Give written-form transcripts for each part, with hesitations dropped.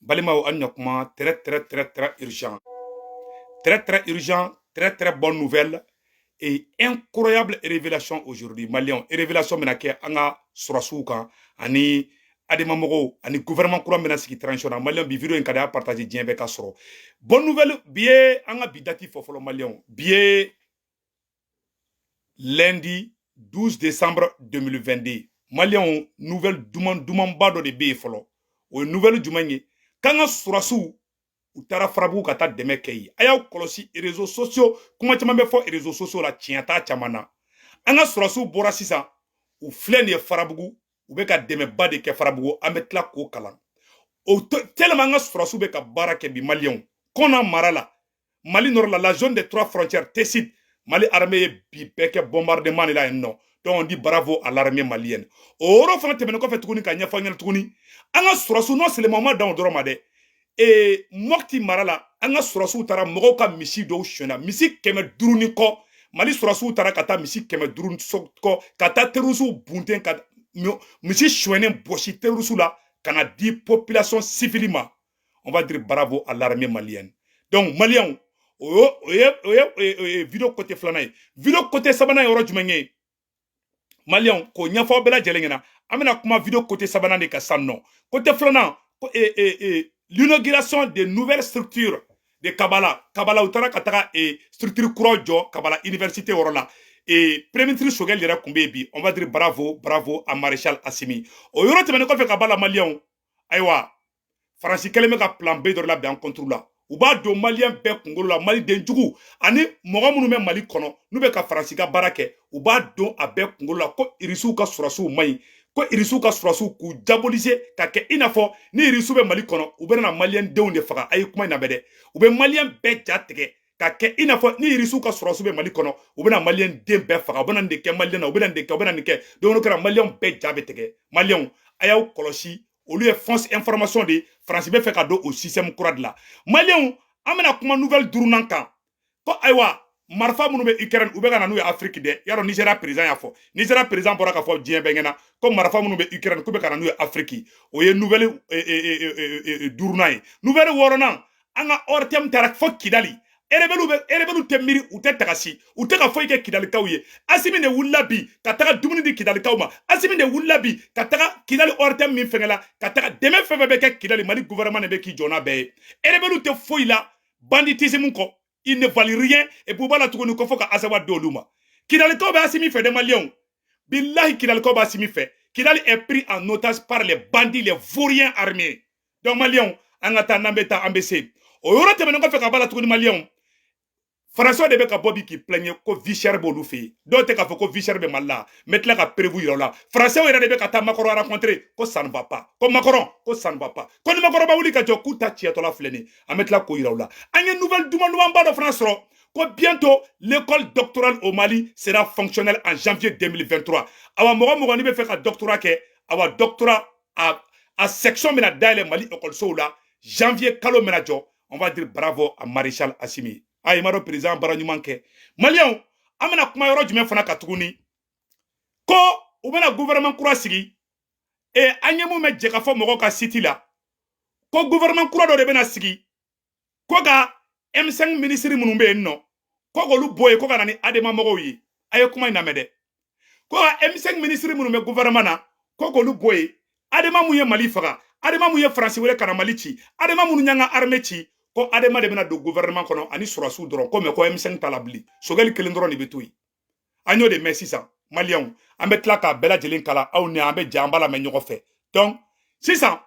Balimaw, an ɲakuma, très très très très urgent, très très urgent, très très bonne nouvelle et incroyable révélation aujourd'hui. Maliyɛnw, révélation bɛna kɛ an ka sɔrɔsiw kan ani ADEMA mɔgɔw ani gouvernement kura bɛna sigi transition na. Maliyɛnw, bi vidéo in ka di, a partage diɲɛ bɛɛ ka sɔrɔ. Bonne nouvelle, bi ye an ka bi date fɔ fɔlɔ. Maliyɛnw, bi ye lundi 12 décembre 2022. Maliyɛnw, nouvelle duman dumanba dɔ de bɛ yen fɔlɔ. O ye nouvelle jumɛn ye? K'an ka sɔrɔsiw, u taara Farabugu ka taa dɛmɛ kɛ yen. A y'aw kɔlɔsi réseaux sociaux, kuma caman bɛ fɔ réseaux sociaux la, tiɲɛ t'a caman na. An ka sɔrɔsiw bɔra sisan, u filɛ nin ye Farabugu, u bɛ ka dɛmɛba de kɛ Farabugu. An bɛ tila k'o kalan o tellement an ka sɔrɔsiw bɛ ka baara kɛ bi. Maliyɛnw, Kɔna mara la, Mali nord la, la zone des trois frontières, Tessit, Mali armée ye bi bɛɛ kɛ bombardement de la yen nɔ. Donc on dit bravo à l'armée malienne. O yɔrɔ fana tɛmɛnen kɔfɛ tuguni, ka ɲɛfɔ ɲɛna tuguni, an ka sɔrɔsiw, non seulement ma dan o dɔrɔn ma dɛ, Mɔti mara la, an ka sɔrɔsiw taara mɔgɔw ka misi dɔw sonyɛna, misi 500 ni kɔ. Mali sɔrɔsiw taara ka taa misi 500 ni kɔ, ka taa terroristew bunten, ka misi sonyɛnen bɔsi terroristew la ka na di population civile ma. On va dire bravo à l'armée malienne. Donc maliyɛnw, o ye vidéo côté filanan ye. Vidéo côté sabanan ye yɔrɔ jumɛn ye? Maliyɛnw, k'o ɲɛfɔ aw bɛɛ lajɛlen ɲɛna, an bɛna kuma vidéo côté sabanan de kan sisan nɔ. Côté filanan ko l'inauguration de nouvelles structures de Kabala. Kabala, u taara ka taga structure kura jɔ Kabala université yɔrɔ la. Premier ministre Choguel yɛrɛ tun bɛ yen bi. On va dire bravo, bravo à maréchal Assimi. O yɔrɔ tɛmɛnen kɔfɛ ka b'a la, maliyɛnw, ayiwa, Faransi kɛlen bɛ ka plan B dɔ labɛn an contre la. U b'a don maliyɛn bɛɛ kunkolo la, maliden jugu ani mɔgɔ minnu bɛ Mali kɔnɔ n'u bɛ ka Faransi ka baara kɛ, u b'a don a bɛɛ kunkolo la ko Irisiw ka sɔrɔsiw man ɲi, ko Irisiw ka sɔrɔsiw k'u diaboliser, ka kɛ i n'a fɔ ni Irisiw bɛ Mali kɔnɔ, u bɛ na maliyɛn denw de faga. A ye kuma in lamɛn dɛ. U bɛ maliyɛn bɛɛ ja tigɛ ka kɛ i n'a fɔ ni Irisiw ka sɔrɔsiw bɛ Mali kɔnɔ, u bɛna maliyɛn den bɛɛ faga, u bɛna nin de kɛ maliyɛn na, u bɛna nin de kɛ, u bɛna nin kɛ. Donc n'o kɛra, maliyɛnw bɛɛ ja bɛ tigɛ. Maliyɛnw, a y'aw kɔlɔsi, olu ye fausse information de ye. Faransi bɛ fɛ ka don o système kura de la. Maliyɛnw, an bɛna kuma nouvelle duurunan kan ko ayiwa, marifa minnu bɛ Ukraine, u bɛ ka na n'u ye Afrique dɛ. Yarɔ, Nigéria président y'a fɔ, Nigéria président bɔra k'a fɔ diɲɛ bɛɛ ɲɛna ko marifa minnu bɛ Ukraine, k'u bɛ ka na n'u ye Afrique. O ye nouvelle duurunan ye. Nouvelle wɔɔrɔnan, an ka ORTM taara fo Kidali. Rebelle bɛ, rebelle tɛ miiri, u tɛ tagasi, u tɛ ka foyi kɛ Kidalikaw ye. Asimi de wulila bi ka taga dumuni di Kidalikaw ma. Asimi de wulila bi ka taga Kidali ORTM min fɛngɛ la, ka taga dɛmɛ fɛn fɛn bɛ kɛ Kidali, Mali gouvernement de bɛ k'i jɔ n'a bɛɛ ye. Rebelle tɛ foyi la banditisme kɔ, il ne valent rien. Et puis u b'a la tuguni ko fo ka Asawa di olu ma. Kidalikaw bɛ Asimi fɛ dɛ. Maliyɛnw, bilahi, Kidalikaw bɛ Asimi fɛ. Kidali est pris en otage par les bandits, les vauriens armés. Donc maliyɛnw, an ka taa, n'an bɛ taa, an bɛ se. O yɔrɔ tɛmɛnen kɔfɛ ka b'a la tuguni, maliyɛnw, Faransiw de bɛ ka bɔ bi k'i plaigner ko vie chère b'olu fɛ yen. Dɔw tɛ k'a fɔ ko vie chère bɛ Mali la, n bɛ tila ka preuve yira u la. Faransiw yɛrɛ de bɛ ka taa Macron rencontrer ko ça ne va pas, ko Macron, ko ça ne va pas, ko ni Macron ba wuli ka jɔ, k'u ta tiɲɛtɔla filɛ nin. An bɛ tila k'o yira u la. An ye nouvelle duman dumanba dɔ fana sɔrɔ ko bientôt l'école doctorale au Mali sera fonctionnelle en janvier 2023. Awa, mɔgɔ mɔgɔ n'i bɛ fɛ ka doctorat kɛ, awa, doctorat a section bɛna dayɛlɛ Mali ekɔlisow la janvier kalo bɛna jɔ. On va dire bravo à maréchal Assimi. A i m'a dɔn, président baara ɲuman kɛ. Maliyɛnw, an bɛna kuma yɔrɔ jumɛn fana kan tuguni? Ko u bɛna gouvernement kura sigi. An ye mun mɛn jɛ ka fɔ mɔgɔw ka site la, ko gouvernement kura dɔ de bɛna sigi, ko ka M5 ministre minnu bɛ yen nɔ, ko k'olu bɔ yen, ko ka na ni ADEMA mɔgɔw ye. A ye kuma in lamɛn dɛ. Ko ka M5 ministre minnu bɛ gouvernement na, ko k'olu bɔ yen. ADEMA mun ye Mali faga, ADEMA mun ye Faransi wele ka na Mali ci, ADEMA minnu y'an ka armée ci, ko ADEMA de bɛna don gouvernement kɔnɔ ani sɔrɔsiw dɔrɔn ko, mais ko M5 t'a la bilen, Choguel kelen dɔrɔn de bɛ to yen. An y'o de mɛn sisan. Maliyɛnw, an bɛ tila k'a bɛɛ lajɛlen kala aw ni an bɛ jɛ, an b'a lamɛn ɲɔgɔn fɛ. Donc sisan,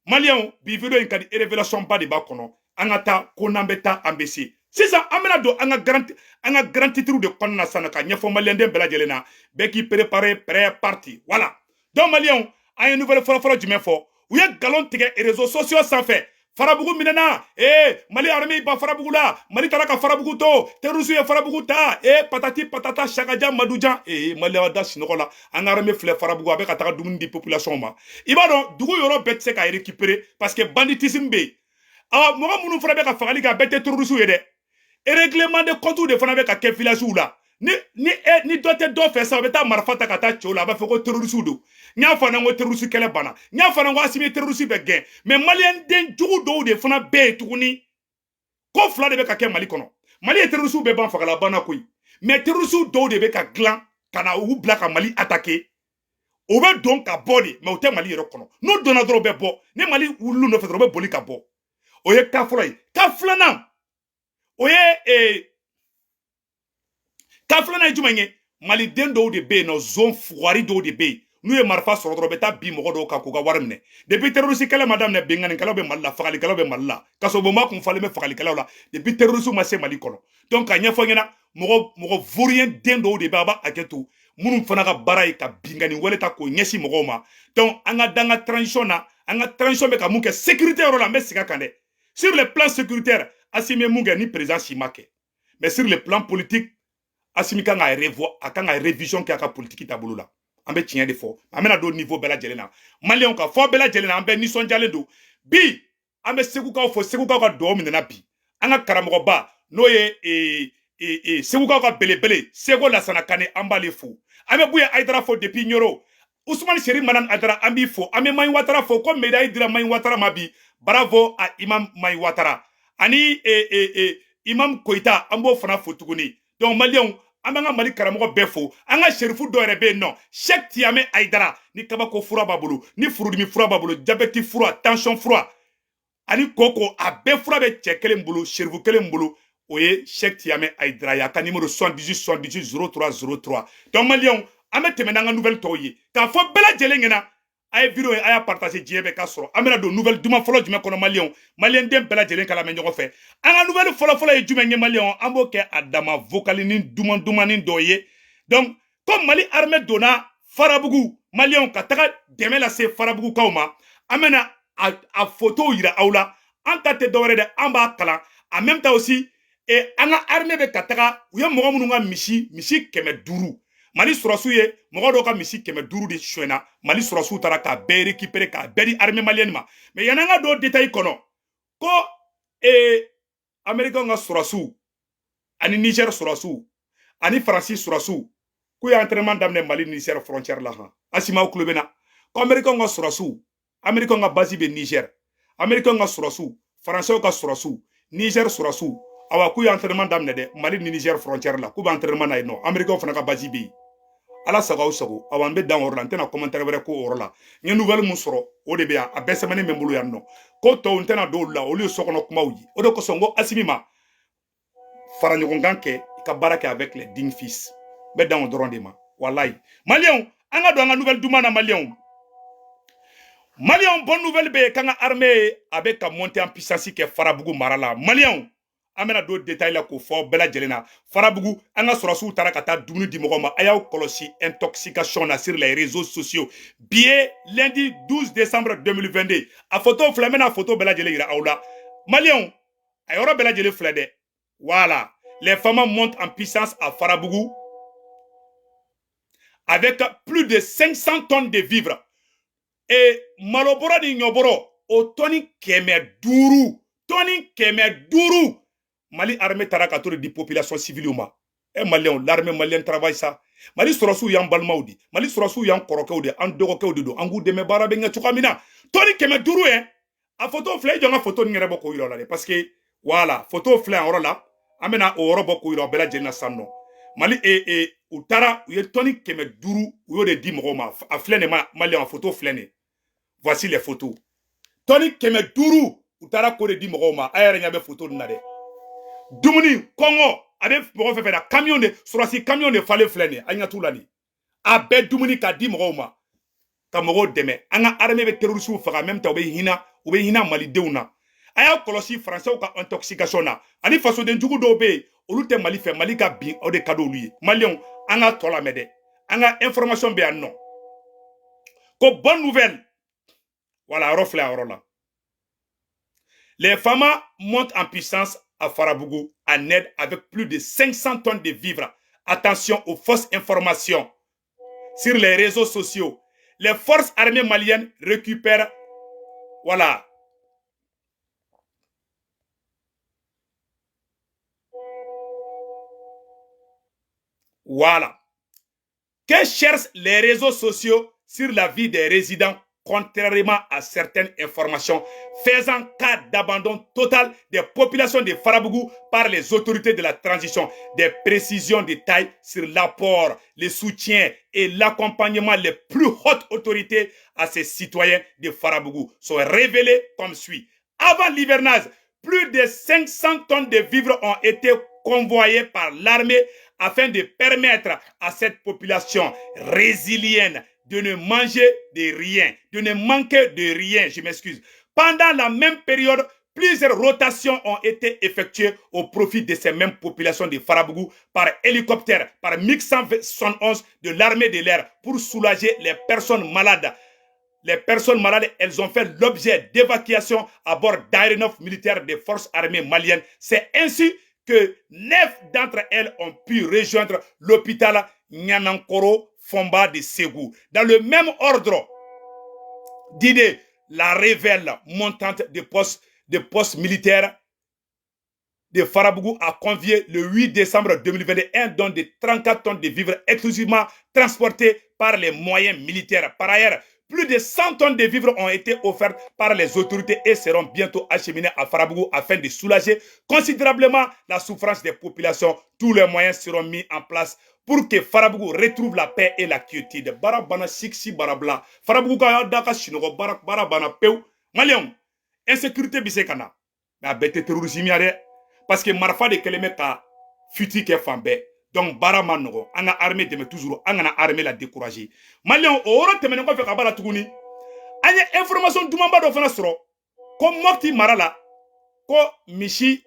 maliyɛnw, bi vidéo in ka di, révélation ba de b'a kɔnɔ. An ka taa, ko n'an bɛ taa, an bɛ se. Sisan an bɛna don an ka grand titre de kɔnɔna na sisan ka ɲɛfɔ maliyɛnden bɛɛ lajɛlen na, bɛɛ k'i préparer, prêt, parti. Voilà. Donc maliyɛnw, an ye nouvelle fɔlɔ-fɔlɔ jumɛn fɔ? U ye nkalon tigɛ réseaux sociaux sanfɛ: Farabugu minɛna, ee, Mali armée ba Farabugu la, Mali taara ka Farabugu to, terroriste ye Farabugu ta, ee, patati patata, sakaja madujan. Ee, Mali da sunɔgɔ la. An ka armée filɛ Farabugu, a bɛ ka taga dumuni di population ma. I b'a dɔn, dugu yɔrɔ bɛɛ tɛ se ka récupérer parce que banditisme bɛ yen. Awa, mɔgɔ minnu fana bɛ ka fagali kɛ, a bɛɛ tɛ terroriste ye dɛ. Règlement de compte de fana bɛ ka kɛ village la. Ni e ni dɔ tɛ dɔ fɛ sa, u bɛ taa marifa ta ka taa cɛw la, a b'a fɔ ko terroriste don. N y'a fɔ n ko terroriste kɛlɛ banna, n y'a fɔ n ko Assimi terroriste bɛ gɛn, mais maliyɛn den jugu dɔw de fana bɛ yen tuguni. Ko fila de bɛ ka kɛ Mali kɔnɔ. Mali ye terroriste bɛɛ ban fagala banna koyi, mais terroriste dɔw de bɛ ka dilan ka na u bila ka Mali attaquer. U bɛ don ka bɔ de, mais u tɛ Mali yɛrɛ kɔnɔ. N'u donna dɔrɔn, u bɛ bɔ. Ni Mali wulil'u nɔfɛ dɔrɔn, u bɛ boli ka bɔ. O ye cas fɔlɔ ye. Cas filanan, o ye cas filanan ye jumɛn ye? Maliden dɔw de bɛ yen nɔ, zone fugari dɔw de bɛ yen, n'u ye marifa sɔrɔ dɔrɔn, u bɛ taa bin mɔgɔ dɔw kan k'u ka wari minɛ. Depuis terroriste kɛlɛ ma daminɛ, binkannikɛlaw bɛ Mali la, fagalikɛlaw bɛ Mali la, kasobonba kun falen bɛ fagalikɛlaw la depuis terroriste ma se Mali kɔnɔ. Donc ka ɲɛfɔ ɲɛna, mɔgɔ mɔgɔ vaurien den dɔw de bɛ, a b'a hakɛ to, minnu fana ka baara ye ka binkanni wale ta k'o ɲɛsin mɔgɔw ma. Donc an ka dan ka transition na, an ka transition bɛ ka mun kɛ sécurité yɔrɔ la, an bɛ segin a kan dɛ. Sur le plan sécuritaire, Assimi ye mun kɛ ni président si ma kɛ, mais sur le plan politique, Assimi kan ka revoir, a kan ka révision kɛ a ka politique taabolo la. An bɛ tiɲɛ de fɔ, an bɛna don niveau bɛɛ lajɛlen na. Maliyɛnw ka fɔ bɛɛ lajɛlen na, an bɛɛ nisɔndiyalen don bi. An bɛ Segukaw fɔ, Segukaw ka dugawu minɛna bi. An ka karamɔgɔba, n'o ye Segukaw ka belebele Seko Lasana Kane, an b'ale fo. An bɛ Buye Hayidara fo depuis Ɲoro. Usumani Seri Manan Hayidara, an b'i fo. An bɛ Mayi Watara fo, ko médaille dira Mayi Watara ma bi. Bravo à Imam Mayi Watara ani Imam Koyita, an b'o fana fo tuguni. Donc maliyɛnw, an b'an ka Mali karamɔgɔ bɛɛ fo. An ka serifu dɔ yɛrɛ bɛ yen nɔ, Cheikh Tiyame Hayidara, ni kabako fura b'a bolo, ni furudimi fura b'a bolo, diabète fura, tension fura ani koko, a bɛɛ fura bɛ cɛ kelen bolo, serifu kelen bolo, o ye Cheikh Tiyame Hayidara ye. A ka numéro 78 78 03 03. Donc maliyɛnw, an bɛ tɛmɛ n'an ka nouvelle tɔw ye k'a fɔ bɛɛ lajɛlen ɲɛna. A ye vidéo ye, a y'a partager, diɲɛ bɛɛ ka sɔrɔ. An bɛna don nouvelle duman fɔlɔ jumɛn kɔnɔ? Maliyɛnw, maliyɛn den bɛɛ lajɛlen kala mɛn ɲɔgɔn fɛ. An ka nouvelle fɔlɔ fɔlɔ ye jumɛn ye? Maliyɛnw, an b'o kɛ a dama vocalini duman dumanni dɔ ye. Donc ko Mali armée donna Farabugu, maliyɛnw, ka taga dɛmɛ lase Farabugukaw ma. An bɛna a photo yira aw la. An ta tɛ dɔwɛrɛ dɛ, an b'a kalan en même temps aussi. Et an ka armée bɛ ka taga, u ye mɔgɔ minnu ka misi 500, Mali sɔrɔsiw ye mɔgɔ dɔw ka misi 500 de sonyɛna. Mali sɔrɔsiw taara k'a bɛɛ récupérer, k'a bɛɛ di armée malienne ma. Mais yan'an ka don détail kɔnɔ, ko américain ka sɔrɔsiw ani Niger sɔrɔsiw ani Faransi sɔrɔsiw k'u ye entraînement daminɛ Mali Niger frontière la. Han, Assimi, aw tulo bɛ na ko américain ka sɔrɔsiw, américain ka base bɛ Niger, américain ka sɔrɔsiw, faransɛw ka sɔrɔsiw, Niger sɔrɔsiw, awa k'u ye entraînement daminɛ dɛ Mali ni Niger frontière la, k'u bɛ entraînement na yen nɔ. Américain fana ka base bɛ yen. Ala sago aw sago. Awa n bɛ dan o yɔrɔ la, n tɛna commentaire wɛrɛ k'o yɔrɔ la. N ye nouvelle mun sɔrɔ, o de bɛ yan, a bɛɛ sɛbɛnnen bɛ n bolo yan nɔ. Ko tɔw, n tɛna don olu la, olu ye sokɔnɔ kumaw ye. O de kosɔn n ko Assimi ma fara ɲɔgɔn kan kɛ, i ka baara kɛ avec les dignes fils. N bɛ dan o dɔrɔn de ma, walayi. Maliyɛnw, an ka don an ka nouvelle duman na. Maliyɛnw, bonne nouvelle bɛ yen k'an ka armée a bɛ ka monter en puissance kɛ Farabugu mara la. Maliyɛnw, an bɛna don détail la k'o fɔ bɛɛ lajɛlen na. Farabugu, an ka sɔrɔsiw taara ka taa dumuni di mɔgɔw ma. A y'aw kɔlɔsi intoxication na sur les réseaux sociaux. Bi ye lundi 12 décembre 2022. A photo filɛ, n bɛna photo bɛɛ lajɛlen yira aw la. Maliyɛnw, a yɔrɔ bɛɛ lajɛlen filɛ dɛ. Voilà, les FAMa montent en puissance à Farabougou avec plus de 500 tonnes de vivres et malobɔrɔ ni ɲɔbɔrɔ, o tɔni 500, tɔni 500. Mali armée taara ka to de di population civile ma. E maliyɛnw, l'armée malienne travaille ça. Mali sɔrɔsiw y'an balimaw di, Mali sɔrɔsiw y'an kɔrɔkɛw de, an dɔgɔkɛw de don. An k'u dɛmɛ, baara bɛ ɲɛ cogoya min na. Tɔni 500 ye, a photo filɛ. I jɔ n ka photo nin yɛrɛ bɔ k'o yira o la dɛ, parce que voilà, photo filɛ yan yɔrɔ la. An bɛna o yɔrɔ bɔ k'o yira o bɛɛ lajɛlen na sisan nɔ. Mali u taara, u ye tɔni 500, u y'o de di mɔgɔw ma. A filɛ nin ma, maliyɛn, a photo filɛ nin. Voici les photos. Tɔni 500, u taara k'o de di mɔgɔw ma. A yɛrɛ ɲɛ bɛ photo nin na dɛ. Dumuni, kɔngɔ a bɛ mɔgɔ fɛn fɛn na, camion de sɔrɔsi, camion de falen filɛ nin ye, an ɲɛ t'u la nin. A bɛɛ dumuni k'a di mɔgɔw ma, ka mɔgɔw dɛmɛ. An ka armée bɛ terroriste faga, en même temps u bɛ hinɛ malidenw na. A y'a kɔlɔsi faransɛw ka intoxication na, ani fasoden jugu dɔw bɛ yen, olu tɛ Mali fɛ, Mali ka bin, o de ka d'olu ye. Maliyɛnw, an ka tɔ lamɛn dɛ. An ka information bɛ yan nɔ ko bonne nouvelle. Voilà, yɔrɔ filɛ, a yɔrɔ la. Les FAMa montent en puissance à Farabougou en aide avec plus de 500 tonnes de vivres. Attention aux fausses informations sur les réseaux sociaux. Les forces armées maliennes récupèrent, voilà. Voilà. Que cherchent les réseaux sociaux? sur la vie des résidents, contrairement à certaines informations faisant cas d'abandon total des populations de Farabougou par les autorités de la transition. Des précisions de taille sur l'apport, le soutien et l'accompagnement les plus hautes autorités à ces citoyens de Farabougou sont révélées comme suit. Avant l'hivernage, plus de 500 tonnes de vivres ont été convoyées par l'armée afin de permettre à cette population résiliente de ne manger de rien, de ne manquer de rien, je m'excuse. Pendant la même période, plusieurs rotations ont été effectuées au profit de ces mêmes populations de Farabougou par hélicoptère, par MiG-171 de l'armée de l'air pour soulager les personnes malades. Les personnes malades, elles ont fait l'objet d'évacuation à bord d'aéronefs militaires des forces armées maliennes. C'est ainsi que 9 d'entre elles ont pu rejoindre l'hôpital Nianankoro Fomba de Ségou. Dans le même ordre d'idées, la révèle montante de postes militaires de Farabougou a convié le 8 décembre 2021 don de 34 tonnes de vivres exclusivement transportés par les moyens militaires. Par ailleurs, plus de 100 tonnes de vivres ont été offertes par les autorités et seront bientôt acheminées à Farabougou afin de soulager considérablement la souffrance des populations. Tous les moyens seront mis en place pour que Farabougou retrouve la paix et la quiétude. Bara bana siksi barabla. Farabougou ka da ka sinɔgɔ bara bara bana pewu. Maliyɛnw, insécurité bɛ se ka na. Mais a bɛɛ tɛ terrorisme ya dɛ. Parce que marifa de kɛlen bɛ ka fuite kɛ fan bɛɛ. Donc baara ma nɔgɔ. An ka armée dɛmɛ toujours, an kana armée la décourager. Maliyɛnw, o yɔrɔ tɛmɛnen kɔfɛ ka b'a la tuguni, an ye information dumanba dɔ fana sɔrɔ ko Mopti mara la, ko misi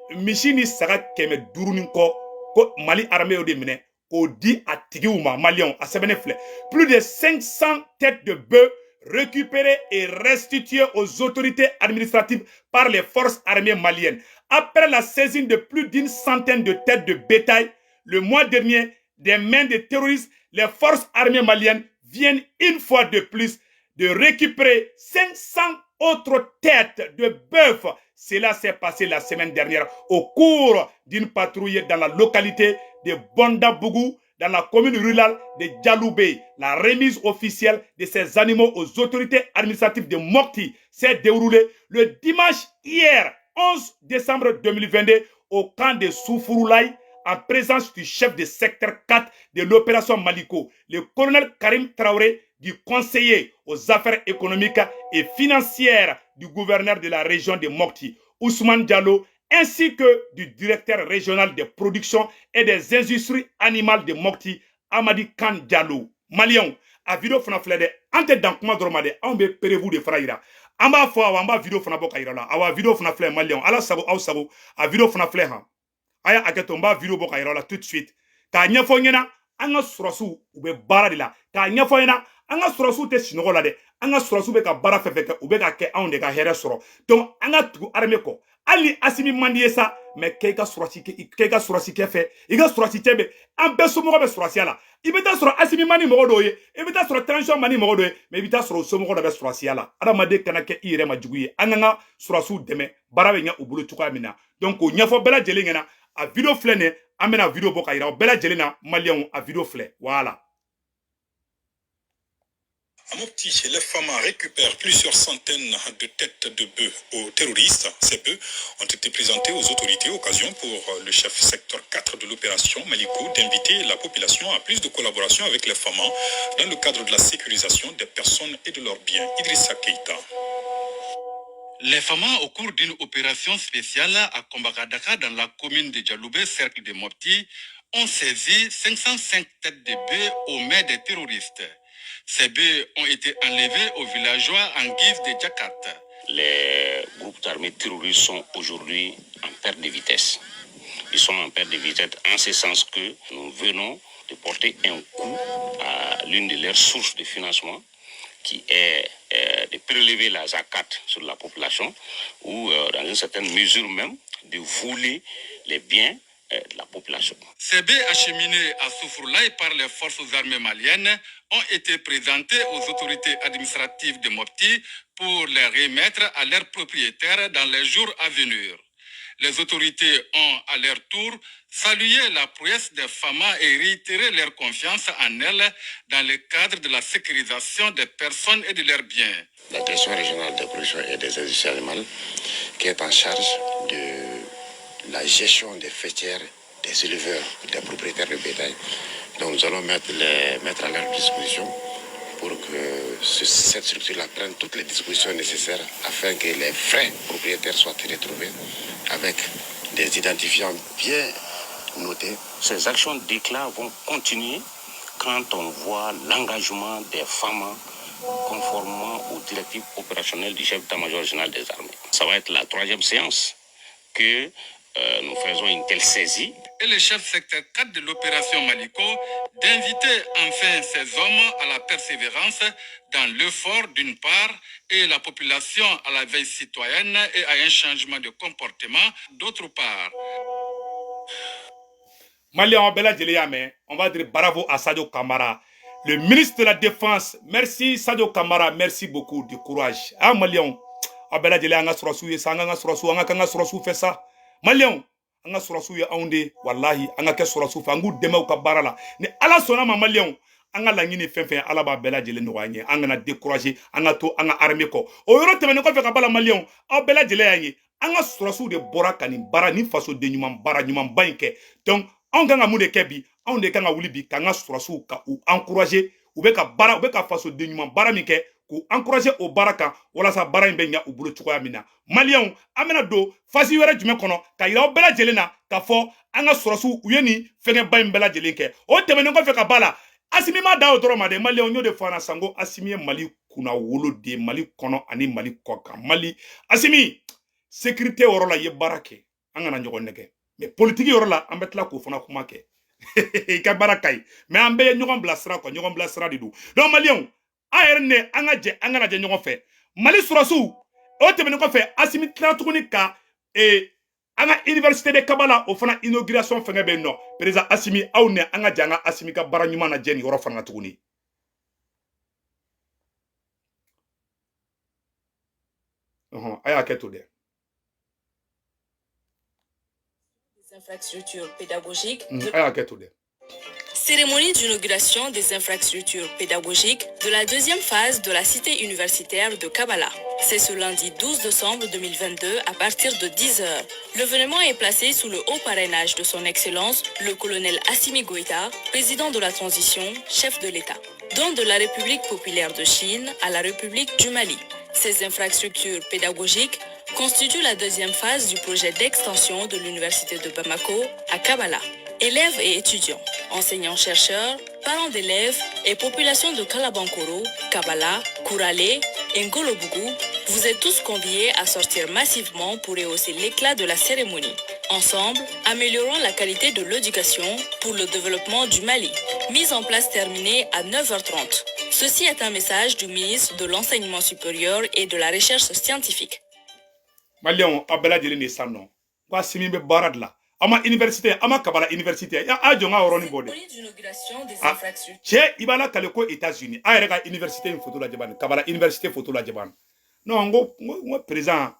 ni saga 500 ni kɔ, ko Mali armée y'o de minɛ k'o di a tigiw ma. Maliyɛnw, a sɛbɛnnen filɛ: plus de 500 têtes de bœufs récupérées et restituées aux autorités administratives par les forces armées maliennes. Après la saisine de plus d'une centaine de têtes de bétail le mois dernier des mains des terroristes, les forces armées maliennes viennent une fois de plus de récupérer 500 autres têtes de bœuf. Cela s'est passé la semaine dernière au cours d'une patrouille dans la localité de Bondabougou, dans la commune rurale de Dialoubé. La remise officielle de ces animaux aux autorités administratives de Mopti s'est déroulée le dimanche hier, 11 décembre 2022, au camp de Soufouroulaï, en présence du chef de secteur 4 de l'opération Maliko, le colonel Karim Traoré, du conseiller aux affaires économiques et financières du gouverneur de la région de Mopti, Ousmane Diallo, ainsi que du directeur régional des productions et des industries animales de Mopti, Amadi Kan Diallo. Maliyɛnw, a vidéo fana filɛ dɛ. An tɛ dan kuma dɔrɔn ma dɛ, anw bɛ preuve de fana yira. An b'a fɔ awɔ, an b'a vidéo fana bɔ ka yira la. Awa, vidéo fana filɛ. Maliyɛnw, ala sago aw sago, a vidéo fana filɛ han. A y'a hakɛ to, n b'a vidéo bɔ ka yira la tout de suite k'a ɲɛfɔ ɲɛna. An ka sɔrɔsiw, u bɛ baara de la. K'a ɲɛfɔ ɲɛna, an ka sɔrɔsiw tɛ sunɔgɔ la dɛ. An ka sɔrɔsiw bɛ ka baara fɛn fɛn kɛ, u bɛ ka kɛ anw de ka hɛrɛ sɔrɔ. Donc an ka tugu armée kɔ. Hali ni Asimi man di ye sa, mais kɛ i ka sɔrɔsi, kɛ i ka sɔrɔsi kɛ fɛ, i ka sɔrɔsi cɛ bɛ. An bɛɛ somɔgɔ bɛ sɔrɔsiya la. I bɛ taa sɔrɔ Asimi man di mɔgɔ dɔw ye, i bɛ taa sɔrɔ transition man di mɔgɔ dɔw ye, mais i bɛ taa sɔrɔ o somɔgɔ dɔ bɛ sɔrɔsiya la. Adamaden kana kɛ i yɛrɛ ma jugu ye. An k'an ka sɔrɔsiw dɛmɛ, baara bɛ ɲɛ u bolo cogoya min na. Donc k'o ɲɛfɔ bɛɛ lajɛlen ɲɛna, a vidéo filɛ nin ye. An bɛna vidéo bɔ ka yira o bɛɛ lajɛlen na. Maliyɛnw, a vidéo filɛ, voilà. À Mopti, les FAMa récupèrent plusieurs centaines de têtes de bœufs aux terroristes. Ces bœufs ont été présentés aux autorités, occasion pour le chef secteur 4 de l'opération Maliko d'inviter la population à plus de collaboration avec les FAMa dans le cadre de la sécurisation des personnes et de leurs biens. Idrissa Keita. Les FAMa, au cours d'une opération spéciale à Kombakadaka, dans la commune de Dialoubé, cercle de Mopti, ont saisi 505 têtes de bœufs aux mains des terroristes. Ces bœufs ont été enlevés aux villageois en guise de djakat. Les groupes armés terroristes sont aujourd'hui en perte de vitesse. Ils sont en perte de vitesse en ce sens que nous venons de porter un coup à l'une de leurs sources de financement qui est de prélever la zakat sur la population ou dans une certaine mesure même de voler les biens de la population. Ces bœufs acheminés à Soufroulaye par les forces armées maliennes ont été présentés aux autorités administratives de Mopti pour les remettre à leurs propriétaires dans les jours à venir. Les autorités ont à leur tour salué la prouesse des FAMA et réitéré leur confiance en elles dans le cadre de la sécurisation des personnes et de leurs biens. La direction régionale des productions et des industries animales qui est en charge de la gestion des faîtières, des éleveurs, des propriétaires de bétail. Donc nous allons mettre à leur disposition pour que cette structure-là prenne toutes les dispositions nécessaires afin que les vrais propriétaires soient retrouvés avec des identifiants bien notés. Ces actions d'éclat vont continuer quand on voit l'engagement des femmes conformément aux directives opérationnelles du chef d'état-major général des armées. Ça va être la troisième séance que nous faisons une telle saisie. Et le chef secteur 4 de l'opération Maliko d'inviter enfin ces hommes à la persévérance dans l'effort d'une part et la population à la veille citoyenne et à un changement de comportement d'autre part. Mali bɛɛ lajɛlen y'a mɛn, on va dire bravo à Sadio Kamara, le ministre de la Défense. Merci Sadio Kamara, merci beaucoup du courage. Ah Maliyɛnw, aw bɛɛ lajɛlen, an ka sɔrɔsiw ye sa, an ka sɔrɔsiw, an ka kan ka sɔrɔsiw fɛ sa. Maliyɛnw, an ka sɔrɔsiw ye anw de, walahi an ka kɛ sɔrɔsiw fɛ, an k'u dɛmɛ u ka baara la. Ni Ala sɔnna ma, Maliyɛnw, an ka laɲini fɛn fɛn, Ala b'a bɛɛ lajɛlen nɔgɔya an ye. An kana décourager, an ka to an ka armée kɔ. O yɔrɔ tɛmɛnen kɔfɛ ka bala, Maliyɛnw, aw bɛɛ lajɛlen y'an ye, an ka sɔrɔsiw de bɔra ka nin baara ni fasoden ɲuman baara ɲumanba in kɛ. Donc anw kan ka mun de kɛ bi? Anw de kan ka wuli bi k'an ka sɔrɔsiw ka u encourager. U bɛ ka baara, u bɛ ka fasoden ɲuman baara min kɛ, k'u encourager o baara kan walasa baara in bɛ ɲɛ u bolo cogoya min na. Maliyɛnw, an bɛna don phase wɛrɛ jumɛn kɔnɔ ka yira aw bɛɛ lajɛlen na k'a fɔ an ka sɔrɔsiw u ye nin fɛngɛba in bɛɛ lajɛlen kɛ. O tɛmɛnen kɔfɛ ka ba la, Asimi ma da o dɔrɔn ma dɛ. Maliyɛnw, n y'o de fɔ an na sisan ko Asimi ye Mali kunna wolo de, Mali kɔnɔ ani Mali kɔ kan. Mali Asimi, sécurité yɔrɔ la, i ye baara kɛ, an kana ɲɔgɔn nɛgɛ, mais politique yɔrɔ la, an bɛ tila k'o fana kuma kɛ. I ka baara ka ɲi, mais an bɛɛ ye ɲɔgɔn bilasira quoi, ɲɔgɔn bilasira de don. Donc Maliyɛnw, an yɛrɛ ne an ka jɛ, an kana jɛ ɲɔgɔn fɛ Mali sɔrɔsiw. O tɛmɛnen kɔfɛ, Asimi tila tuguni ka an ka université de Kabala, o fana inauguration fɛngɛ bɛ yen nɔ. Président Asimi, aw ni an ka jɛ an ka Asimi ka baara ɲuman lajɛ nin yɔrɔ fana na tuguni. Ɔhɔn, a y'a kɛ to dɛ. Infrastructures pédagogiques. A y'a kɛ to dɛ. Cérémonie d'inauguration des infrastructures pédagogiques de la deuxième phase de la cité universitaire de Kabala. C'est ce lundi 12 décembre 2022 à partir de 10h. L'événement est placé sous le haut parrainage de son Excellence, le colonel Assimi Goïta, président de la transition, chef de l'État. Don de la République populaire de Chine à la République du Mali. Ces infrastructures pédagogiques constituent la deuxième phase du projet d'extension de l'Université de Bamako à Kabala. Élèves et étudiants, enseignants-chercheurs, parents d'élèves et population de Kalabankoro, Kabala, Kouralé et Ngolobougou, vous êtes tous conviés à sortir massivement pour rehausser l'éclat de la cérémonie. Ensemble, améliorons la qualité de l'éducation pour le développement du Mali. Mise en place terminée à 9h30. Ceci est un message du ministre de l'Enseignement supérieur et de la Recherche scientifique. Maliyɛnw, aw bɛɛ lajɛlen de san nɔ ko Asimi bɛ baara de la. Aw ma université, aw ma Kabala université, a jɔ n ka yɔrɔnin bɔ dɛ. Cérémonie d'inauguration des Ah, infrastructures. Cɛ, i b'a lakale ko États-Unis, a yɛrɛ ka université in photo lajɛ bani, Kabala université photo lajɛ bani. Non, n ko président,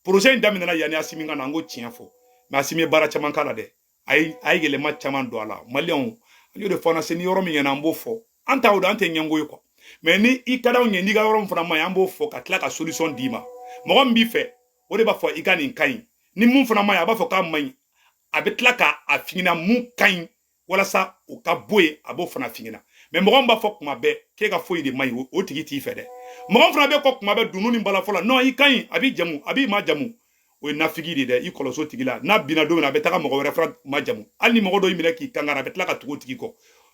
projet in daminɛna yanni Asimi ka na, n ko tiɲɛ fɔ, mais Asimi ye baara caman k'a la dɛ. A ye yɛlɛma caman don a la. Maliyɛnw, an y'o de fɔ an na se, ni yɔrɔ min ɲɛna, an b'o fɔ. An t'a o dɔn, an tɛ ɲɛngo ye quoi, mais ni i ka d'anw ye, n'i ka yɔrɔ min fana man ɲi, an b'o fɔ ka tila ka solution d'i ma. Mɔgɔ min b'i fɛ, o de b'a fɔ i ka nin ka ɲi. Ni mun fana man ɲi, a b'a fɔ k'a man ɲi, a bɛ tila k'a f'i ɲɛna mun ka ɲi walasa o ka bɔ yen, a b'o fana f'i ɲɛna. Mais mɔgɔ min b'a fɔ kuma bɛɛ k'e ka foyi de man ɲi, o tigi t'i fɛ dɛ. Mɔgɔ min fana bɛ kɔ kuma bɛɛ dunun ni balafɔ la, non, i ka ɲi, a b'i jamu, a b'i ma jamu, o ye nafigi de dɛ. I kɔlɔsi o tigi la, n'a binna don min na, a bɛ taga mɔgɔ wɛrɛ fana ma jamu. Hali ni mɔgɔ dɔ y'i minɛ k'i kangara, a bɛ tila ka tugu o tigi kɔ.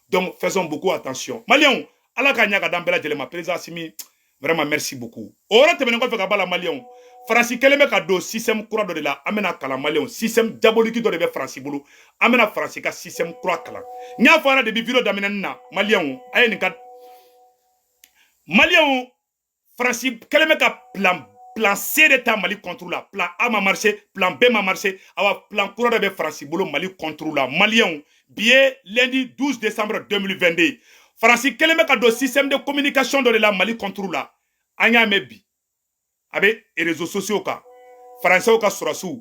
Donc faisons beaucoup attention. Maliyɛnw, Ala k'a ɲɛ ka d'an bɛɛ lajɛlen ma. Président Asimi, vraiment merci beaucoup. O yɔrɔ tɛmɛnen kɔfɛ ka b'a la, Maliyɛnw, Faransi kɛlen bɛ ka don système kura dɔ de la, an bɛna kalan. Maliyɛnw, système diabolique dɔ de bɛ Faransi bolo, an bɛna Faransi ka système kura kalan. N y'a fɔ a ɲɛna depuis vidéo daminɛni na, Maliyɛnw, a ye nin ka. Maliyɛnw, Faransi kɛlen bɛ ka plan C de ta Mali contre la. Plan A ma marché, plan B ma marché, awa plan kura dɔ bɛ Faransi bolo Mali contre la. Maliyɛnw, bi ye lundi 12 décembre 2022. Faransi kɛlen bɛ ka don système de communication dɔ de la Mali contre la. An y'a mɛn bi, a bɛ réseaux sociaux kan, Faransɛw ka sɔrɔsiw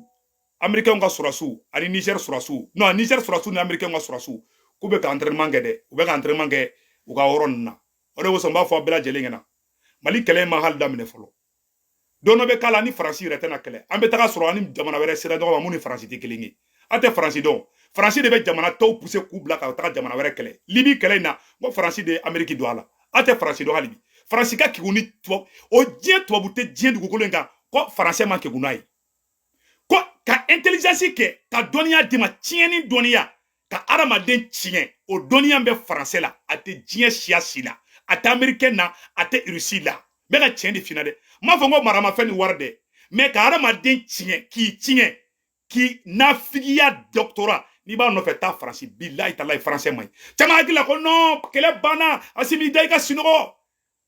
Américain ka sɔrɔsiw ani Niger sɔrɔsiw, non, Niger sɔrɔsiw ni Américain ka sɔrɔsiw, k'u bɛ ka entraînement kɛ dɛ. U bɛ ka entraînement kɛ u ka yɔrɔ ninnu na. O de kosɔn n b'a fɔ a bɛɛ lajɛlen ɲɛna, Mali kɛlɛ ma hali daminɛ fɔlɔ. Don dɔ bɛ k'a la ni Faransi yɛrɛ tɛna kɛlɛ. An bɛ taga sɔrɔ ani jamana wɛrɛ sera ɲɔgɔn ma mun ni Faransi tɛ kelen ye. An tɛ Faransi dɔn. Faransi de bɛ jamana tɔw pousser k'u bila ka taga jamana wɛrɛ kɛlɛ. Libi kɛlɛ in na, n ko Faransi de ye Amérique don a la. An tɛ Faransi dɔn hali bi. Faransi ka kegun ni tubabu o diɲɛ, tubabu tɛ diɲɛ dugukolo in kan ko Faransɛ ma kegun n'a ye ko ka intelligence kɛ, ka dɔnniya d'i ma, tiɲɛni dɔnniya, ka adamaden tiɲɛ. O dɔnniya bɛ Faransɛ la, a tɛ diɲɛ siya si la. A tɛ Américain na, a tɛ Russie la. N bɛ ka tiɲɛ de f'i ɲɛna dɛ. N m'a fɔ n ko maramafɛn ni wari dɛ, mais ka adamaden tiɲɛ, k'i tiɲɛ, k'i nafigiya doctorat, n'i b'a nɔfɛ, taa Faransi. Bilayi talayi, Faransɛ man ɲi. Caman hakili la ko non, kɛlɛ banna, Asimi da i ka sunɔgɔ.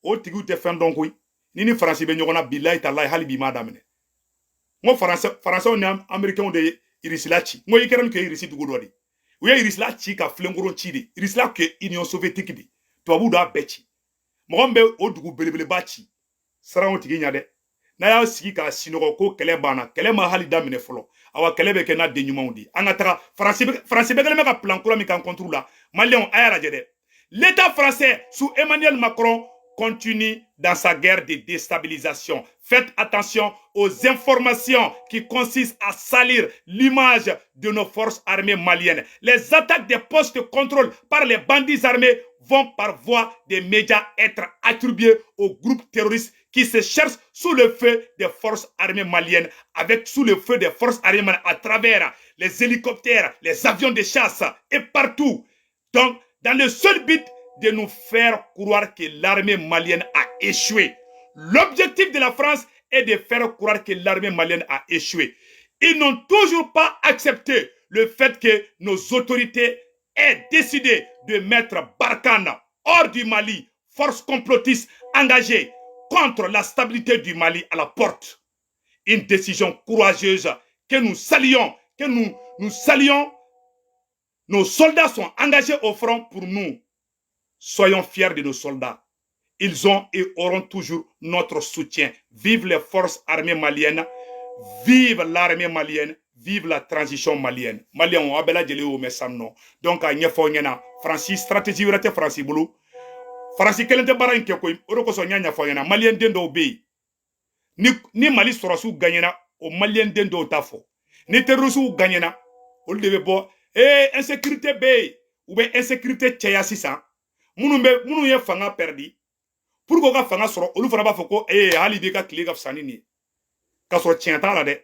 O tigiw tɛ fɛn dɔn koyi. Ni Faransi bɛ ɲɔgɔn na, bilayi talayi, hali bi m'a daminɛ. N ko Faransɛw ni Américains de ye Irisila ci. N ko Ukraine kɛ Irisi dugu dɔ de. U ye Irisila ci ka filenkolon ci de. Irisila kɛ Union soviétique de. Tubabuw d'a bɛɛ ci. Mɔgɔ min bɛ o dugu belebeleba ci, siran o tigi ɲɛ dɛ. N'a y'a sigi k'a sinɔgɔ ko kɛlɛ banna, kɛlɛ ma hali daminɛ fɔlɔ. Awa, kɛlɛ bɛ kɛ n'a den ɲumanw de ye. An ka taga. Faransi bɛ kɛlen bɛ ka plan kura min k'an contre la, Maliyɛnw, a y'a lajɛ dɛ. L'État français sous Emmanuel Macron continue dans sa guerre de déstabilisation. Faites attention aux informations qui consistent à salir l'image de nos forces armées maliennes. Les attaques des postes de contrôle par les bandits armés vont par voie des médias être attribuées aux groupes terroristes qui se cherchent sous le feu des forces armées maliennes, avec sous le feu des forces armées maliennes à travers les hélicoptères, les avions de chasse et partout. Donc, dans le seul but de nous faire croire que l'armée malienne a échoué. L'objectif de la France est de faire croire que l'armée malienne a échoué. Ils n'ont toujours pas accepté le fait que nos autorités aient décidé de mettre Barkhane hors du Mali, force complotiste engagée contre la stabilité du Mali, à la porte. Une décision courageuse que nous saluons, que nous, nous saluons. Nos soldats sont engagés au front pour nous. Soyons fiers de nos soldats. Ils ont et auront toujours notre soutien. Vive les forces armées maliennes. Vive l'armée malienne. Vive la transition malienne. Malien, a bɛɛ lajɛlen y'o mɛn sisan nɔ. Donc a ɲɛfɔ aw ɲɛna, Faransi stratégie wɛrɛ tɛ Faransi bolo. Faransi kelen tɛ baara in kɛ koyi. O de kosɔn n y'a ɲɛfɔ aw ɲɛna, Maliyɛn den dɔw bɛ yen. Ni Mali sɔrɔsiw gagnera, o Maliyɛn den dɔw t'a fɔ. Ni terroristew gagnera, olu de bɛ bɔ. Ee, insécurité bɛ yen. U bɛ insécurité caya sisan. Minnu ye fanga perdu pour que u ka fanga sɔrɔ, olu fana b'a fɔ ko ee, hali b'i ka tile ka fisa ni nin ye. K'a sɔrɔ tiɲɛ t'a la dɛ.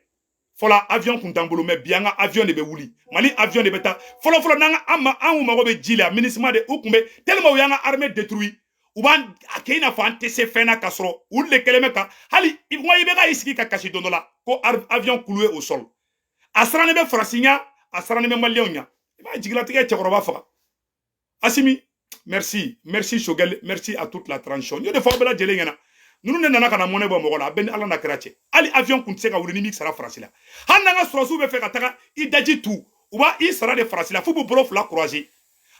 Fɔlɔ, avion kun t'an bolo, mais bi an ka avion de bɛ wuli. Mali avion de bɛ taa. Fɔlɔ fɔlɔ, n'an ka an ma an mago bɛ ji la, MINUSMA de u kun bɛ. Tellement u y'an ka armée détruit, u b'an a kɛ i n'a fɔ an tɛ se fɛn na, k'a sɔrɔ olu de kɛlen bɛ ka hali n ko i bɛ ka i sigi ka kasi don dɔ la ko avion cloué au sol. A sirannen bɛ Faransi ɲɛ, a sirannen bɛ Maliyɛnw ɲɛ. I b'a jigilatigɛ cɛkɔrɔba faga. Asimi, merci, merci Choguel, merci à toute la transition. N y'o de fɔ aw bɛɛ lajɛlen ɲɛna. Ninnu de nana ka na mɔnɛ bɔ mɔgɔ la. A bɛɛ ni Ala n'a kɛra cɛ. Hali avion kun tɛ se ka wuli ni min sara Faransi la. Hali n'an ka sɔrɔsiw bɛ fɛ ka taga i daji tu, u b'a i sara de Faransi la f'u b'u bolo fila croiser.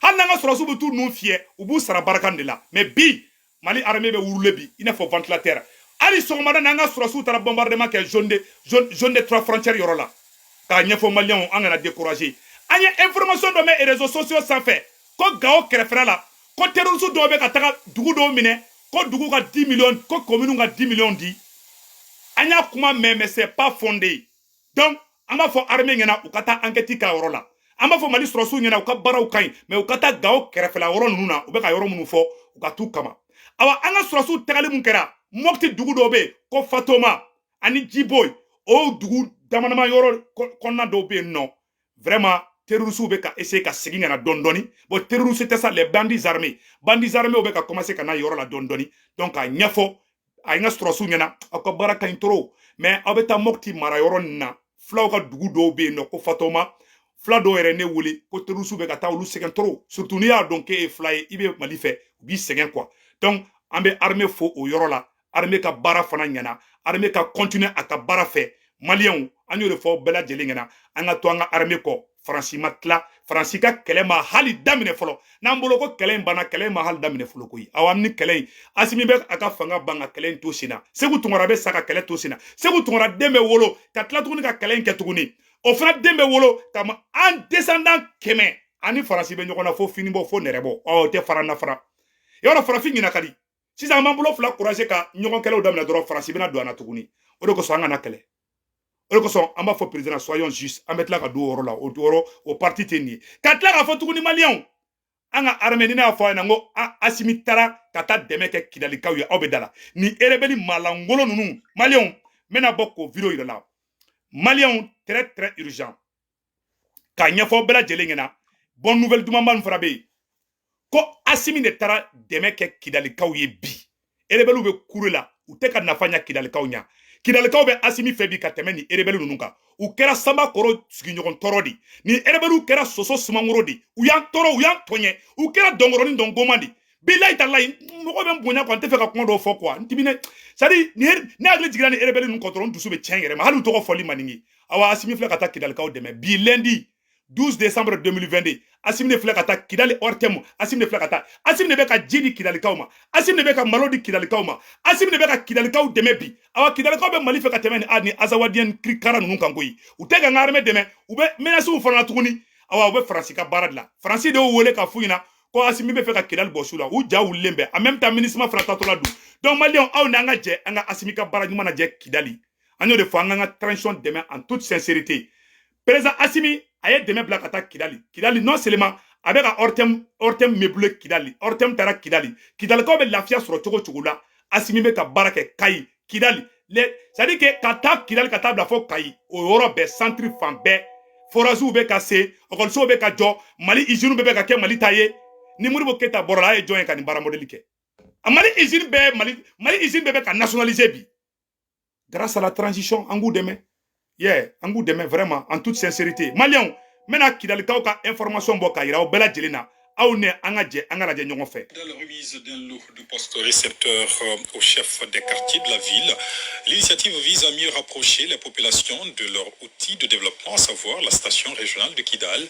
Hali n'an ka sɔrɔsiw bɛ t'u nun fiyɛ, u b'u sara barika de la. Mais bi, Mali armée bɛ wurulen bi i n'a fɔ ventilateur. Hali sɔgɔmada n'an ka sɔrɔsiw taara bombardement kɛ zone de trois frontières yɔrɔ la, k'a ɲɛfɔ Maliyɛnw, an kana décourager. An ye information dɔ mɛn réseaux sociaux sanfɛ ko Gawo kɛrɛfɛla la, ko terroriste dɔw bɛ ka taga dugu dɔw minɛ, ko dugu ka 10 millions, ko commune ka 10 millions di. An y'a kuma mɛn, mais c'est pas fondé. Donc an b'a fɔ armée ɲɛna, u ka taa enquête k'a yɔrɔ la. An b'a fɔ Mali sɔrɔsiw ɲɛna, u ka baaraw ka ɲi, mais u ka taa Gawo kɛrɛfɛla yɔrɔ ninnu na, u bɛ ka yɔrɔ minnu fɔ, u ka t'u kama. Awa, an ka sɔrɔsiw tagali mun kɛra Mopti, dugu dɔw bɛ yen ko Fatoma ani Jiboyi, o dugu damadama yɔrɔ kɔnɔna dɔw bɛ yen nɔ, vraiment terroristes bɛ ka essayer ka segin ka na dɔɔni dɔɔni. Bon, terroristes tɛ sa, les bandits armés, bandits armés bɛ ka commencer ka na yɔrɔ la dɔɔni dɔɔni. Donc k'a ɲɛfɔ a ye, n ka sɔrɔsiw ɲɛna, aw ka baara ka ɲi trop, mais aw bɛ taa Mopti mara yɔrɔ nin na, fulaw ka dugu dɔw bɛ yen nɔ ko Fatoma. Fula dɔw yɛrɛ ne wele ko terroristes bɛ ka taa olu sɛgɛn trop, surtout n'i y'a dɔn k'e ye fila ye, i bɛ Mali fɛ, u b'i sɛgɛn quoi. Donc an bɛ armée fo o yɔrɔ la. Armée ka baara fana ɲɛna, armée ka continuer a ka baara fɛ. Maliyɛnw, an y'o de fɔ bɛɛ lajɛlen ɲɛna, an ka to an ka armée kɔ. Faransi ma tila, Faransi ka kɛlɛ ma hali daminɛ fɔlɔ. N'an bolo ko kɛlɛ in banna, kɛlɛ in ma hali daminɛ fɔlɔ koyi. Awa, an ni kɛlɛ in, Asimi bɛ a ka fanga ban ka kɛlɛ in to sen na. Segu Tunkara bɛ sa ka kɛlɛ to sen na. Segu Tunkara den bɛ wolo ka tila tuguni ka kɛlɛ in kɛ tuguni. O fana den bɛ wolo ka an descendant 100 ani Faransi bɛ ɲɔgɔn na fo fini bɔ, fo nɛrɛ bɔ. Ɔ, o tɛ fara na fara yɔrɔ. Farafin ɲina ka di. Sisan an b'an bolo fila courage ka ɲɔgɔn kɛlɛw daminɛ dɔrɔn, Faransi bɛna don an na tuguni. O de kosɔn an kana kɛlɛ. O de kosɔn an b'a fɔ président, soyons justes. An bɛ tila ka don o yɔrɔ la, o yɔrɔ o parti tɛ nin ye. Ka tila k'a fɔ tuguni, Maliyɛnw, an ka armée, ni ne y'a fɔ a ɲɛna n ko Asimi taara ka taa dɛmɛ kɛ Kidalikaw ye, aw bɛ da la ni rebelle malangolo ninnu. Maliyɛnw, n bɛna bɔ k'o vidéo yira la. Maliyɛnw, très très urgent k'a ɲɛfɔ bɛɛ lajɛlen ɲɛna. Bonne nouvelle dumanba min fana bɛ yen ko Asimi de taara dɛmɛ kɛ Kidalikaw ye bi. Rebelle bɛ kure la, u tɛ ka nafa ɲa Kidalikaw ɲa. Kidalikaw bɛ Asimi fɛ bi ka tɛmɛ ni rebelle ninnu kan. U kɛra sanba kɔrɔ sigiɲɔgɔn tɔɔrɔ de ni rebelle kɛra soso sumangoro de. U y'an tɔɔrɔ, u y'an tɔɲɛ, u kɛra dɔnkɔrɔni dɔnkoma de. Bilayi talayi, mɔgɔ bɛ n bonya quoi, n tɛ fɛ ka kuma dɔw fɔ quoi, n timinɛ. C'est à dire ni ne hakili jiginna ni rebelle ninnu kɔ dɔrɔn, n dusu bɛ tiɲɛ yɛrɛ ma, hali u tɔgɔ fɔli man di n ye. Awa, Asimi filɛ ka taa Kidalikaw dɛmɛ bi lundi 12 décembre 2022. Asimi de filɛ ka taa Kidali ORTM. Asimi de filɛ ka taa. Asimi de bɛ ka ji di Kidalikaw ma. Asimi de bɛ ka malo di Kidalikaw ma. Asimi de bɛ ka Kidalikaw dɛmɛ bi. Awa, Kidalikaw bɛ Mali fɛ ka tɛmɛ ni a ni Azawadiyɛn kirikara ninnu kan koyi. U tɛ ka n ka armée dɛmɛ, u bɛ menaces fana tuguni. Awa, u bɛ Faransi ka baara de la. Faransi de y'u wele ka f'u ɲɛna ko Asimi bɛ fɛ ka Kidali bɔ su la. U ja wulilen bɛ. En même temps, MINUSMA fana taatɔ la dun. Donc Maliyɛnw, aw ni an ka jɛ an ka Asimi ka baara ɲuman lajɛ Kidali. An y'o de fɔ, an k'an ka transition dɛmɛ en toute sincérité. Président Asimi a ye dɛmɛ bila ka taa Kidali. Kidali, non seulement a bɛ ka ORTM meublé Kidali, ORTM taara Kidali, Kidalikaw bɛ lafiya sɔrɔ cogo cogo la. Asimi bɛ ka baara kɛ Kayi, Kidali, c'est à dire que ka taa Kidali ka taa bila fo Kayi, o yɔrɔ bɛɛ, centre fan bɛɛ, foragew bɛ ka se, ekɔlisow bɛ ka jɔ, Mali usine bɛɛ bɛ ka kɛ Mali ta ye. Ni Modibo Keyita bɔra la, a ye jɔn ye ka nin baara modèle kɛ? A Mali usine bɛɛ, Mali usine bɛɛ bɛ ka nationaliser bi grâce à la transition. An k'u dɛmɛ, yeah, an k'u dɛmɛ vraiment en toute sincérité. Maliyɛnw, n bɛna Kidalikaw ka information bɔ k'a yira aw bɛɛ lajɛlen na. Aw ni an ka jɛ an ka lajɛ ɲɔgɔn fɛ. Dans la remise d'un lot de postes récepteurs au chef des quartiers de la ville, l'initiative vise à mieux rapprocher les populations de leur outil de développement, à savoir la station régionale de Kidal.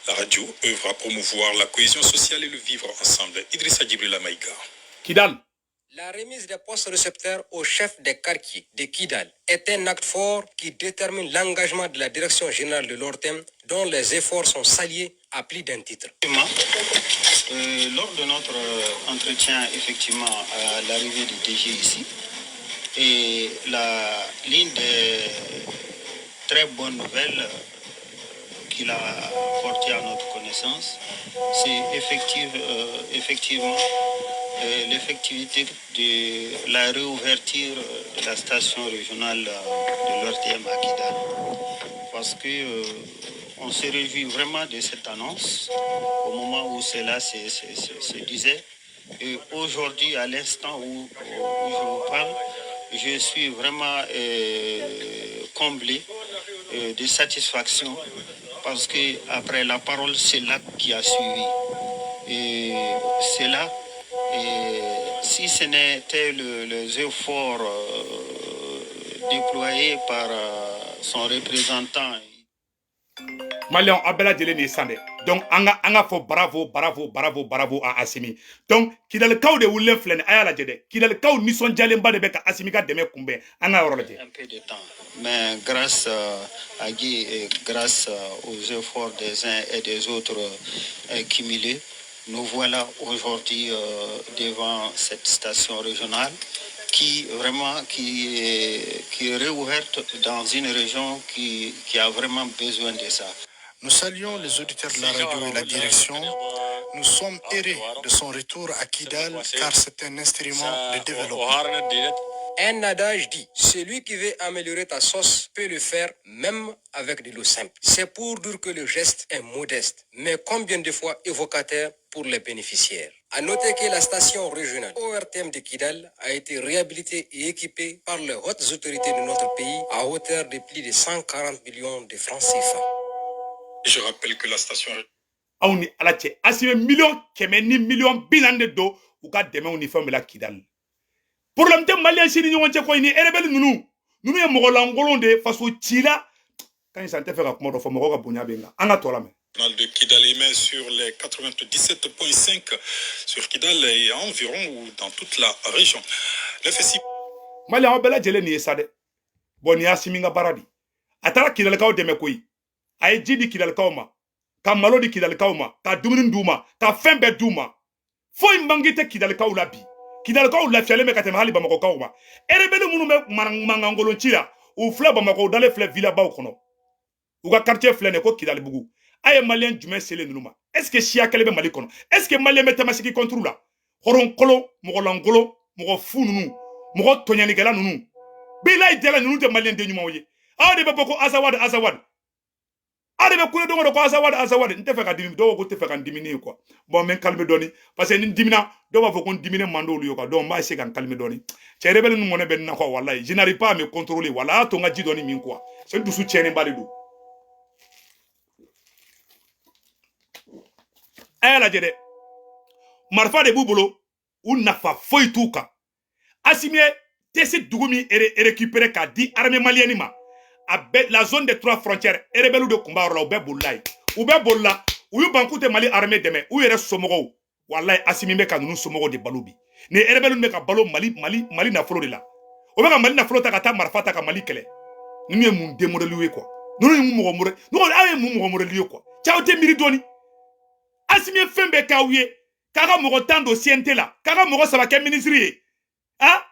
La radio œuvre à promouvoir la cohésion sociale et le vivre ensemble. Idrissa Djibrila Maïga. Kidal. La remise des postes récepteurs au chef des quartiers de Kidal est un acte fort qui détermine l'engagement de la direction générale de l'ORTM, dont les efforts sont salués à plus d'un titre. Lors de notre entretien, effectivement, à l'arrivée du DG ici, et la l'une des très bonnes nouvelles qu'il a portées à notre connaissance, c'est effectivement l'effectivité de la réouverture de la station régionale de l'ORTM à Kidal. Parce que on se réjouit vraiment de cette annonce au moment où cela se disait. Et aujourd'hui, à l'instant où je vous parle, je suis vraiment comblé de satisfaction parce que après la parole, c'est l'acte qui a suivi. Et c'est là, et si ce n'était les efforts déployés par son représentant. Maliyɛnw, aw bɛɛ lajɛlen de ye san dɛ. Donc an ka fɔ bravo, bravo, bravo, bravo à Asimi. Donc Kidalikaw de wulilen filɛ nin, a y'a lajɛ dɛ. Kidalikaw nisɔndiyalenba de bɛ ka Asimi ka dɛmɛ kunbɛn. An ka yɔrɔ lajɛ. Un peu de temps. Mais grâce à Guy et grâce aux efforts des uns et des autres cumulés, nous voilà aujourd'hui devant cette station régionale qui vraiment qui est réouverte dans une région qui a vraiment besoin de ça. Nous saluons les auditeurs de la radio et la direction. Nous sommes heureux de son retour à Kidal car c'est un instrument de développement. Un adage dit, celui qui veut améliorer ta sauce peut le faire même avec de l'eau simple. C'est pour dire que le geste est modeste, mais combien de fois évocateur pour les bénéficiaires. À noter que la station régionale ORTM de Kidal a été réhabilitée et équipée par les hautes autorités de notre pays à hauteur de plus de 140 millions de francs CFA. Je rappelle que la station Aw ni Ala cɛ, Asimi 140 000 000 de don u ka dɛmɛw ni fɛnw bɛ la Kidali. Problème tɛ Maliyɛn si ni ɲɔgɔn cɛ koyi. Ni rebelle ninnu ye mɔgɔ lankolon de ye, faso ci la. Ka Kan sisan n tɛ fɛ ka kuma dɔ fɔ mɔgɔw ka bonya bɛ n kan. An ka tɔ lamɛn. De Kidal émet sur les 97.5 sur Kidal et environ ou dans toute la région. L'FSI. Mali aw bɛɛ lajɛlen nin ye sa dɛ. Bon, nin y'Asimi ka baara de. A taara Kidalikaw dɛmɛ koyi. A ye ji di Kidalikaw ma, ka malo di Kidalikaw ma, ka dumuni d'u ma, ka fɛn bɛɛ d'u ma. Foyi manki tɛ Kidalikaw la bi. Kidalikaw lafiyalen bɛ ka tɛmɛ hali Bamakɔkaw ma. Rebelle minnu bɛ mankankolon ci la, u filɛ Bamakɔ, u dalen filɛ villabaw kɔnɔ. U ka quartier filɛ nin ye ko Kidalibugu. A ye malien jumɛn selen ninnu ma? Est ce que siya kɛlɛ bɛ Mali kɔnɔ? Est ce que malien bɛ tamasigi contre la? Hɔrɔnkolon, mɔgɔlankolon, mɔgɔ fu ninnu, mɔgɔ tɔɲɔnikɛla ninnu, bilayi jala ninnu tɛ malien den ɲumanw ye. Aw de bɛ bɔ ko Azawad, Azawad. Aw de bɛ kule don o don ko Azawad, Azawad. N tɛ fɛ ka dimi, dɔw ko tɛ fɛ ka n dimini ye quoi. Bon, n bɛ n calmer dɔɔni parce que ni n dimina, dɔw b'a fɔ ko n diminen man d'olu ye quoi. Donc n b'a essayer ka n calmer dɔɔni. Cɛ rebelle ninnu kɔni bɛ n na quoi, walayi. Je n'arrive pas à me contrôler, walayi. A y'a to n ka ji dɔɔni min quoi. C'est dusu tiɲɛnenba de don. A y'a lajɛ dɛ, marifa de b'u bolo, u nafa foyi t'u kan. Asimi ye tɛ se dugu min récupérer k'a di armée malienne ma, a bɛɛ la zone des trois frontières, rebelle de tun b'a yɔrɔ la, u bɛɛ bolila yen, u bɛɛ bolila, u y'u ban k'u tɛ Mali armée dɛmɛ, u yɛrɛ somɔgɔw. Walayi, Asimi bɛ ka ninnu somɔgɔw de balo bi. Ni rebelle bɛ ka balo Mali Mali Mali nafolo de la, o bɛ ka Mali nafolo ta ka taa marifa ta ka Mali kɛlɛ. Ninnu ye mun den modèle ye quoi? Ninnu ye mun mɔgɔ modèle? Ninnu aw ye mun mɔgɔ modèle ye quoi? Cɛ, aw tɛ miiri dɔɔni. Asimi ye fɛn bɛɛ k'aw ye, k'a ka mɔgɔ 10 don CNT la, k'a ka mɔgɔ 3 kɛ ministre ye. Ah,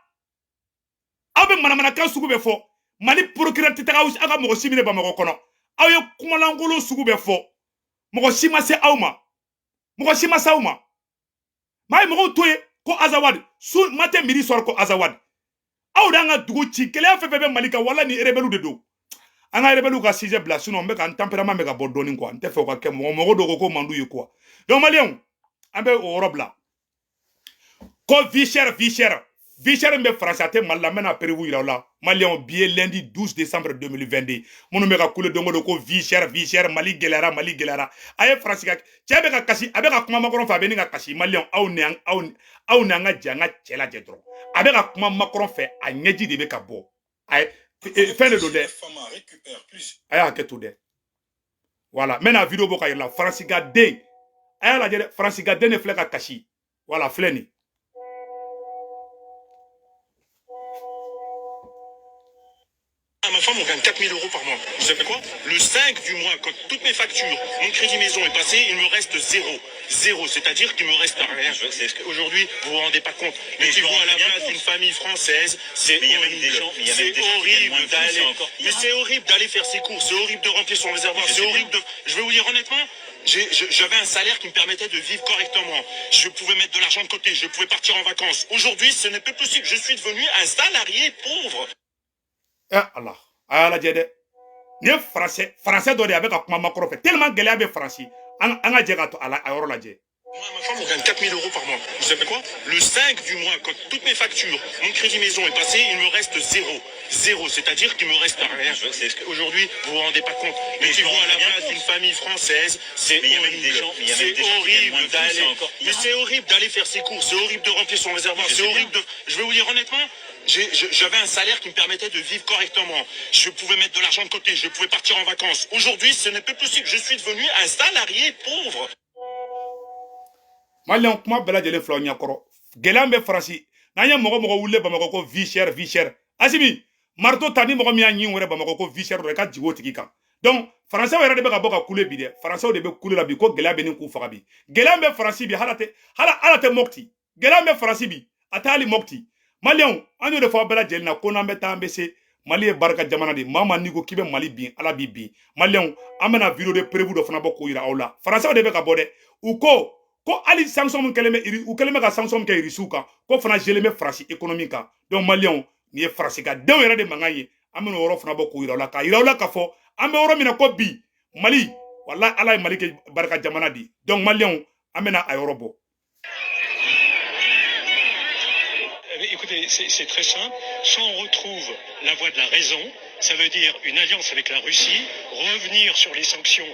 aw bɛ manamanakan sugu bɛɛ fɔ. Mali procureur tɛ taga aw ka mɔgɔ si minɛ Bamakɔ kɔnɔ. Aw ye kumalankolon sugu bɛɛ fɔ, mɔgɔ si ma se aw ma, mɔgɔ si ma se aw ma. Maa ye mɔgɔw to yen ko Azawad su matin midi soir ko Azawad. Aw de y'an ka dugu ci, gɛlɛya fɛn fɛn bɛ Mali kan, wala ni rebelle de don. An ka rebelle ka sujet bila, sinon n bɛ ka n tempérament bɛ ka bɔ dɔɔni quoi. N tɛ fɛ o ka kɛ mɔgɔ mɔgɔ dɔw ko ko man d'u ye quoi. Donc maliyɛnw, an bɛ o yɔrɔ bila. Ko vie chère, vie chère, vie chère min bɛ Faransi, a tɛ Mali la. N bɛna preuve yira aw la. Maliyɛnw, bi ye lundi 12 décembre 2022. Minnu bɛ ka kule don o don ko vie chère, vie chère, Mali gɛlɛyara, Mali gɛlɛyara. A ye Faransi ka cɛ bɛ ka kasi, a bɛ ka kuma Macron fɛ, a bɛ ni ka kasi. Maliyɛnw, aw ni aw aw ni an ka jɛ an ka cɛ lajɛ dɔrɔn. A bɛ ka kuma Macron fɛ, a ɲɛji de bɛ ka bɔ. A ye fɛn de don dɛ. A y'a hakɛ to dɛ. Voilà, n bɛna vidéo bɔ ka yira la. Faransi ka den, a y'a lajɛ dɛ, Faransi ka den de filɛ ka kasi. Voilà, filɛ nin. Ma femme, on gagne 4 000 euros par mois. Vous savez quoi? Le 5 du mois, quand toutes mes factures, mon crédit maison est passé, il me reste zéro. Zéro, c'est-à-dire qu'il me reste rien. Aujourd'hui, vous vous rendez pas compte. Mais tu vois, à la place d'une famille française, c'est horrible. C'est horrible d'aller. Mais c'est horrible d'aller faire ses courses, c'est horrible de remplir son réservoir, c'est horrible de. Je vais vous dire honnêtement, j'avais un salaire qui me permettait de vivre correctement. Je pouvais mettre de l'argent de côté, je pouvais partir en vacances. Aujourd'hui, ce n'est plus possible. Je suis devenu un salarié pauvre. Eh Allah, a y'a lajɛ dɛ. Nin ye français français dɔ de ye, a bɛ ka kuma Macron fɛ tellement gɛlɛya bɛ Faransi. An ka jɛ ka to a la, a yɔrɔ lajɛ. Moi, ma femme, on gagne 4 000 euros par mois. Vous savez quoi? Le 5 du mois, quand toutes mes factures, mon crédit maison est passé, il me reste zéro. Zéro, c'est-à-dire qu'il me reste rien. Aujourd'hui, vous vous rendez pas compte. Mais tu vois, à la place d'une famille française, c'est horrible. C'est horrible d'aller. Mais c'est horrible d'aller faire ses courses, c'est horrible de remplir son réservoir, c'est horrible de. Je vais vous dire honnêtement, j'avais un salaire qui me permettait de vivre correctement. Je pouvais mettre de l'argent de côté, je pouvais partir en vacances. Aujourd'hui, ce n'est plus possible. Je suis devenu un salarié pauvre. Maliyɛnw, kuma bɛɛ lajɛlen filɛ aw ɲɛkɔrɔ. Gɛlɛya bɛ Faransi. N'an ye mɔgɔ mɔgɔ wulilen Bamakɔ ko vie chère, vie chère, Asimi marteau ta, ni mɔgɔ min y'a ɲin wɛrɛ Bamakɔ ko vie chère dɔrɔn, i ka jigin o tigi kan. Donc faransɛw yɛrɛ de bɛ ka bɔ ka kule bi dɛ. Faransɛw de bɛ kule la bi ko gɛlɛya bɛ nin k'u faga bi. Gɛlɛya bɛ Faransi bi, hala tɛ hala ala tɛ Mopti. Gɛlɛya bɛ Faransi bi, a tɛ hali Mopti. Maliyɛnw, an y'o de fɔ aw bɛɛ lajɛlen na ko n'an bɛ taa an bɛ se. Mali ye barika jamana de. Maa maa n'i ko k'i bɛ Mali bin, Ala b'i bin. Maliyɛnw, an bɛna vidéo de preuve dɔ fana bɔ k'o yira aw la. Faransɛw de bɛ ka bɔ dɛ. U ko ko hali sanction min kɛlen bɛ, u kɛlen bɛ ka sanction min kɛ Irisiw kan, ko fana gelé bɛ Faransi économie kan. Donc maliyɛnw, nin ye Faransi ka denw yɛrɛ de mankan ye. An bɛna o yɔrɔ fana bɔ k'o yira aw la, k'a yira aw la k'a fɔ an bɛ yɔrɔ min na ko bi Mali, walahi Ala ye Mali kɛ barika jamana de. Donc maliyɛnw, an bɛna a yɔrɔ bɔ. Écoutez, c'est très simple. Soit on retrouve la voie de la raison, ça veut dire une alliance avec la Russie, revenir sur les sanctions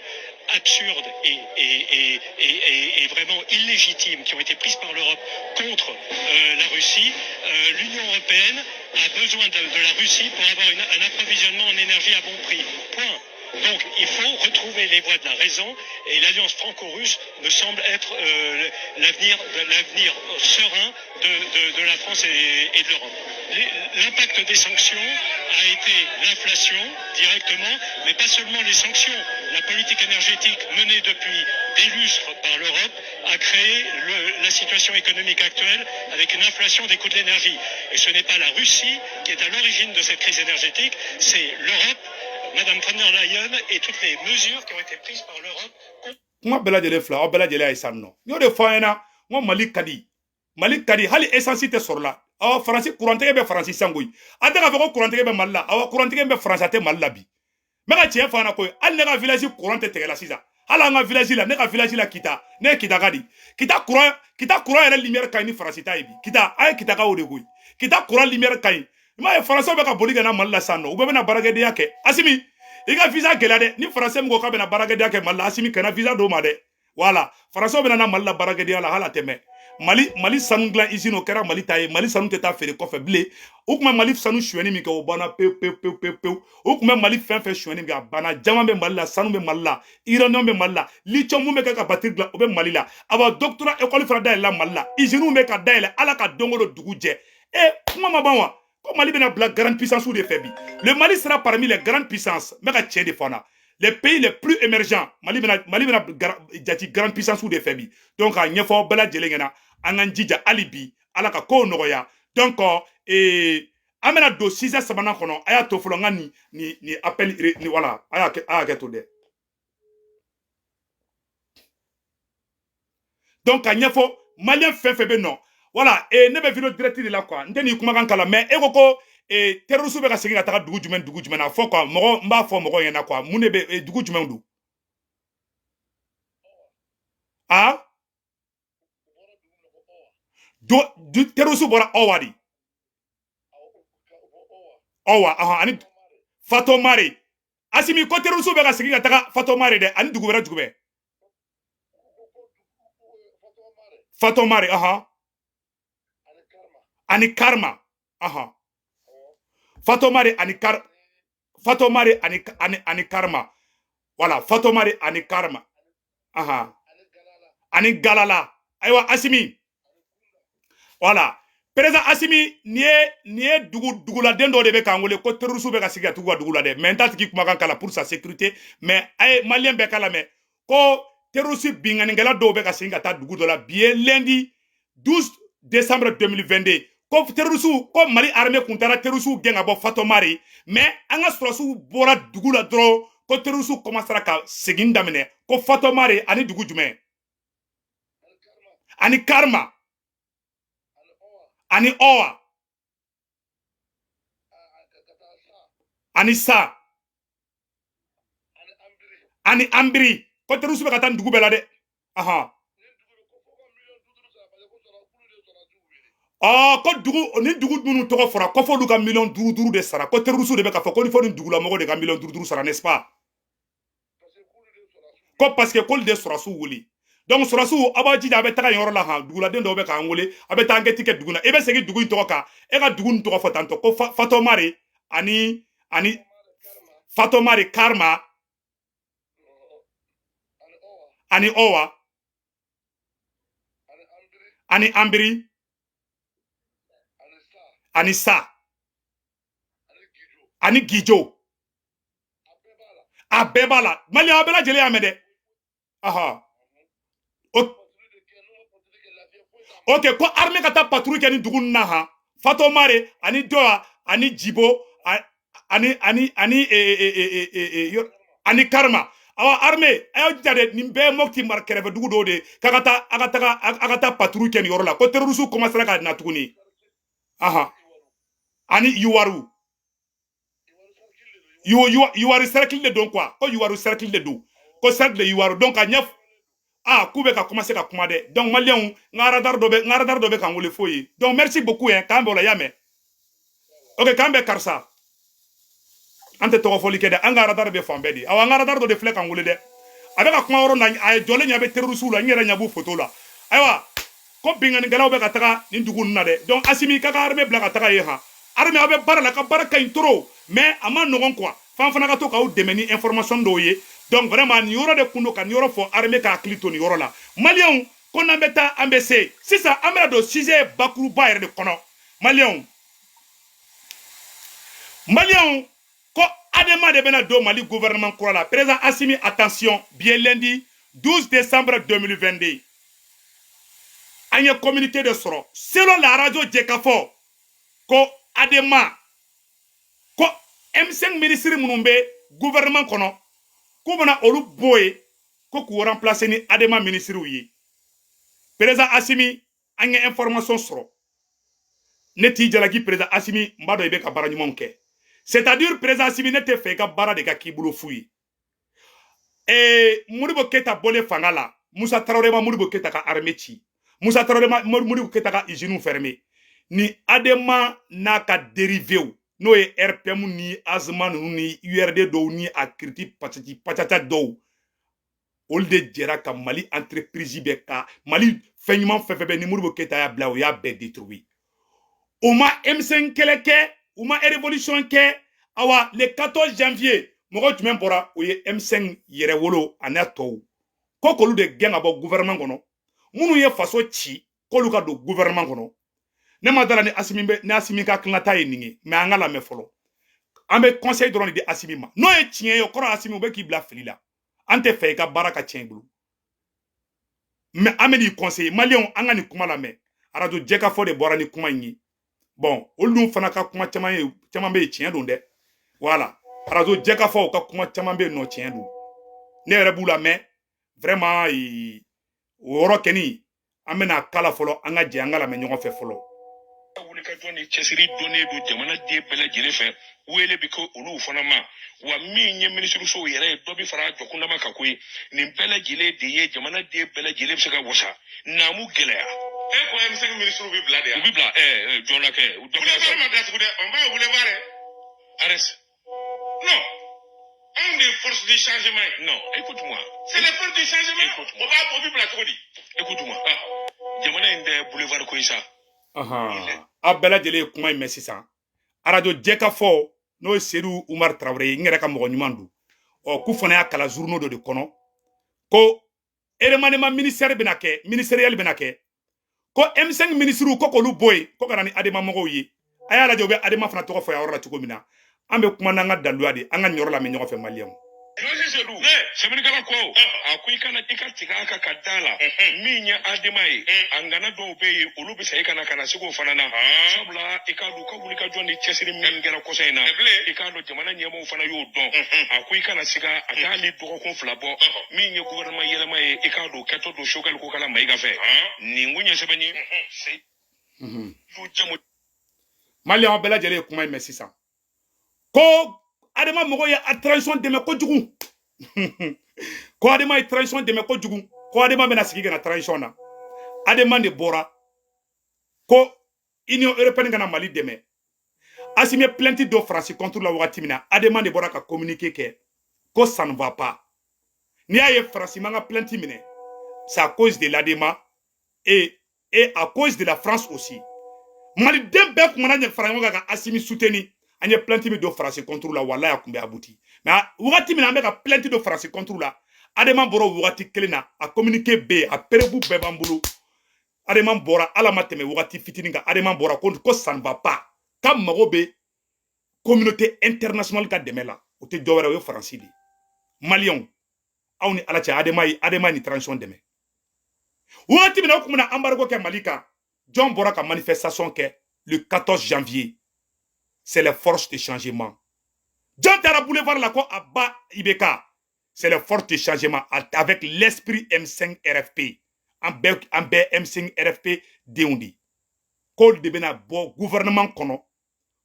absurdes et vraiment illégitimes qui ont été prises par l'Europe contre la Russie. L'Union européenne a besoin de la Russie pour avoir un approvisionnement en énergie à bon prix. Point. retrouver les voies de la raison et l'alliance franco-russe me semble être l'avenir serein de la France et de l'Europe. L'impact des sanctions a été l'inflation directement, mais pas seulement les sanctions. La politique énergétique menée depuis des lustres par l'Europe a créé la situation économique actuelle avec une inflation des coûts de l'énergie. Et ce n'est pas la Russie qui est à l'origine de cette crise énergétique, c'est l'Europe, Madame von der Leyen et toutes les mesures qui ont été prises par l'Europe. Kuma bɛɛ lajɛlen fila, aw bɛɛ lajɛlen y'a ye sisan nɔ. N y'o de fɔ an ɲɛna, n ko Mali ka di. Mali ka di, hali essence tɛ sɔrɔ la. Awɔ, Faransi kurantigɛ bɛ Faransi sisan koyi. An tɛ k'a fɔ ko kurantigɛ bɛ Mali la. Awɔ, kurantigɛ bɛ Faransi, a tɛ Mali la bi. N bɛ ka tiɲɛ fɔ an ɲɛna koyi. Hali ne ka village courant tɛ tigɛ la sisan. Hali an ka village la, ne ka village la Kita, ne ye Kita ka di. Kita courant, Kita courant yɛrɛ lumière ka ɲi ni Faransi ta ye bi. Kita, an ye Kitakaw de koyi. Kita courant lumière ka ɲi. I m'a ye Faransɛw bɛ ka boli ka na Mali la sisan nɔ. U bɛɛ bɛna baarakɛdenya kɛ. Asimi, i ka visa gɛlɛya dɛ. Ni Faransɛ min ko k'a bɛna baarakɛdenya kɛ Mali la, Asimi kana visa d'o ma dɛ. Voilà, Faransɛw bɛna na Mali la baarakɛdenya la, hali a tɛ mɛn. Mali sanu dilan usine, o kɛra Mali ta ye. Mali sanu tɛ taa feere kɔfɛ bilen. U tun bɛ Mali sanu sonyɛni min kɛ, o banna pewu pewu pewu pewu pewu. U tun bɛ Mali fɛn fɛn sonyɛni min kɛ, a banna. Jama bɛ Mali la, sanu bɛ Mali la, uranium bɛ Mali la, lithium mun bɛ kɛ ka batterie dilan, o bɛ Mali la. Awa, doctorat école fana dayɛlɛla Mali la, usine bɛ ka dayɛlɛ. Ala ka don o don dugu jɛ. E kuma ma ban wa? Ko Mali bɛna bila grande puissance de fɛ bi. Le Mali sera parmi les grandes puissances. N bɛ ka tiɲɛ de fɔ an na. Les pays les plus émergents, Mali bɛna jati grande puissance de fɛ bi. Donc a ɲɛfɔ bɛɛ lajɛlen ɲɛna, an k'an jija hali bi, Ala ka kow nɔgɔya. Donc an bɛna don sujet sabanan kɔnɔ. A y'a to fɔlɔ n ka nin appel ni, voilà, a y'a kɛ, a y'a kɛ to dɛ. Donc ka ɲɛfɔ malien fɛn fɛn bɛ nɔ, voilà, ne bɛ vidéo direct de la quoi. N tɛ nin kumakan kalan, mais e ko ko terroriste bɛ ka segin ka taga dugu jumɛn, dugu jumɛn na fɔ quoi. Mɔgɔ n b'a fɔ mɔgɔw ɲɛna quoi, mun de bɛ dugu jumɛn don? Ah, do du terroriste bɔra Ɔwa de. Ɔwa, ahan, ani Fatomare. Asimi ko terroriste bɛ ka segin ka taga Fatomare dɛ, ani dugu wɛrɛ jumɛn? Fatomare, ahan, ani Karma, ahan. Fatomare ani Kar Fatomare ani Karma. Voilà, Fatomare ani Karma. Ahan. Ani Galala. Ayiwa Asimi. Voilà. Président Asimi, nin ye duguladen dɔ de bɛ k'an wele ko terroriste bɛ ka sigi ka tugu ka dugu la dɛ. Mais n t'a tigi kumakan kala pour sa sécurité, mais a ye malien bɛɛ kala mɛ ko terroriste binkannikɛla dɔw bɛ ka segin ka taa dugu dɔ la bi ye lundi 12 décembre 2022. Ko terroriste, ko Mali armée kun taara terroriste gɛn ka bɔ Fatomare, mais an ka sɔrɔsiw bɔra dugu la dɔrɔn ko terroriste commencera ka segin daminɛ ko Fatomare ani dugu jumɛn? Ani Karma, ani Ɔwa, ani Sa, ani Anbiri. Ko terroriste bɛ ka taa nin dugu bɛɛ la dɛ. Ahan. Ko dugu ni dugu minnu tɔgɔ fɔra ko f'olu ka miliyɔn duuru duuru de sara, ko terroriste de bɛ k'a fɔ ko ni fo ni dugulamɔgɔw de ka miliyɔn duuru duuru sara, n'est-ce pas? Ko parce que k'olu de sɔrɔsiw wele. Donc sɔrɔsiw, aw b'a jija, a bɛ taga yen yɔrɔ la han. Duguladen dɔw bɛ k'an wele, a bɛ taa enquête kɛ dugu na. I bɛ segin dugu in tɔgɔ kan, e ka dugu in tɔgɔ fɔ tantɔ ko Fatomare ani Fatomare, Karma ani Ɔwa ani Anbiri ani Sa ani Gijo. A bɛɛ b'a la. Maliyɛn, aw bɛɛ lajɛlen y'a mɛn dɛ. Aha. Ok, ko armée ka taa patrouille kɛ ni dugu ninnu na han. Fatomare ani Dɔwa ani Jibo ani ani ani ani Karma. Awa armée, a y'aw jija dɛ, nin bɛɛ ye Mopti mara kɛrɛfɛ dugu dɔw de ye, k'a ka taa a ka taga a ka taa patrouille kɛ nin yɔrɔ la, ko terroriste commencera ka na tuguni. Ahan. Ani Yuwaru. Yuwaru cercle de don quoi. Ko Yuwaru cercle de don. Ko cercle de Yuwaru. Donc a ɲɛ ah k'u bɛ ka commencer ka kuma dɛ. Donc maliyɛnw, n ka radar dɔ bɛ, n ka radar dɔ bɛ k'an wele fo ye. Donc merci beaucoup hein, k'an bɛn o la, y'a mɛn. Ok, k'an bɛn karisa. An tɛ tɔgɔ fɔli kɛ dɛ, an ka radar bɛ fan bɛɛ de. Awɔ, an ka radar dɔ de filɛ k'an wele dɛ. A bɛ ka kuma yɔrɔ na, a ye jɔlen ɲɛ bɛ terroriste la, n yɛrɛ ɲɛ b'u photo la. Ayiwa, ko binkannikɛlaw bɛ ka taga nin dugu ninnu na dɛ. Donc Asimi k'a ka armée bila ka taga yen han. Armée, aw bɛ baara la, ka baara ka ɲi trop, mais a ma nɔgɔn quoi. F'an fana ka to k'aw dɛmɛ ni information dɔw ye. Donc vraiment, nin yɔrɔ de kun don ka nin yɔrɔ fɔ, armée ka hakili to nin yɔrɔ la. Maliyɛnw, ko n'an bɛ taa, an bɛ se. Sisan an bɛna don sujet bakuruba yɛrɛ de kɔnɔ. Maliyɛnw, ko ADEMA de bɛna don Mali gouvernement kura la. Président Assimi, attention. Bi lundi 12 décembre 2022, an ye communiqué de sɔrɔ selon la radio Jɛkafɔ ko ADEMA, ko M5 ministre minnu bɛ gouvernement kɔnɔ, k'u bɛna olu bɔ yen, ko k'u remplacer ni ADEMA ministres ye. Président Assimi, an ye information sɔrɔ. Ne t'i jalaki, président Assimi. N b'a dɔn i bɛ ka baara ɲumanw kɛ. C'est à dire, président Assimi, ne tɛ fɛ i ka baara de ka k'i bolo fu ye. Modibo Keyita bɔlen fanga la, Musa Tarawele ma Modibo Keyita ka armée ci, Musa Tarawele ma Modibo Keyita ka usine fermé. Ni ADEMA n'a ka dérivé, n'o ye RPM ni ASMA ninnu ni URD dɔw ni a kiriti patati patata dɔw, olu de jɛra ka Mali entreprise bɛɛ, ka Mali fɛn ɲuman fɛn fɛn bɛ ni Modibo Keyita y'a bila, o y'a bɛɛ détruit. U ma M5 kɛlɛ kɛ, u ma révolution kɛ. Awa, le 14 janvier, mɔgɔ jumɛn bɔra? O ye M5 yɛrɛwolo a n'a tɔw, ko k'olu de gɛn ka bɔ gouvernement kɔnɔ. Minnu ye faso ci, k'olu ka don gouvernement kɔnɔ. Ne ma dala ni Asimi bɛ, ni Asimi ka tilalata ye nin ye. Mais an ka lamɛn fɔlɔ. An bɛ conseil dɔrɔn de di Asimi ma. N'o ye tiɲɛ ye, o kɔrɔ Asimi, u bɛ k'i bila fili la. An tɛ fɛ i ka baara ka tiɲɛ i bolo, mais an bɛ n'i conseiller. Maliyɛnw, an ka nin kuma lamɛn. Arajo Jɛkafɔ de bɔra ni kuma in ye. Bon, olu dun fana ka kuma caman ye, caman bɛ yen, tiɲɛ don dɛ. Voilà, arajo Jɛkafɔ ka kuma caman bɛ yen nɔ, tiɲɛ don. Ne yɛrɛ b'u lamɛn vraiment. O yɔrɔ kɛni, an bɛna kala fɔlɔ. An ka jɛ an ka lamɛn ɲɔgɔn fɛ fɔlɔ. Wulikajɔ ni cɛsiri donnen don jamana den bɛɛ lajɛlen fɛ. Wele bɛ kɛ olu fana ma wa. Min ye minisirisow yɛrɛ ye, dɔ bɛ fara jɔkundama kan koyi. Nin bɛɛ lajɛlen de ye jamana den bɛɛ lajɛlen bɛ se ka wasa naamu gɛlɛya. E ko M5 ministre bɛ bila de U yan. bɛ bila jɔn na kɛ. Boulevard ma datugu dɛ, on va au boulevard dɛ. Ares. Non, anw de ye force de changement ye. Non, écoute-moi. C'est les forces de changement. Écoute-moi. O b'a o bɛ bila cogo di? Écoute-moi, jamana in tɛ boulevard ko ye sa. Aw bɛɛ lajɛlen ye kuma in mɛn sisan. Arajo Jɛkafɔ, n'o ye Sedu Umar Tarawele ye, n yɛrɛ ka mɔgɔ ɲuman don. Ɔ, k'u fana y'a kalan journaux dɔ de kɔnɔ ko remaniement ministère bɛna kɛ, ministériel bɛna kɛ, ko M5 ministres, ko k'olu bɔ yen, ko ka na ni ADEMA mɔgɔw ye. A y'a lajɛ, u bɛ ADEMA fana tɔgɔ fɔ a yɔrɔ la cogo min na. An bɛ kuma n'an ka daluya de. An ka nin yɔrɔ lamɛn ɲɔgɔn fɛ, maliyɛnw. Jɔsi Sedu, sɛbɛnnikɛla ko a ko i kana i ka tigɛ a kan ka da la. Min ye ADEMA ye, a ŋana dɔw bɛ yen, olu bɛ segin ka na segu fana na, sabula i k'a dɔn u ka wulikajɔ ni cɛsiri min kɛra kɔsa in na, i k'a dɔn jamana ɲɛmaaw fana y'o dɔn. A ko i kana siga, a t'ale dɔgɔkun 2 bɔ. Min ye gouvernement yɛlɛma ye, i k'a dɔn o kɛtɔ don Choguel Kokalla Maïga fɛ. Nin kun ye sɛbɛn ye Seydou Jamu. Maliyɛnw bɛɛ lajɛlen ye kuma in mɛn sisan ko ADEMA mɔgɔw ye a transition dɛmɛ kojugu, ko ADEMA ye transition dɛmɛ kojugu, ko ADEMA bɛna sigi ka na transition na. ADEMA de bɔra ko Union européenne kana Mali dɛmɛ. Asimi ye plainte dɔ Faransi contre la wagati min na, ADEMA de bɔra ka communiqué kɛ ko ça ne va pas. N'i y'a ye Faransi man ka plainte minɛ, c'est à cause de l'ADEMA et à cause de la France aussi. Maliden bɛɛ kun mana ɲɛ fara ɲɔgɔn kan ka Asimi soutenir. An ye plainte min don Faransi contre la, walahi, a kun bɛ abouti. Mais wagati min na an bɛ ka plainte don Faransi contre la, ADEMA bɔra o wagati kelen na. A communiqué bɛ yen, a preuve bɛɛ b'an bolo. ADEMA bɔra, ala ma tɛmɛ wagati fitinin kan, ADEMA bɔra ko ça ne va pas, k'a mago bɛ communauté internationale ka dɛmɛ la. O tɛ dɔwɛrɛ, o ye Faransi de ye. Maliyɛnw, aw ni Ala cɛ, ADEMA ye, ADEMA ni transition dɛmɛ wagati min na, o tun bɛna embargo kɛ Mali kan, jɔn bɔra ka manifestation kɛ le 14 janvier? C'est les forces de changement. Jɔn taara boulevard la ko a ba IBK? C'est les forces de changement avec l'esprit M5 RFP. An bɛɛ M5 RFP denw de, k'olu de bɛna bɔ gouvernement kɔnɔ,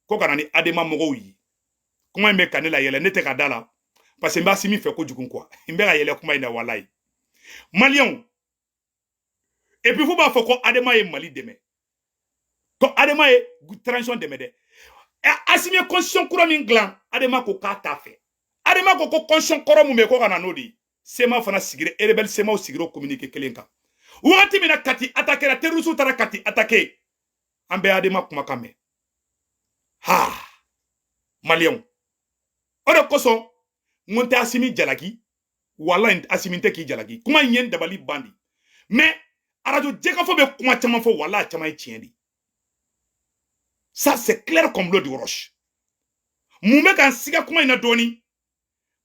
ko ka na ni ADEMA mɔgɔw ye. Kuma in bɛ ka ne la yɛlɛ, ne tɛ ka da la parce que n b'a Asimi fɛ kojugu quoi. N bɛ ka yɛlɛ kuma in na, walayi, maliyɛnw. Et puis f'u b'a fɔ ko ADEMA ye Mali dɛmɛ, ko ADEMA ye transition dɛmɛ dɛ. Asimi ye constitution kura min dilan, ADEMA ko k'a t'a fɛ. ADEMA ko constitution kɔrɔ mun bɛ yen, ko ka na n'o de ye. CMA fana sigira, rebelle CMAw sigira o communiqué kelen kan. Wagati min na Kati attaqué la, terroriste taara Kati attaqué, an bɛɛ ADEMA kumakan mɛn. Ha, maliyɛnw, o de kosɔn n ko n tɛ Asimi jalaki. Walahi Assimi tɛ k'i jalaki. Kuma in ye n dabali ban de. Mais arajo Jɛkafɔ bɛ kuma caman fɔ, walahi a caman ye tiɲɛ de. Ça c'est clair comme l'eau de roche. Mun bɛ k'an siga kuma in na dɔɔni?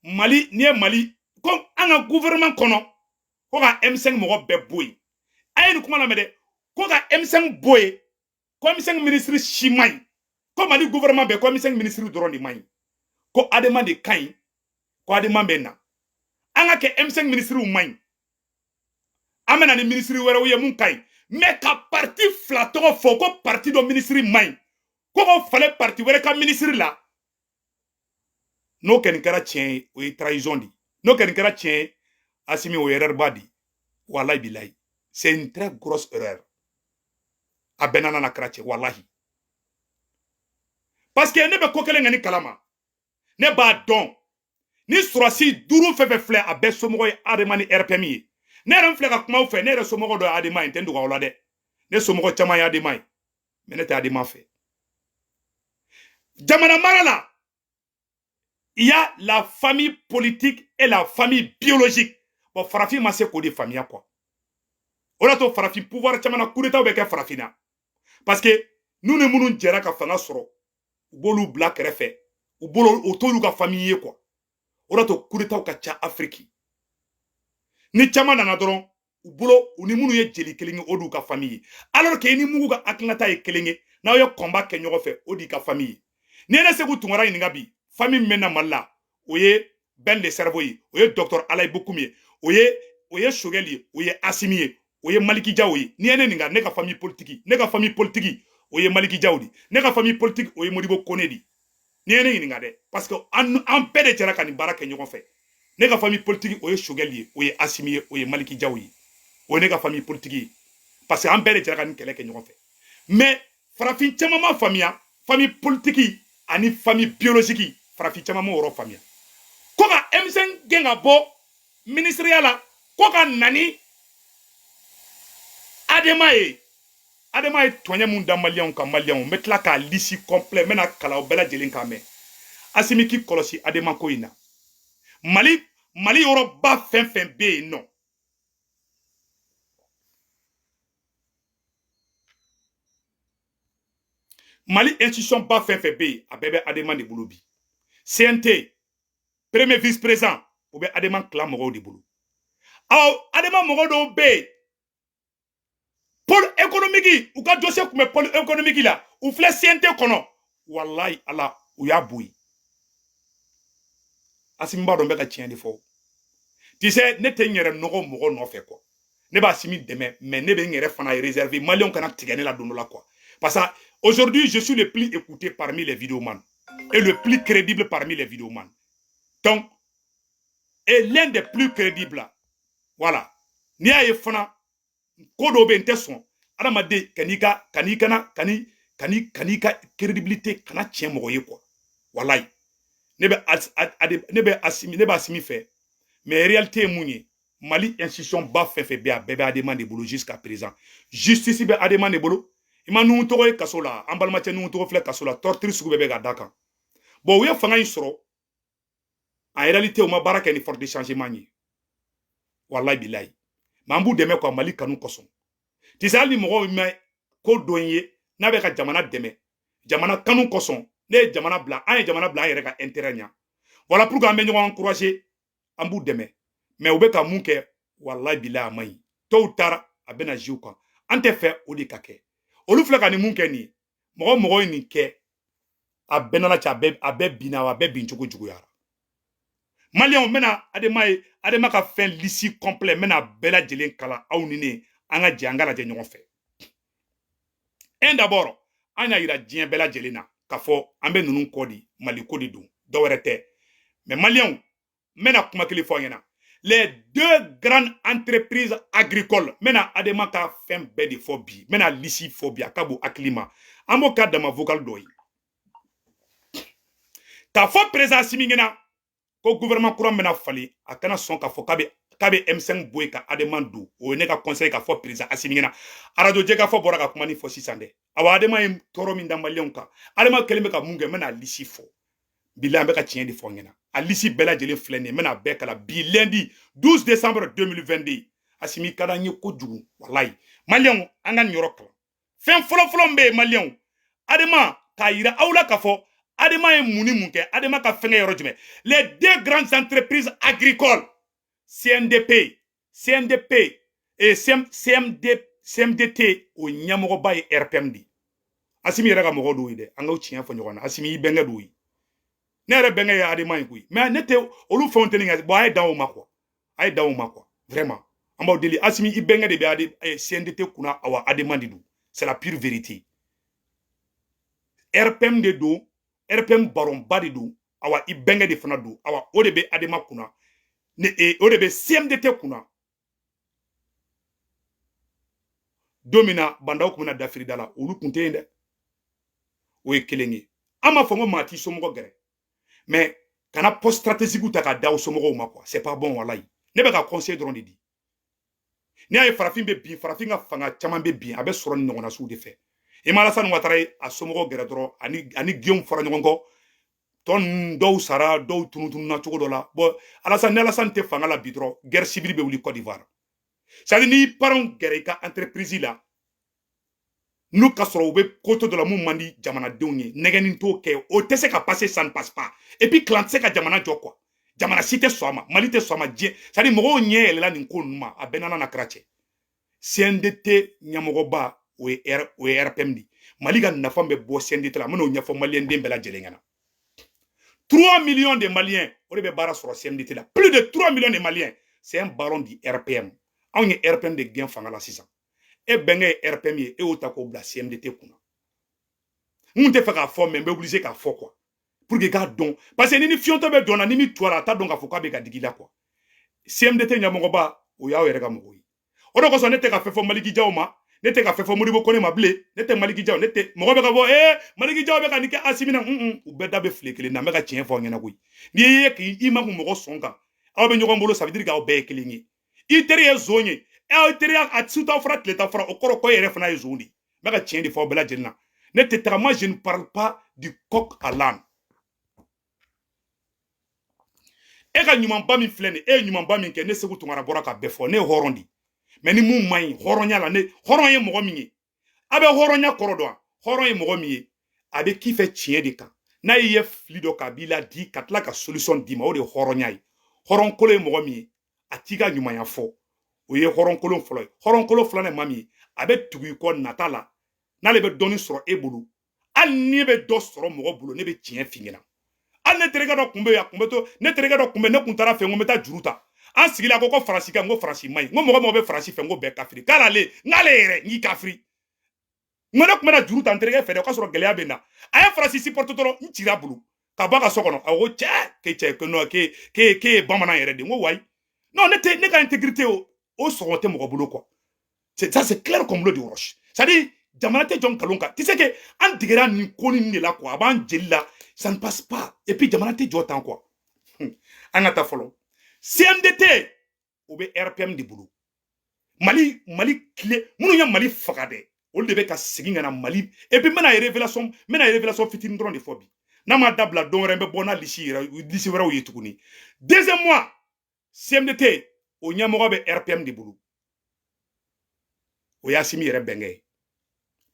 Mali, n'i ye Mali ko an ka gouvernement kɔnɔ, ko ka M5 mɔgɔ bɛɛ bɔ yen. A ye nin kuma lamɛn dɛ. Ko ka M5 bɔ yen, ko M5 ministre si man ɲi. Ko Mali gouvernement bɛɛ, ko M5 ministre dɔrɔn de man ɲi. Ko ADEMA de ka ɲi, ko ADEMA bɛ na. An ka kɛ M5 ministre man ɲi. An bɛ na ni ministre wɛrɛw ye mun ka ɲi. Mais ka parti fila tɔgɔ fɔ ko parti dɔ ministre man ɲi, ko k'o falen parti wɛrɛ ka ministre la. N'o kɔni kɛra tiɲɛ ye, o ye trahison de ye. N'o kɔni kɛra tiɲɛ ye, Assimi, o ye erreur ba de ye. Walahi bilahi. C'est une très grosse erreur. A bɛɛ nana kɛra cɛ, walahi. Parce que ne bɛ ko kelen kɛ ni kalama. Ne b'a dɔn. Ni sɔrɔsi duuru fɛn fɛn filɛ, a bɛɛ somɔgɔ ye ADEMA ni RPM ye. Ne yɛrɛ filɛ ka kuma aw fɛ, ne yɛrɛ somɔgɔ dɔ ye ADEMA ye, n tɛ n dogo aw la dɛ. Ne somɔgɔ caman ye ADEMA ye. Mais ne tɛ ADEMA fɛ. Jamana mara la, il y a la famille politique et la famille biologique. Bon, farafin ma se k'o de faamuya quoi. O de to farafin pouvoir caman na, coup d'état bɛ kɛ farafin na. Parce que n'u ni minnu jɛra ka fanga sɔrɔ, u b'olu bila kɛrɛfɛ, u bolo o t'olu ka famille ye quoi. O de to coup d'état ka ca Afrique. Ni caman nana dɔrɔn, u bolo u ni minnu ye jeli kelen ye, o d'u ka famille ye. Alors que i ni mugu ka hakilinata ye kelen ye, n'aw ye combat kɛ ɲɔgɔn fɛ, o d'i ka famille ye. Ni ye ne Sékou Tounkara ɲininka bi, famille min bɛ na Mali la, o ye Ben le Cerveau ye, o ye docteur Alayi Bokoum ye, o ye Choguel ye, o ye Assimi ye, o ye Malick Diaw ye. N'i ye ne ɲininka, ne ka famille politique, ne ka famille politique, o ye Malick Diaw de. Ne ka famille politique, o ye Modibo Kone de. N'i ye ne ɲininka dɛ, parce que an bɛɛ de jɛra ka nin baara kɛ ɲɔgɔn fɛ. Ne ka famille politique, o ye Choguel ye, o ye Assimi ye, o ye Malick Diaw ye. O ye ne ka famille politique ye. Parce que an bɛɛ de jɛra ka nin kɛlɛ kɛ ɲɔgɔn fɛ. Mais farafin caman ma faamuya famille politique ani famille biologique, farafin caman m'o yɔrɔ faamuya. Ko ka M5 gɛn ka bɔ ministériya la, ko ka na ni ADEMA ye. ADEMA ye tɔɲɛ mun da maliyɛnw kan, maliyɛnw, n bɛ tila k'a liste complet, n bɛna kalan o bɛɛ lajɛlen kan mɛn. Assimi k'i kɔlɔsi ADEMA ko in na. Mali yɔrɔba fɛn fɛn bɛ yen nɔ, Mali institution ba fɛn fɛn bɛ yen, a bɛɛ bɛ ADEMA de bolo bi. CNT, premier vice président, o bɛ ADEMA clan mɔgɔw de bolo. Awɔ, ADEMA mɔgɔ dɔw bɛ yen, pôle économique, u ka dossier tun bɛ pôle économique la, u filɛ CNT kɔnɔ. Walahi Ala, u y'a bɔ yen. Assimi b'a dɔn n bɛ ka tiɲɛ de fɔ. Tu sais, ne tɛ n yɛrɛ nɔgɔ mɔgɔ nɔfɛ quoi. Ne b'a Assimi dɛmɛ, mais ne bɛ n yɛrɛ fana réserver. Maliyɛnw kana tigɛ ne la don dɔ la quoi. Parce que aujourd'hui, je suis le plus écouté parmi les vidéomans et le plus crédible parmi les vidéomans. Donc, et l'un des plus crédibles. Voilà. N'i y'a ye fana, ko dɔw bɛ yen n tɛ sɔn. Adamaden, kan'i ka kan'i kana kan'i kan'i kan'i ka crédibilité kana tiɲɛ mɔgɔ ye quoi. Walayi. Ne bɛ Assimi, ne bɛ Assimi fɛ. Mais réalité ye mun ye? Mali institution ba fɛn fɛn bɛ yen, a bɛɛ bɛ ADEMA de bolo jusqu'à présent. Justice bɛ ADEMA de bolo. I ma Nuhu tɔgɔ ye kaso la, an balimacɛ Nuhu tɔgɔ filɛ kaso la, torture sugu bɛɛ bɛ ka da kan. Bon, u ye fanga in sɔrɔ, en réalité u ma baara kɛ ni force de changement ye. Walayi bilayi. Mais an b'u dɛmɛ quoi, Mali kanu kosɔn. Tu sais, hali ni mɔgɔw ma ko dɔ ye, n'a bɛ ka jamana dɛmɛ, jamana kanu kosɔn, ne ye jamana bila, an ye jamana bila an yɛrɛ ka intérêt ɲɛ. Voilà pourquoi an bɛ ɲɔgɔn encourager, an b'u dɛmɛ. Mais u bɛ ka mun kɛ, walayi bilayi a man ɲi. Tôt ou tard, a bɛna jouer kan. An tɛ fɛ o de ka kɛ. Olu filɛ ka nin mun kɛ nin ye, mɔgɔ mɔgɔ ye nin kɛ, a bɛɛ nana cɛ, a bɛɛ binna wa, a bɛɛ bin cogo juguyara. Maliyɛnw, n bɛna ADEMA ye, ADEMA ka fɛn liste complet, n bɛna bɛɛ lajɛlen kalan aw ni ne, an ka jɛ an ka lajɛ ɲɔgɔn fɛ. Un d'abord, an y'a yira diɲɛ bɛɛ lajɛlen na k'a fɔ an bɛ ninnu kɔ di, Mali ko de don, dɔwɛrɛ tɛ. Mais maliyɛnw, n bɛna kuma kelen fɔ aw ɲɛna. Les deux grandes entreprises agricoles, n bɛna ADEMA ka fɛn bɛɛ de fɔ bi, n bɛna liste fɔ bi, a ka bon hakili ma. An b'o k'a dama vocal dɔ ye. K'a fɔ président Assimi ɲɛna ko gouvernement kura bɛna falen, a kana sɔn k'a fɔ k'a bɛ M5 bɔ yen ka ADEMA don. O ye ne ka conseil k'a fɔ président Assimi ɲɛna. Arajo Jɛkafɔ bɔra ka kuma ni fɔ sisan dɛ. Awa, ADEMA ye tɔɔrɔ min da maliyɛnw kan, ADEMA kɛlen bɛ ka mun kɛ, n bɛna liste fɔ. Bilahi, an bɛ ka tiɲɛ de fɔ n ɲɛna. A liste bɛɛ lajɛlen filɛ nin ye, n bɛna a bɛɛ kalan bi lundi 12 décembre 2022. Asimi ka d'an ye kojugu, walayi. Maliyɛnw, an ka nin yɔrɔ kalan. Fɛn fɔlɔfɔlɔ min bɛ yen, maliyɛnw, Adema k'a yira aw la k'a fɔ Adema ye mun ni mun kɛ, Adema ka fɛngɛ yɔrɔ jumɛn. Les deux grandes entreprises agricoles, CNDP, CNDP et CMD, CMDT, o ɲɛmɔgɔba ye RPM de ye. Asimi yɛrɛ ka mɔgɔ dɔw ye dɛ, an k'o tiɲɛ fɔ ɲɔgɔn na. Asimi y'i bɛnkɛ dɔw ye, ne yɛrɛ bɛnkɛ ye Adema ye koyi, mais ne tɛ olu fɛnw tɛ nin kɛ. Bon, a ye dan o ma quoi, a ye dan o ma quoi. Vraiment, an b'aw deli. Asimi i bɛnkɛ de bɛ CNDT kunna, awa Adema de don, c'est la pure vérité. RPM de don, RPM baronba de don, awa i bɛnkɛ de fana don, awa o de bɛ Adema kunna ne, o de bɛ CMDT kunna. Don min na bandaw tun bɛna dafiri da la, olu tun tɛ yen dɛ. O ye kelen ye. An m'a fɔ ko maa t'i somɔgɔ gɛrɛ, mais kana poste stratégique ta k'a da aw somɔgɔw ma quoi, c'est pas bon, walayi. Ne bɛ ka conseil dɔrɔn de di. N'i y'a ye farafin bɛ bin, farafin ka fanga caman bɛ bin, a bɛ sɔrɔ nin ɲɔgɔnna de fɛ. I ma Alassane Ouattara ye a somɔgɔw gɛrɛ dɔrɔn, ani Guillaume fɔra ɲɔgɔn kɔ, tɔ ninnu dɔw sara, dɔw tununna cogo dɔ la. Bon, Alassane, ni Alassane tɛ fanga la bi dɔrɔn, guerre civile bɛ wuli Côte d'Ivoire. C'est à dire n'i parents gɛrɛ i ka entreprise la, n'u ka sɔrɔ u bɛ ko to dɔ la mun man di jamanadenw ye, nɛgɛnni t'o kɛ, o tɛ se ka passer, ça ne passe pas. Et puis clan tɛ se ka jamana jɔ quoi, jamana si tɛ sɔn a ma, Mali tɛ sɔn a ma, diɲɛ. C'est à dire mɔgɔw ɲɛ yɛlɛla nin ko ninnu ma, a bɛɛ n'Ala na kɛra cɛ. CNDT ɲɛmɔgɔba, o ye R, o ye RPM de. Mali ka nafa bɛ bɔ CNDT la, n bɛn'o ɲɛfɔ maliyɛn den bɛɛ lajɛlen ɲɛna. 3 millions de Maliens, o de bɛ baara sɔrɔ CMDT la. Plus de 3 millions de Maliens, c'est un baron du RPM. Anw ye RPM de gɛn fanga la sisan. E bɛnkɛ ye RPM ye, e y'o ta k'o bila CMDT kunna. N kun tɛ fɛ k'a fɔ, mais n bɛ obligé k'a fɔ quoi, pour que i k'a dɔn, parce que ni fiyɔntɔ bɛ dɔn na, ni min tu a la, a t'a dɔn k'a fɔ k'a bɛ ka digi i la quoi. CMDT ɲɛmɔgɔba, o y'aw yɛrɛ ka mɔgɔ ye. O de kosɔn ne tɛ ka fɛn fɔ Maliki Jaw ma, ne tɛ ka fɛn fɔ Modibo Kone ma bilen, ne tɛ Maliki Jaw, ne tɛ mɔgɔ bɛ ka fɔ Maliki Jaw bɛ ka nin kɛ Asimi na, u bɛɛ da bɛ file kelen na. N bɛ ka tiɲɛ fɔ aw ɲɛna koyi. N'i ye k'i ma kun mɔgɔ sɔn kan, aw bɛ ɲɔgɔn bolo, ça veut dire k'aw bɛɛ ye kelen ye. I teri ye zon ye, aw teri a su t'aw fara tile t'aw fara, o kɔrɔ ko e yɛrɛ fana ye zon de ye. N bɛ ka tiɲɛ de fɔ aw bɛɛ lajɛlen na. Ne tɛ taga, moi je ne parle pas du coq à l'âne. E ka ɲumanba min filɛ nin ye, e ye ɲumanba min kɛ, ne Sekou Tounkara bɔra ka bɛɛ fɔ, ne ye hɔrɔn de ye. Mais ni mun man ɲi hɔrɔnya la, ne hɔrɔn ye mɔgɔ min ye, a bɛ hɔrɔnya kɔrɔ dɔn wa? Hɔrɔn ye mɔgɔ min ye, a bɛ k'i fɛ tiɲɛ de kan, n'a y'i ye fili dɔ k'a b'i la di ka tila ka solution d'i ma, o de ye hɔrɔnya ye. Hɔrɔnkolon ye mɔgɔ min ye, a t'i ka ɲumanya fɔ, o ye hɔrɔnkolon fɔlɔ ye. Hɔrɔnkolon filanan ye maa min ye, a bɛ tugu i kɔ nata la, n'ale bɛ dɔɔni sɔrɔ e bolo, hali ni bɛ dɔ sɔrɔ mɔgɔ bolo, ne bɛ tiɲɛ f'i ɲɛna. Hali ne terikɛ dɔ kun bɛ yen, a kun bɛ to ne terikɛ dɔ kun bɛ, ne kun taara fɛ, n ko n bɛ taa juru ta, an sigila ko Faransi kan, n ko Faransi man ɲi, n ko mɔgɔ mɔgɔ bɛ Faransi fɛ, n ko bɛɛ kafiri, k'ale n'ale yɛrɛ n k'i kafiri. N ko ne kun bɛna juru ta n terikɛ fɛ dɛ, o k'a sɔrɔ gɛlɛya bɛ n na, a ye Faransi supporter dɔrɔn, n cira bolo ka bɔ a ka so kɔnɔ. A ko cɛ, k'e cɛ ko non, k'e ye bamanan yɛrɛ de. N ko wayi, non, ne tɛ, ne ka intégrité o sɔngɔ tɛ mɔgɔ bolo quoi. C'est ça, c'est clair comme l'eau de roche. C'est à dire jamana tɛ jɔ nkalon kan. Tu sais que an degera nin ko nin de la quoi, a b'an jeli la, ça ne passe pas. Et puis jamana tɛ jɔ tan quoi. An ka taa fɔlɔ. CMDT, o bɛ RPM de bolo. Mali tile minnu ye Mali faga dɛ, olu de bɛ ka segin ka na Mali. Et puis n bɛna révélation fitinin dɔrɔn de fɔ bi. N'a ma dabila don wɛrɛ, n bɛ bɔ n'a lisi yɛrɛ, lisi wɛrɛw ye tuguni. Deuxième mois, CMDT, o ɲɛmɔgɔ bɛ RPM de bolo. O y'Asimi yɛrɛ bɛnkɛ ye.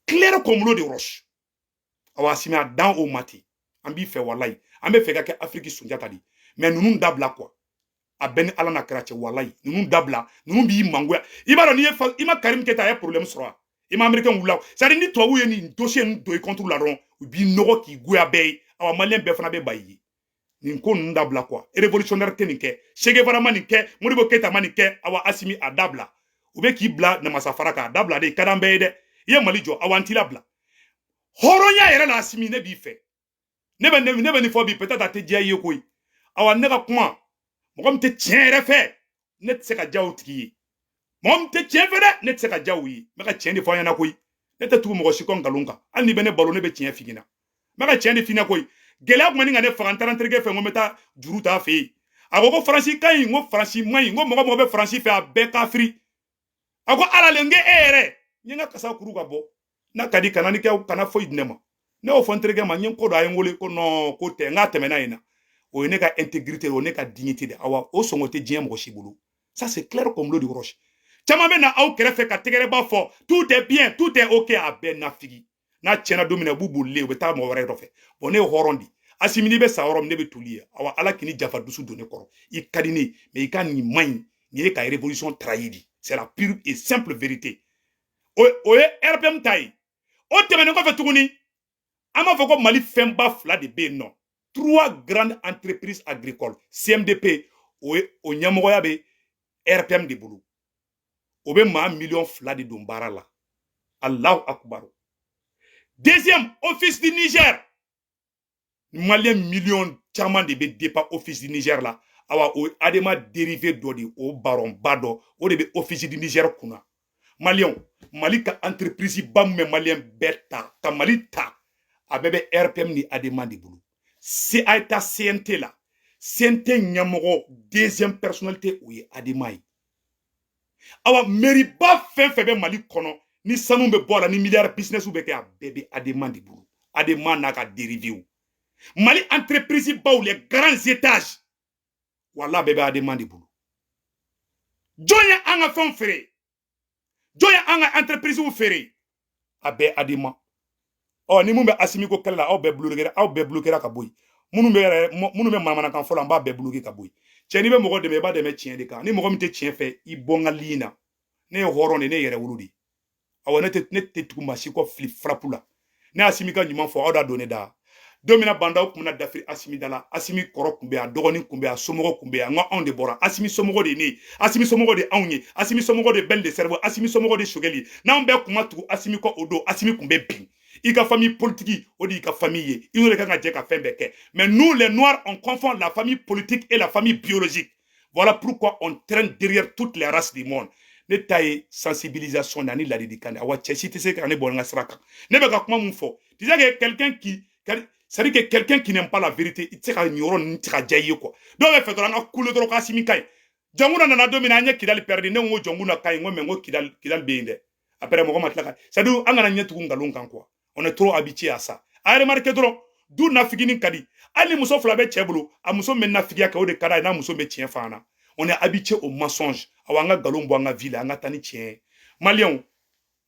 Clair comme l'eau de roche. Awa Asimi, a dan o ma ten. An b'i fɛ walayi. An bɛ fɛ ka kɛ Afiriki Sunjata de. Mais ninnu dabila quoi. A bɛɛ ni Ala n'a kɛra cɛ, walayi. Ninnu dabila, ninnu b'i mangoya. I b'a dɔn n'i ye i ma Karim Keita, a ye problème sɔrɔ wa? I ma américain wula. C'est à dire ni tubabu ye nin dossier ninnu don i contre la dɔrɔn, u b'i nɔgɔ k'i goya bɛɛ ye. Awa maliyɛn bɛɛ fana bɛ ba i ye. Nin ko ninnu dabila quoi. Révolutionnaire tɛ nin kɛ. Che Guevara ma nin kɛ, Modibo Keita ma nin kɛ, awa Asimi a dabila. U bɛ k'i bila namasafara kan, a dabila de, i ka d'an bɛɛ ye dɛ. I ye Mali jɔ, awa an t'i labila. Hɔrɔnya yɛrɛ la Asimi, ne b'i fɛ. Ne bɛ nin fɔ bi, peut-être a tɛ diya i ye koyi. Awa ne ka kuma, mɔgɔ min tɛ tiɲɛ yɛrɛ fɛ, ne tɛ se ka diya o tigi ye. Mɔgɔ min tɛ tiɲɛ fɛ dɛ, ne tɛ se ka diya o ye. N bɛ ka tiɲɛ de fɔ an ɲɛna koyi. Ne tɛ tugu mɔgɔ si kɔ nkalon kan. Hali n'i bɛ ne balo, ne bɛ tiɲɛ f'i ɲɛna. N bɛ ka tiɲɛ de f'i ɲɛna koyi. Gɛlɛya tun bɛ ni ka ne faga, n taara n terikɛ fɛ, n ko n bɛ taa juru t'a fɛ yen. A ko ko Faransi ka ɲi, n ko Faransi man ɲi, n ko mɔgɔ mɔgɔ bɛ Faransi fɛ, a bɛɛ kafiri. A ko ala le, n ko e yɛrɛ, n ye n ka kasa kuru ka bɔ. N'a ka di, kana ni kɛ, kana foyi di ne ma. Ne y'o fɔ n terikɛ ma, n ye n ko dɔn, a ye n wele ko non, ko tɛ, n k'a tɛmɛna yen na. O ye ne ka intégrité, o ye ne ka dignité de. Awa, o sɔngɔ tɛ diɲɛ mɔgɔ si bolo. Ça, c'est clair comme l'eau de roche. Caman bɛ na aw kɛrɛfɛ ka tɛgɛrɛba fɔ, tout est bien, tout est ok, a bɛɛ nafigi. N'a tiɲɛna don min na, u b'u bolilen, u bɛ taa mɔgɔ wɛrɛ nɔfɛ. Bon, ne ye hɔrɔn de. Asimi, n'i bɛ sa yɔrɔ min, ne bɛ toli ye. Awa, Ala k'i ni jafa dusu don ne kɔrɔ. I ka di ne ye, mais i ka nin man ɲi. Nin ye ka révolution trahi de. C'est la pure et simple vérité. O ye RPM ta ye. O tɛmɛnen kɔfɛ tuguni, an b'a fɔ ko Mali fɛnba fila de bɛ yen nɔ, trois grandes entreprises agricoles. CMDP, o ye, o ɲɛmɔgɔya bɛ RPM de bolo. O bɛ maa 2 miliyɔn de don baara la. Allahu akubaru. Deuxième, Office du Niger. Malien miliyɔn caman de bɛ dépend Office du Niger la. Awa, o ye ADEMA dérivé dɔ de, o baronba dɔ, o de bɛ Office du Niger kunna. Maliyɛnw, Mali ka entreprise ba min bɛ Maliyɛn bɛɛ ta ka Mali ta, a bɛɛ bɛ RPM ni ADEMA de bolo. A ye taa CNT la, CNT ɲɛmɔgɔ, deuxième personnalité, o ye ADEMA ye. Awa, mairie-ba fɛn fɛn bɛ Mali kɔnɔ, ni sanu bɛ bɔ a la, ni miliyari business bɛ kɛ, a bɛɛ bɛ ADEMA de bolo, ADEMA n'a ka dérivé. Mali entreprise baw, les grands étages, wala, bɛɛ bɛ ADEMA de bolo. Jɔn ye an ka fɛnw feere? Jɔn ye an ka entreprise feere? A bɛɛ ADEMA. Ɔ, ni mun bɛ Asimi ko kɛlɛ la, aw bɛɛ bloqué, aw bɛɛ bloqué ka bɔ yen. Minnu bɛ yɛrɛ, minnu bɛ manamanakan fɔ la, an b'a bɛɛ bloqué ka bɔ yen. Cɛ, n'i bɛ mɔgɔ dɛmɛ, i b'a dɛmɛ tiɲɛ de kan. Ni mɔgɔ min tɛ tiɲɛ fɛ, i bɔ n ka ligne na. Ne ye hɔrɔn de, ne ye yɛrɛ wolo de. Awɔ, ne tɛ tugu maa si kɔ fili frappe la. Ne Asimi ka ɲuman fɔ, aw da don ne da. Don min na Bandaw tun bɛna dafiri Asimi da la, Asimi kɔrɔ tun bɛ yen, a dɔgɔnin tun bɛ yen, a somɔgɔw tun bɛ yen. An ko anw de bɔra. Asimi somɔgɔw de ye ne ye, Asimi somɔgɔw de ye anw ye, Asimi somɔgɔw de Ben le Cerveau, Asimi somɔgɔw de Sogɛli. N'anw bɛɛ kun ma tugu Asimi kɔ o don, Asimi tun bɛ bin. I ka famille politique, o de y'i ka famille ye. I n'o de kan ka jɛ ka fɛn bɛɛ kɛ. Mais nous, les Noirs, on confond la famille politique et la famille biologique. Voilà pourquoi on traîne derrière toutes les races du monde. Ne ta ye sensibilisation ani ladilikan de. Awa, cɛ si tɛ se ka ne bɔ n ka sira kan. Ne bɛ ka kuma mun fɔ, tu sais que quelqu'un qui, c'est à dire que quelqu'un qui n'aime pas la vérité, i tɛ se ka nin yɔrɔ ninnu tɛ ka diya i ye quoi. Dɔw bɛ fɛ dɔrɔn an ka kule dɔrɔn k'Asimi ka ɲi. Jɔnkuna nana don min na, an ye Kidali perdu. Ne ko Jɔnkuna ka ɲi, n ko mais n ko Kidali, Kidali bɛ yen dɛ. Après, mɔgɔ ma tila ka, c'est à dire an kana ɲɛ tugun nkalon kan quoi. On est trop habitué à ça. A remarqué dɔrɔn, du nafiginin ka di. Hali ni muso fila bɛ cɛ bolo, a muso min bɛ nafigiya kɛ, o de ka d'a ye n'a muso bɛ tiɲɛ fɔ an na. On est habitué au mensonge. Awa, an ka nkalon bɔ an ka vie la, an ka taa ni tiɲɛ ye. Maliyɛnw,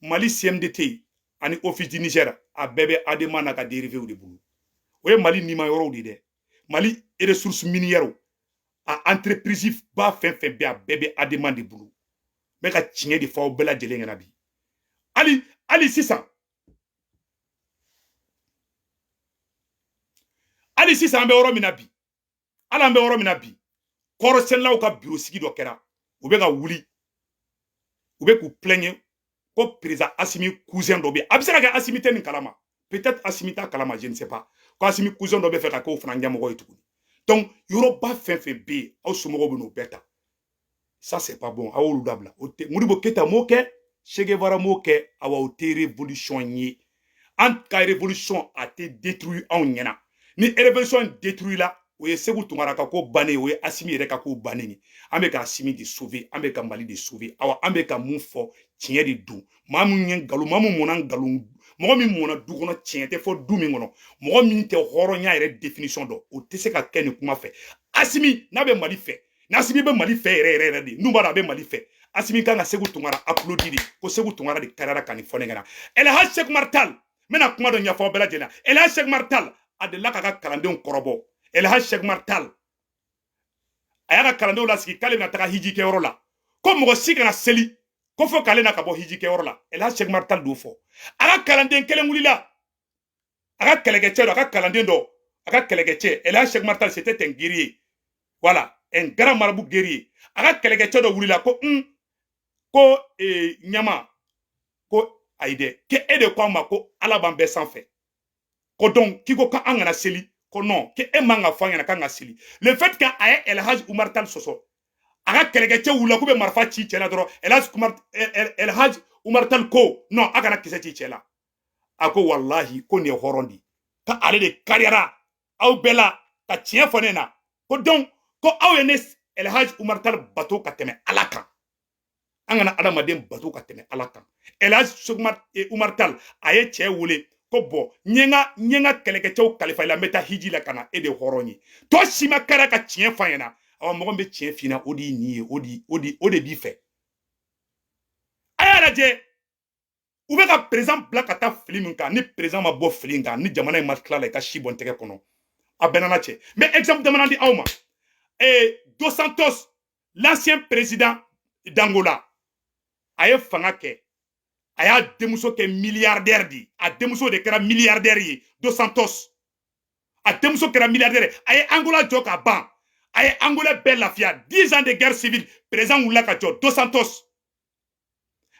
Mali CMDT ani Office du Niger, a bɛɛ bɛ ADEMA n'a ka dérivé de bolo. O ye Mali nima yɔrɔw de dɛ. Mali ressources minières, a entreprise ba fɛn fɛn bɛ, a bɛɛ bɛ ADEMA de bolo. N bɛ ka tiɲɛ de fɔ aw bɛɛ lajɛlen ɲɛna bi. Hali sisan, hali sisan, an bɛ yɔrɔ min na bi, hali an bɛ yɔrɔ min na bi, kɔrɔsɛnɛlaw ka biro sigi dɔ kɛra. U bɛ ka wuli, u bɛ k'u plaigner ko président Asimi cousin dɔ bɛ yen. A bɛ se ka kɛ Asimi tɛ nin kalama, peut-être Asimi t'a kalama, je ne sais pas, ko Asimi cousin dɔ bɛ fɛ ka k'o fana ɲɛmɔgɔ ye tuguni. Donc yɔrɔba fɛn fɛn bɛ yen, aw somɔgɔw bɛ n'o bɛɛ ta. Ça, c'est pas bon. Aw y'olu dabila. O tɛ Modibo Keyita m'o kɛ, Che Guevara m'o kɛ. Awa, o tɛ révolution ye. An ka révolution, a tɛ détruire anw ɲɛna. Ni révolution détruit la, o ye Segu Tunkara ka ko bannen, o ye Asimi yɛrɛ ka ko bannen ye. An bɛ ka Asimi de sauver, an bɛ ka Mali de sauver. Awa, an bɛ ka mun fɔ, tiɲɛ de don. Maa min ye nkalon, maa min mɔnna nkalon, mɔgɔ min mɔnna du kɔnɔ, tiɲɛ tɛ fɔ du min kɔnɔ, mɔgɔ min tɛ hɔrɔnya yɛrɛ définition dɔn, o tɛ se ka kɛ nin kuma fɛ. Asimi n'a bɛ Mali fɛ, n'Asimi bɛ Mali fɛ yɛrɛ yɛrɛ yɛrɛ de, n'u b'a dɔn a bɛ Mali fɛ, Asimi kan ka Segu Tunkara applaudi de, ko Segu Tunkara de kariyara ka nin fɔ ne ɲɛna. El Hadj Cheikh Umar Tall, n bɛna kuma dɔ ɲɛfɔ aw bɛɛ lajɛlen. El Hadj Cheikh Umar Tall, a delila k'a ka kalandenw kɔrɔbɔ. El Hadj Cheikh Umar Tall, a y'a ka kalandenw lasigi k'ale bɛna taga hiji kɛyɔrɔ la, ko mɔgɔ si kana seli ko fo k'ale na ka bɔ hiji kɛyɔrɔ la. El Hadj Cheikh Umar Tall d'o fɔ. A ka kalanden kelen wulila, a ka kɛlɛkɛcɛ dɔ, a ka kalanden dɔ, a ka kɛlɛkɛcɛ. El Hadj Cheikh Umar Tall, c'était un guerrier, voilà, un grand marabout guerrier. A ka kɛlɛkɛcɛ dɔ wulila ko ko ɲama ko ayi dɛ, k'e de ko an ma ko Ala b'an bɛɛ sanfɛ, ko donc k'i ko k'an kana seli, ko non, k'e man ka fɔ an ɲɛna k'an ka seli. Le fait que a ye El Hadj Umar Tall sɔsɔ, a ka kɛlɛkɛcɛ wulila k'u bɛ marifa ci cɛ la dɔrɔn, El Hadj Umar Tall ko non, a kana kisɛ ci cɛ la. A ko walahi, ko nin ye hɔrɔn de, ka ale de kariyara aw bɛɛ la ka tiɲɛ fɔ ne na, ko donc ko aw ye ne El Hadj Umar Tall bato ka tɛmɛ Ala kan. An kana adamaden bato ka tɛmɛ Ala kan. El Hadj Umar Tall, a ye cɛ wele Ko bɔn, n ye n ka kɛlɛkɛcɛw kalifa i la, n bɛ taa hiji la ka na, e de hɔrɔn ye. Tɔ si ma kɛra ka tiɲɛ f'a ɲɛna. Awa, mɔgɔ min bɛ tiɲɛ f'i ɲɛna, o de y'i nin ye, o de b'i fɛ. A y'a lajɛ, u bɛ ka président bila ka taa fili min kan, ni président ma bɔ fili in kan, ni jamana in ma tila la, i ka si bɔ n tɛgɛ kɔnɔ. A bɛɛ nana cɛ. N bɛ exemple dama di aw ma. Dos Santos, l'ancien président d'Angola, a ye fanga kɛ, a y'a denmuso kɛ milliardaire de ye. A denmuso de kɛra milliardaire ye. Dos Santos, a denmuso kɛra milliardaire. A ye Angola jɔ ka ban, a ye Angola bɛɛ lafiya. 10 ans de guerre civile, président wulila ka jɔ, Dos Santos.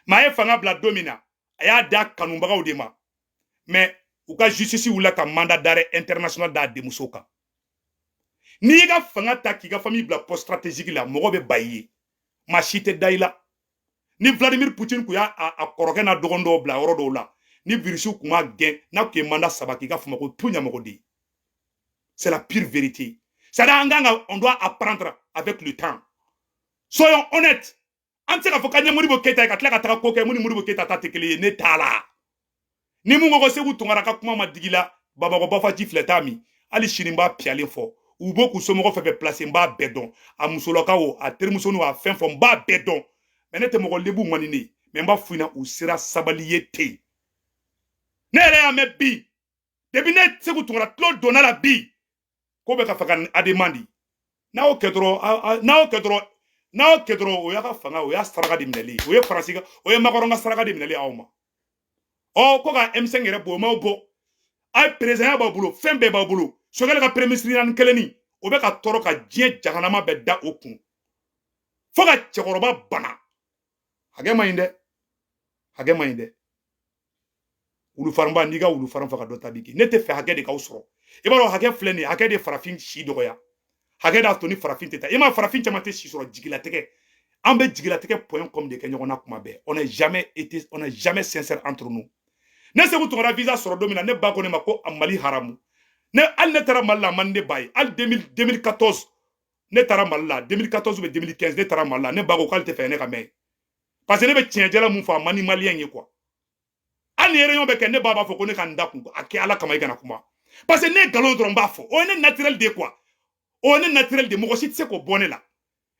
Mais a ye fanga bila don min na, a y'a da kanubagaw de ma. Mais u ka justice wulila ka mandat d'arrêt international d'a denmuso kan. N'i y'i ka fanga ta k'i ka famille bila poste stratégique la, mɔgɔ bɛ ba i ye, maa si tɛ da i la. Ni Vladimir Poutine kun y'a a kɔrɔkɛ n'a dɔgɔnin dɔw bila yɔrɔ dɔw la, ni virus kun ma gɛn, n'a kun ye mandat 3 k'i ka fama ko tu ɲamɔgɔden. C'est la pure vérité. C'est-à-dire, an kan ka, on doit apprendre avec le temps. Soyons honnêtes. An tɛ se k'a fɔ k'an ye Modibo Keyita ye ka tila ka taga ko kɛ mun ni Modibo Keyita ta tɛ kelen ye. Ne t'a la. Ni mun ko ko Segu Tunkara ka kuma ma digi la, Bamakɔ bafaji filɛ t'a min. Hali sini n b'a piyalen fɔ. U b'o k'u somɔgɔw fɛn fɛn place, n b'a bɛɛ dɔn. A musolakaw o, a terimusoninw, a fɛn fɔ, n b'a bɛɛ dɔn. Mais ne tɛ mɔgɔ lebu man di ne ye. Mais n b'a f'u ɲɛna, u sera sabali ye ten. Ne yɛrɛ y'a mɛn bi, depuis ne Segu Tunkara tulo donna la bi ko bɛ ka fɛ ka ADEMA di. N'a y'o kɛ dɔrɔn, n'a y'o kɛ dɔrɔn, n'a y'o kɛ dɔrɔn, o y'a ka fanga, o y'a saraka de minɛli, o ye Faransi ka, o ye Macron ka saraka de minɛli aw ma. Ɔ, ko ka M5 yɛrɛ bɔ, o m'aw bɔ. A ye président b'aw bolo, fɛn bɛɛ b'aw bolo. Choguel ka premier ministre naani kelenni, o bɛ ka tɔɔrɔ ka diɲɛ jahanama bɛɛ da o kun fo ka cɛkɔrɔba bana. Hakɛ man ɲi dɛ, hakɛ man ɲi dɛ. Wulufarinba, n'i ka wulufarin faga, dɔ ta b'i kin. Ne tɛ fɛ hakɛ de k'aw sɔrɔ. I b'a dɔn, hakɛ filɛ nin ye, hakɛ de farafin si dɔgɔya. Hakɛ d'a to ni farafin tɛ taa. I ma farafin caman tɛ si sɔrɔ. Jigilatigɛ, an bɛ jigilatigɛ point com de kɛ ɲɔgɔn na kuma bɛɛ. On n'est jamais été, on n'est jamais sincère entre nous. Ne Segu Tunkara visa sɔrɔ don min na, ne ba ko ne ma ko a Mali haramu. Ne hali ne taara Mali la, a man ne ba ye. Hali 2014 ne taara Mali la, 2014 ou 2015 ne taara Mali la, ne ba ko k'ale tɛ fɛ ne ka mɛn, parce que ne bɛ tiɲɛjɛla mun fɔ, a man di maliyɛn ye quoi. Hali ni réunion bɛ kɛ, ne ba b'a fɔ ko ne ka n da kun a kɛ Ala kama, i kana kuma, parce que ne ye nkalon dɔrɔn n b'a fɔ. O ye ne naturel de ye quoi, o ye ne naturel de ye, mɔgɔ si tɛ se k'o bɔ ne la.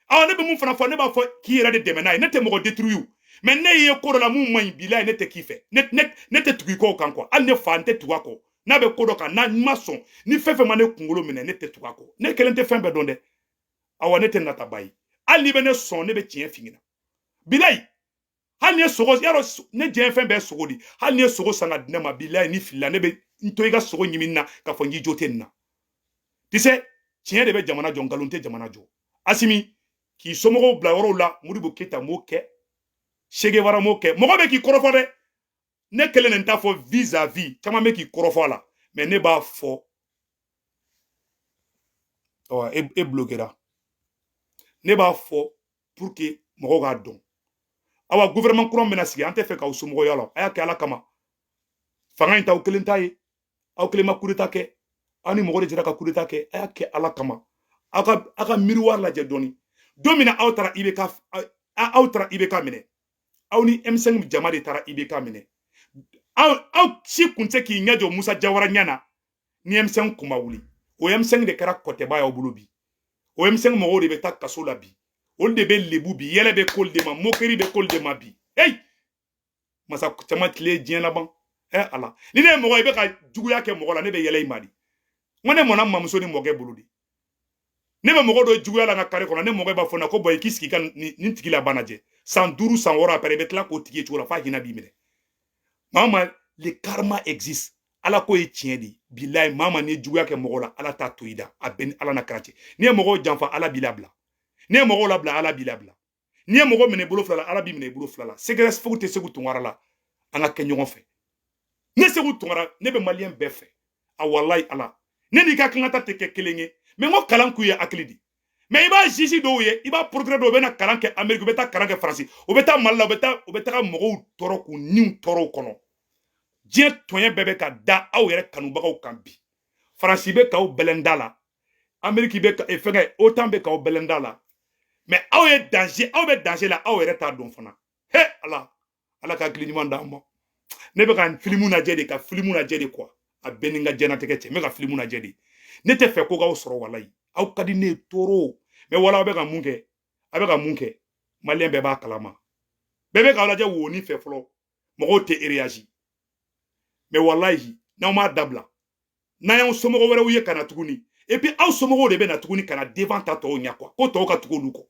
Awɔ, ne bɛ mun fana fɔ, ne b'a fɔ k'i yɛrɛ de dɛmɛ n'a ye. Ne tɛ mɔgɔ détruire, mais ne ye ko dɔ la mun man ɲi, bilayi, ne tɛ k'i fɛ. Ne tɛ tugu i kɔ o kan quoi. Hali ne fa, n tɛ tugu a kɔ. N'a bɛ ko dɔ kan, n'a ma sɔn ni fɛn fɛn ma ne kunkolo minɛ, ne tɛ tugu a kɔ. Ne kelen tɛ fɛn bɛɛ dɔn dɛ. Awɔ, ne tɛ nataba ye. Hali n'i bɛ ne sɔn, ne bɛ tiɲɛ f'i ɲɛna, bilayi. Hali ni ye sogo yarɔ, ne diɲɛ fɛn bɛɛ sogo di. Hali ni ye sogo san ka di ne ma, bilayi, ni filila, ne bɛ n to i ka sogo ɲimini na k'a fɔ n k'i jo tɛ nin na. Tu sais, tiɲɛ de bɛ jamana jɔ, nkalon tɛ jamana jɔ. Asimi k'i somɔgɔw bila yɔrɔw la, Modibo Keyita m'o kɛ, Che Guevara m'o kɛ. Mɔgɔ bɛ k'i kɔrɔfɔ dɛ. Ne kelen de t'a fɔ vis à vis, caman bɛ k'i kɔrɔfɔ a la, mais ne b'a fɔ. Ɔ, e bloquera. Ne b'a fɔ pour que mɔgɔw k'a dɔn. Awa, gouvernement kura bɛna sigi, an tɛ fɛ k'aw somɔgɔya la. A y'a kɛ Ala kama. Fanga in t'aw kelen ta ye. Aw kelen ma coup d'état kɛ, aw ni mɔgɔ de jɛra ka coup d'état kɛ. A y'a kɛ Ala kama, aw ka miroir lajɛ dɔɔni. Don min na aw taara IBK, aw taara IBK minɛ, aw ni M5 jama de taara IBK minɛ. Aw si kun tɛ k'i ɲɛ jɔ Musa Jawara ɲɛ na ni M5 kun ma wuli. O M5 de kɛra kɔtɛba y'aw bolo bi. O M5 mɔgɔw de bɛ taa kaso la bi, olu de bɛ lebu bi, yɛlɛ bɛ k'olu de ma, moquerie bɛ k'olu de ma bi. Hey, masa caman tile diɲɛ laban. Ɛ Ala, ni ne ye mɔgɔ i bɛ ka juguya kɛ mɔgɔ la, ne bɛ yɛlɛ i ma di. N ko ne mɔnna mamuso ni mɔkɛ bolo de. Ne bɛ mɔgɔ dɔ juguya la n ka kare kɔnɔ, ne mɔkɛ b'a fɔ n na ko bɔn, i k'i sigi ka nin tigi laban lajɛ. San 5, san 6 après, i bɛ tila k'o tigi ye cogo la f'a hinɛ b'i minɛ. Maa ma, le karma existe. Ala ko ye tiɲɛ de. Bilayi, maa ma, n'i ye juguya kɛ mɔgɔ la, Ala t'a to i da. A bɛɛ ni Ala na kɛra cɛ. N'i ye mɔgɔw janfa, Ala b'i labila. N'i ye mɔgɔw labila, Ala b'i labila. N'i ye mɔgɔ minɛ i bolo fila la, Ala b'i minɛ i bolo fila la. Secret foyi tɛ Segu Tunkara la. An ka kɛ ɲɔgɔn fɛ. Ne Segu Tunkara, ne bɛ maliyɛn bɛɛ fɛ. A walayi Ala, ne n'i ka hakilinata tɛ kɛ kelen ye, mais n ko kalan k'u ye hakili di. Mais i b'a juge dɔw ye, i b'a procureur dɔw, u bɛ na kalan kɛ Amérique, u bɛ taa kalan kɛ Faransi, u bɛ taa Mali la, u bɛ taa, u bɛ taga mɔgɔw tɔɔrɔ k'u niw tɔɔrɔ o kɔnɔ. Diɲɛ tɔɲɛ bɛɛ bɛ ka da aw yɛrɛ kanubagaw kan bi. Faransi bɛ k'aw bɛlɛnda la, Amérique bɛ ka fɛngɛ, OTAN bɛ k'aw bɛlɛnda la. Mais aw ye danger, aw bɛ danger la, aw yɛrɛ t'a dɔn fana. He Ala, Ala ka hakili ɲuman d'an ma. Ne bɛ ka filimu lajɛ de, ka filimu lajɛ de quoi. A bɛɛ ni n ka diɲɛnatigɛ cɛ, n bɛ ka filimu lajɛ de. Ne tɛ fɛ ko k'aw sɔrɔ, walayi. Aw ka di ne ye toro. Mais wala aw bɛ ka mun kɛ? A bɛ ka mun kɛ? Maliyɛn bɛɛ b'a kalama. Bɛɛ bɛ k'aw lajɛ woni fɛ fɔlɔ. Mɔgɔw tɛ réagi. Mais walayi, n'aw m'a dabila, n'an y'aw somɔgɔ wɛrɛw ye ka na tuguni, et puis aw somɔgɔw de bɛ na tuguni ka na devant ta tɔw ɲɛ quoi, ko tɔw ka tugu olu kɔ.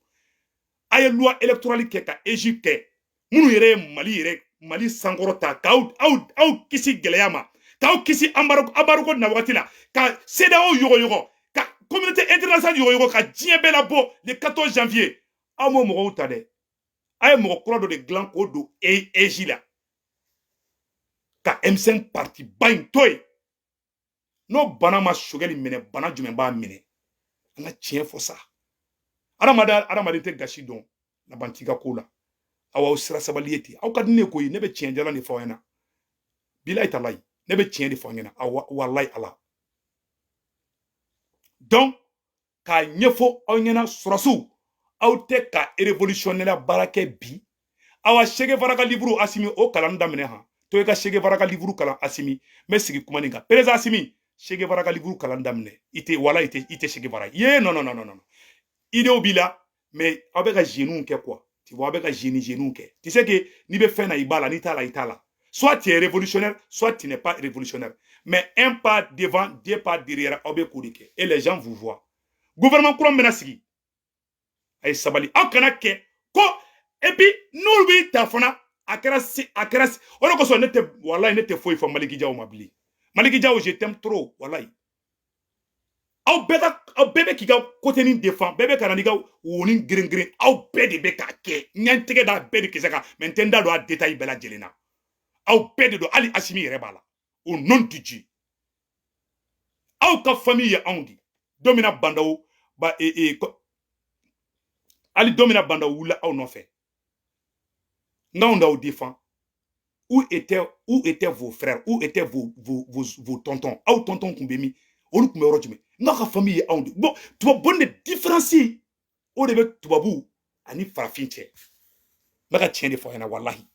A ye loi électorale kɛ ka AIGE kɛ, minnu yɛrɛ ye Mali yɛrɛ, Mali sankɔrɔ ta, k'aw aw kisi gɛlɛya ma, k'aw kisi embargo na wagati la, ka CEDEAO yɔgɔyɔgɔ, ka communauté internationale yɔgɔyɔgɔ, ka diɲɛ bɛɛ labɔ le 14 janvier. Aw m'o mɔgɔw ta dɛ. A ye mɔgɔ kura dɔ de dilan k'o don AIGE la, ka M5 parti ba in to yen. N'o bana ma Choguel minɛ, bana jumɛn b'a minɛ? An ka tiɲɛ fɔ sa. Adamaden, adamaden tɛ gasi dɔn laban t'i ka ko la. Aw sira sabali ye ten. Aw ka di ne koyi. Ne bɛ tiɲɛ jalan de fɔ aw ɲɛna. Bilayi talayi, ne bɛ tiɲɛ de fɔ aw ɲɛna. Walayi ala. Donc k'a ɲɛfɔ aw ɲɛna, sɔrɔsiw, aw tɛ ka révolutionnaire baara kɛ bi. Awa, Che Guevara ka livre, Asimi, o kalan daminɛ han. To i ka Che Guevara ka livre kalan, Asimi. N bɛ sigi kuma nin kan. Président Asimi, Che Guevara ka livre kalan daminɛ. I tɛ wala i tɛ Che Guevara ye. Non, non, non, non, non. Idéew b'i la, mais aw bɛ ka jeunes kɛ quoi, tu vois? Aw bɛ ka jeunes kɛ. Tu sais que n'i bɛ fɛn na, i b'a la, n'i t'a la, i t'a la. Soit tu es révolutionnaire, soit tu n'es pas révolutionnaire. Mais un pas devant, deux pas derrière, aw bɛ k'o de kɛ, et les gens vous voient. Gouvernement kura min bɛna sigi, a ye sabali, aw kana kɛ ko. Et puis n'olu b'i ta fana, a kɛra se, a kɛra se. O de kosɔn ne tɛ, walayi, ne tɛ foyi fɔ Maliki Jaw ma bilen. Maliki Jaw, je t'aime trop, walayi. Aw bɛɛ ka, aw bɛɛ bɛ k'i ka côté nin défend, bɛɛ bɛ ka na n'i ka wonin girin girin. Aw bɛɛ de bɛ k'a kɛ. N ɲɛ n tɛgɛ da bɛɛ de kisɛ kan, mais n tɛ n da don a détail bɛɛ lajɛlen na. Aw bɛɛ de don, hali Asimi yɛrɛ b'a la. Au nom de Dieu, aw ka famille ye anw di. Don min na Bandaw ba e e hali don min na Bandaw wulila aw nɔfɛ, n'anw d'aw défend, où étaient vos frères? Où étaient vos tontons? Aw tontons kun bɛ min? Olu tun bɛ yɔrɔ jumɛn? N'aw ka famille ye anw de. Bon, tubabu bon de différence o de bɛ tubabu ani farafin cɛ. N bɛ ka tiɲɛ de fɔ aw ɲɛna, walahi.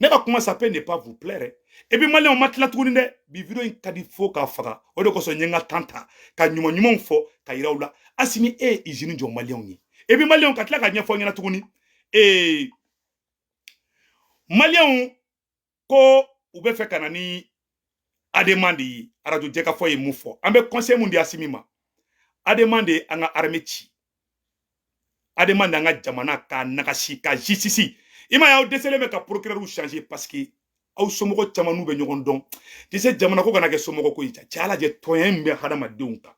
Ne ka kuma, ça peut ne pas vous plaire. Et puis maliyɛnw ma tila tuguni dɛ. Bi vidéo in ka di fo k'a faga. O de kosɔn n ye n ka temps ta ka ɲuman ɲumanw fɔ ka yira u la. Asimi, e ye usine jɔ maliyɛnw ye. Et puis maliyɛnw, ka tila ka ɲɛfɔ ɲɛna tuguni, maliyɛnw ko u bɛ fɛ ka na ni ADEMA de ye. Arajo jɛkafɔ ye mun fɔ? An bɛ conseil mun di Asimi ma? ADEMA de ye an ka armée ci. ADEMA de an ka jamana k'a nagasi, ka justice. I m'a ye, aw dɛsɛlen bɛ ka procureur changer, parce que aw somɔgɔ caman n'u bɛ ɲɔgɔn dɔn. Tu sais, jamana ko kana kɛ somɔgɔ ko ye. Cɛ, ala lajɛ tɔɲɛ min bɛ hadamadenw kan.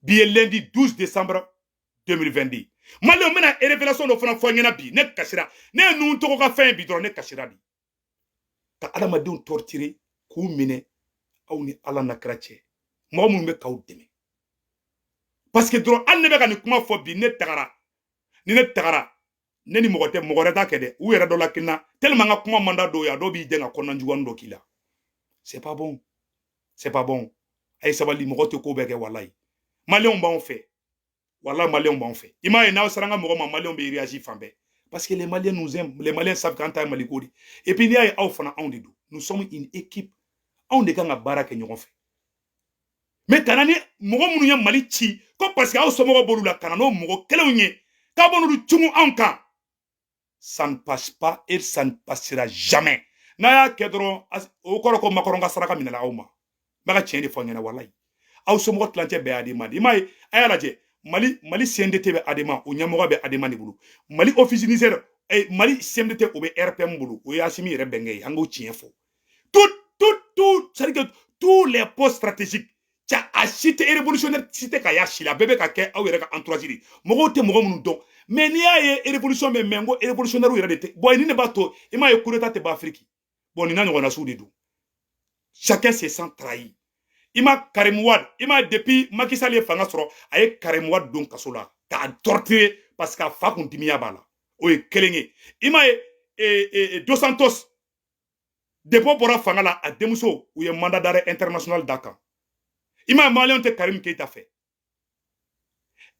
Bi ye lundi 12 décembre 2022. Maliyɛnw, bɛna révélation dɔ fana fɔ n ɲɛna bi. Ne kasira. Ne ye nun tɔgɔ ka fɛn ye bi dɔrɔn, ne kasira bi. Ka adamadenw torturer, k'u minɛ, aw ni ala na kɛra cɛ. Mɔgɔ minnu bɛ k'aw dɛmɛ, parce que dɔrɔn hali ne bɛ ka nin kuma fɔ bi, ne tagara ni ne tagara, ne ni mɔgɔ tɛ, mɔgɔ wɛrɛ t'a kɛ dɛ. U yɛrɛ dɔ la kina tellement, n ka kuma man da dɔw ye, a dɔw b'i dɛn ka kɔnɔna juguya dɔ k'i la. C'est pas bon, c'est pas bon. A ye sabali, mɔgɔ tɛ ko bɛɛ kɛ, walayi. Maliyɛnw b'anw fɛ, walayi, maliyɛnw b'anw fɛ. I m'a ye, n'aw sera an ka mɔgɔ ma, maliyɛnw bɛ réagir fan bɛɛ, parce que les Maliens nous aiment. Les Maliens savent qu'an ta ye Maliko de. Et puis n'i y'a ye, aw fana, anw de don. Nous sommes une équipe. Anw de kan ka baara kɛ ɲɔgɔn fɛ. Mais ka na ni mɔgɔ minnu ye Mali ci ko parce que aw somɔgɔw b'olu la, ka na n'o mɔgɔ kelenw ye k'a b'olu cungu anw kan, ça ne passe pas et ça ne passera jamais. N'a y'a kɛ dɔrɔn, o kɔrɔ ko Macron ka saraka minɛla aw ma. N bɛ ka tiɲɛ de fɔ aw ɲɛna, walayi. Aw somɔgɔ tilancɛ bɛɛ ADEMA de. I m'a ye, a y'a lajɛ, Mali CNDT bɛ ADEMA, o ɲɛmɔgɔ bɛ ADEMA de bolo. Mali office Niger, Mali CMDT, o bɛ RPM bolo, o ye Asimi yɛrɛ bɛnkɛ ye. An k'o tiɲɛ fɔ. Tout, tout, tout, c'est à dire que tous les postes stratégiques, ca a si tɛ révolutionnaire, si tɛ ka y'a si la. A bɛɛ bɛ ka kɛ aw yɛrɛ ka entourage de, mɔgɔw tɛ mɔgɔ minnu dɔn. Mais n'i y'a ye révolution bɛ, mais n ko révolutionnaire yɛrɛ de tɛ. Bon, ni ne b'a to, i m'a ye, coup d'état tɛ ban Afrique. Bon, nin n'a ɲɔgɔnna suw de don. Chacun se sent trahi. I ma Karim Wade, i ma, depuis Macky Sall ye fanga sɔrɔ, a ye Karim Wade don kaso la k'a torturer, parce que a fa kun dimiya b'a la. O ye kelen ye. I m'a ye, Dos Santos, depuis bɔra fanga la, a denmuso, u ye mandat d'arrêt international d'a kan. I m'a ye, maliyɛnw tɛ Karim Keita fɛ.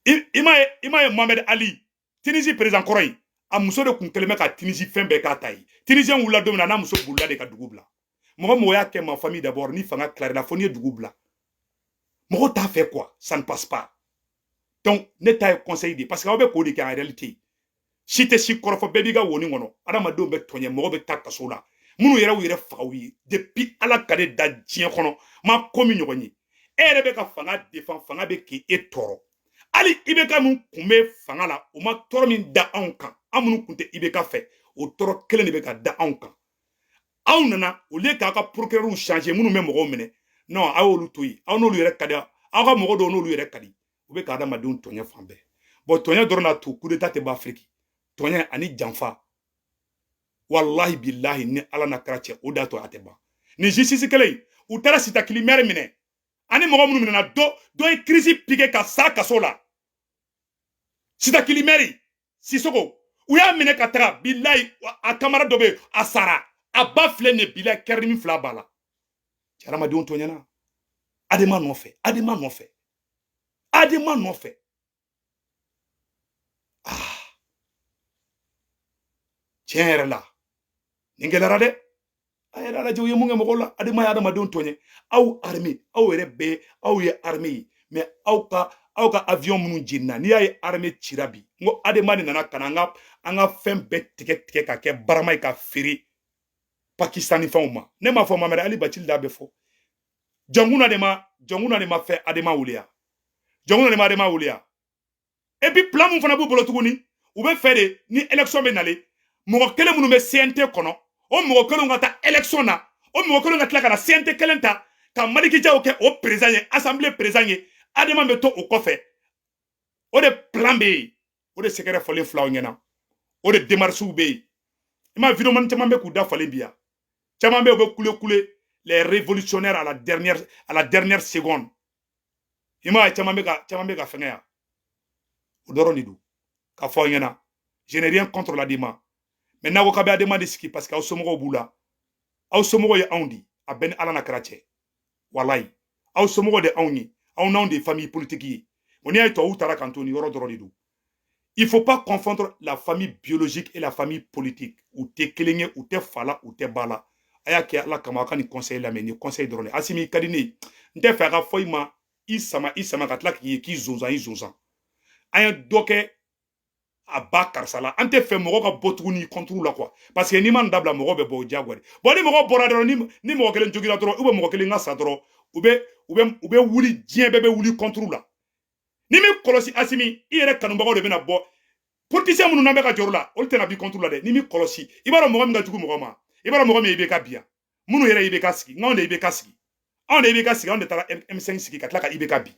I m'a ye, Mohamed Ali, Tunisie président kɔrɔ in, A muso de kun kɛlen bɛ ka Tunisie fɛn bɛɛ k'a ta ye. Tunisien wulila don min na, n'a muso bolila de ka dugu bila. Mɔgɔ mɔgɔ y'a kɛ ma famille d'abord, ni fanga tilar'i la, fo n'i ye dugu bila. Mɔgɔ t'a fɛ quoi, ça ne passe pas. Donc ne ta ye conseil de, parce que aw bɛ k'o de kɛ en réalité. Si tɛ si kɔrɔfɔ, bɛɛ b'i ka woni kɔnɔ. Adamadenw bɛ tɔɲɛ, mɔgɔ bɛ taa kaso la. Minnu yɛrɛ y'u yɛrɛ faga u ye depuis Ala ka ne da diɲɛ kɔnɔ, ma ko min ɲɔgɔn ye. E yɛrɛ bɛ ka fanga défend, fanga bɛ k'e tɔɔrɔ. Hali IBK min kun bɛ fanga la, o ma tɔɔrɔ min da anw kan, an minnu kun tɛ IBK fɛ, o tɔɔrɔ kelen de bɛ ka da anw kan. Aw nana, au lieu k'a ka procureur changer minnu bɛ mɔgɔw minɛ, non, aw y'olu to yen. Aw n'olu yɛrɛ ka di, aw ka mɔgɔ dɔw n'olu yɛrɛ ka di. U bɛ ka adamadenw tɔɲɛ fan bɛɛ. Bon, tɔɲɛ dɔrɔn n'a to coup d'état tɛ ban Afiriki. Tɔɲɛ ani janfa, wallahi billahi, ni Ala n'a kɛra cɛ, o da to a tɛ ban. Ni justice kelen in, u taara Sitakili maire minɛ ani mɔgɔ minnu minɛna, dɔ dɔ ye crise piqué ka sa kaso la. Sitakili maire Sisoko, u y'a minɛ ka taga, billahi, a camarade dɔ bɛ yen, a sara. A ba filɛ nin ye, billahi, kɛrɛdimi fila b'a la. Cɛ, hadamadenw tɔɲɛna ADEMA nɔfɛ, ADEMA nɔfɛ, ADEMA nɔfɛ. Ah, tiɲɛ yɛrɛ la, nin gɛlɛyara dɛ. A yɛrɛ lajɛ, u ye mun kɛ mɔgɔw la. ADEMA ye adamadenw tɔɲɛ. Aw armée, aw yɛrɛ bɛɛ, aw ye armée ye, mais aw ka avion minnu jenina, n'i y'a ye armée cira bi, n ko ADEMA de nana ka na an ka fɛn bɛɛ tigɛ tigɛ ka kɛ barama ye ka feere Pakistan ni fɛnw ma. Ne m'a fɔ Mamɛrɛ Ali Bacili da bɛ fɔ. Jɔnkuna de ma, jɔnkuna de ma fɛ ADEMA wuliya, jɔnkuna de ma ADEMA wuliya. Et puis plan mun fana b'u bolo tuguni, u bɛ fɛ de ni élection bɛ nalen, mɔgɔ kelen minnu bɛ CNT kɔnɔ, o mɔgɔ kelenw ka taa élection na, o mɔgɔ kelenw ka tila ka na CNT kelen ta ka Maliki Jaw kɛ o président ye, assemblée président ye. ADEMA bɛ to o kɔfɛ. O de plan bɛ yen, o de sɛgɛrɛ fɔlen filaw ɲɛna, o de démarches bɛ yen. I ma vidéo man caman bɛ k'u da falen bi yan, caman bɛ yen, u bɛ kule kule, les révolutionnaires à la dernière seconde. I m'a ye, caman bɛ ka fɛngɛ yan. O dɔrɔn de don k'a fɔ aw ɲɛna. Je n'ai rien contre l'ADEMA, mais n'a ko k'a bɛ ADEMA de sigi, parce que aw somɔgɔw b'u la, aw somɔgɔw ye anw di, a bɛɛ ni Ala na kɛra cɛ. Walayi, aw somɔgɔw de anw ye, aw n'anw de ye famille politique ye. Bon, n'i y'a ye tubabuw taara k'an to nin yɔrɔ dɔrɔn de don. Il faut pas confondre la famille biologique et la famille politique. U tɛ kelen ye, u tɛ fa la, u tɛ ba la. A y'a kɛ Ala kama, a ka nin conseil lamɛn. Nin conseil dɔrɔn de, Asimi ka di ne ye. N tɛ fɛ a ka fɔ i ma i sama i sama ka tila k'i ye k'i zonzan i zonzan. An ye dɔ kɛ a ba karisa la, an tɛ fɛ mɔgɔ ka bɔ tuguni contre la quoi, parce que n'i ma nin dabila, mɔgɔ bɛ bɔ o diyagoya de. Bon, ni mɔgɔ bɔra dɔrɔn, ni mɔgɔ kelen jogira dɔrɔn, ou bien mɔgɔ kelen ka sa dɔrɔn, u bɛ wuli, diɲɛ bɛɛ bɛ wuli contre la. Ni min kɔlɔsi, Asimi, i yɛrɛ kanubagaw de bɛna bɔ. Politicien minnu n'an bɛ ka jɔrɔ la, olu tɛna bi contre la dɛ. Ni min kɔlɔsi, i b'a dɔn mɔgɔ min ka jugu mɔgɔ ma, i b'a dɔn mɔgɔ min ye IBK bi yan, minnu yɛrɛ IBK sigi, n'anw de IBK sigi, anw de IBK sigi, anw de taara M5 sigi ka tila ka IBK bi,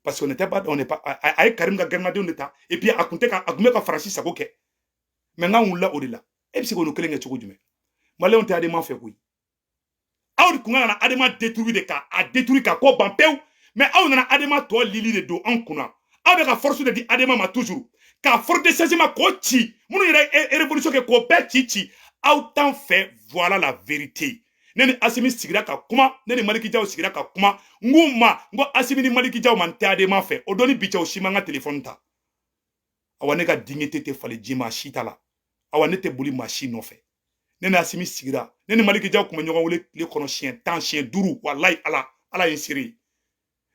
parce qu'on n'était pas, on n'est pas, a ye Karim ka gɛrɛmadenw de ta, et puis a kun tɛ ka, a kun bɛ ka Faransi sago kɛ. Mais n'an wulila o de la, e bɛ se k'olu kelen kɛ cogo jumɛn? Maliyɛnw tɛ ADEMA fɛ koyi. Aw de kun ka na ADEMA détruire de, ka a détruire ka ko ban pewu, mais aw nana ADEMA tɔ lili de don anw kunna. Aw bɛ ka force de di ADEMA ma toujours, ka force de changement k'o ci, minnu yɛrɛ ye révolution kɛ k'o bɛɛ ci ci, aw t'an fɛ. Voilà la vérité. Ne ni Asimi sigira ka kuma, ne ni Maliki Jaw sigira ka kuma. N k'u ma, n ko Asimi ni Maliki Jaw ma, n tɛ ADEMA fɛ. O don ni bi cɛ, o si ma n ka telefɔni ta. Awa, ne ka dignité tɛ falen ji ma si ta la. Awa, ne tɛ boli maa si nɔfɛ. Ne ni Asimi sigira, ne ni Maliki Jaw kun bɛ ɲɔgɔn wele tile kɔnɔ siɲɛ 10, siɲɛ 5. Walayi, Ala, Ala ye n seere ye.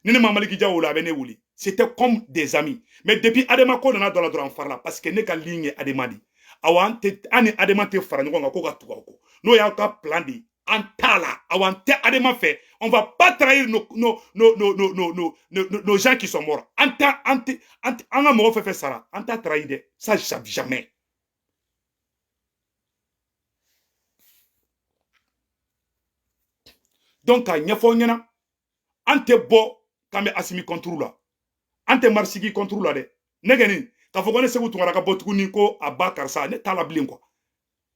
Ni ne ma Maliki Jaw wele, a bɛ ne wele. C'était comme des amis. Mais depuis ADEMA ko nana dɔ la dɔrɔn, an farala, parce que ne ka ligne ye ADEMA de. Awa, an tɛ, an ni ADEMA tɛ fara ɲɔgɔn kan ko ka tugu aw kɔ. N'o y'aw ka plan de ye, an t'a la. Awa, an tɛ ADEMA fɛ. On va pas trahir nos gens qui sont morts. An tɛ, an tɛ, an tɛ an ka mɔgɔ fɛn fɛn sara, an t'a trahir dɛ. Ça, jamais. Donc k'a ɲɛfɔ aw ɲɛna, an tɛ bɔ k'an bɛ Asimi contre la, an tɛ Marisigi contre la dɛ. Ne kɔni k'a fɔ ko ne Segu Tunkara ka bɔ tuguni ko a ba karisa, ne t'a la bilen quoi.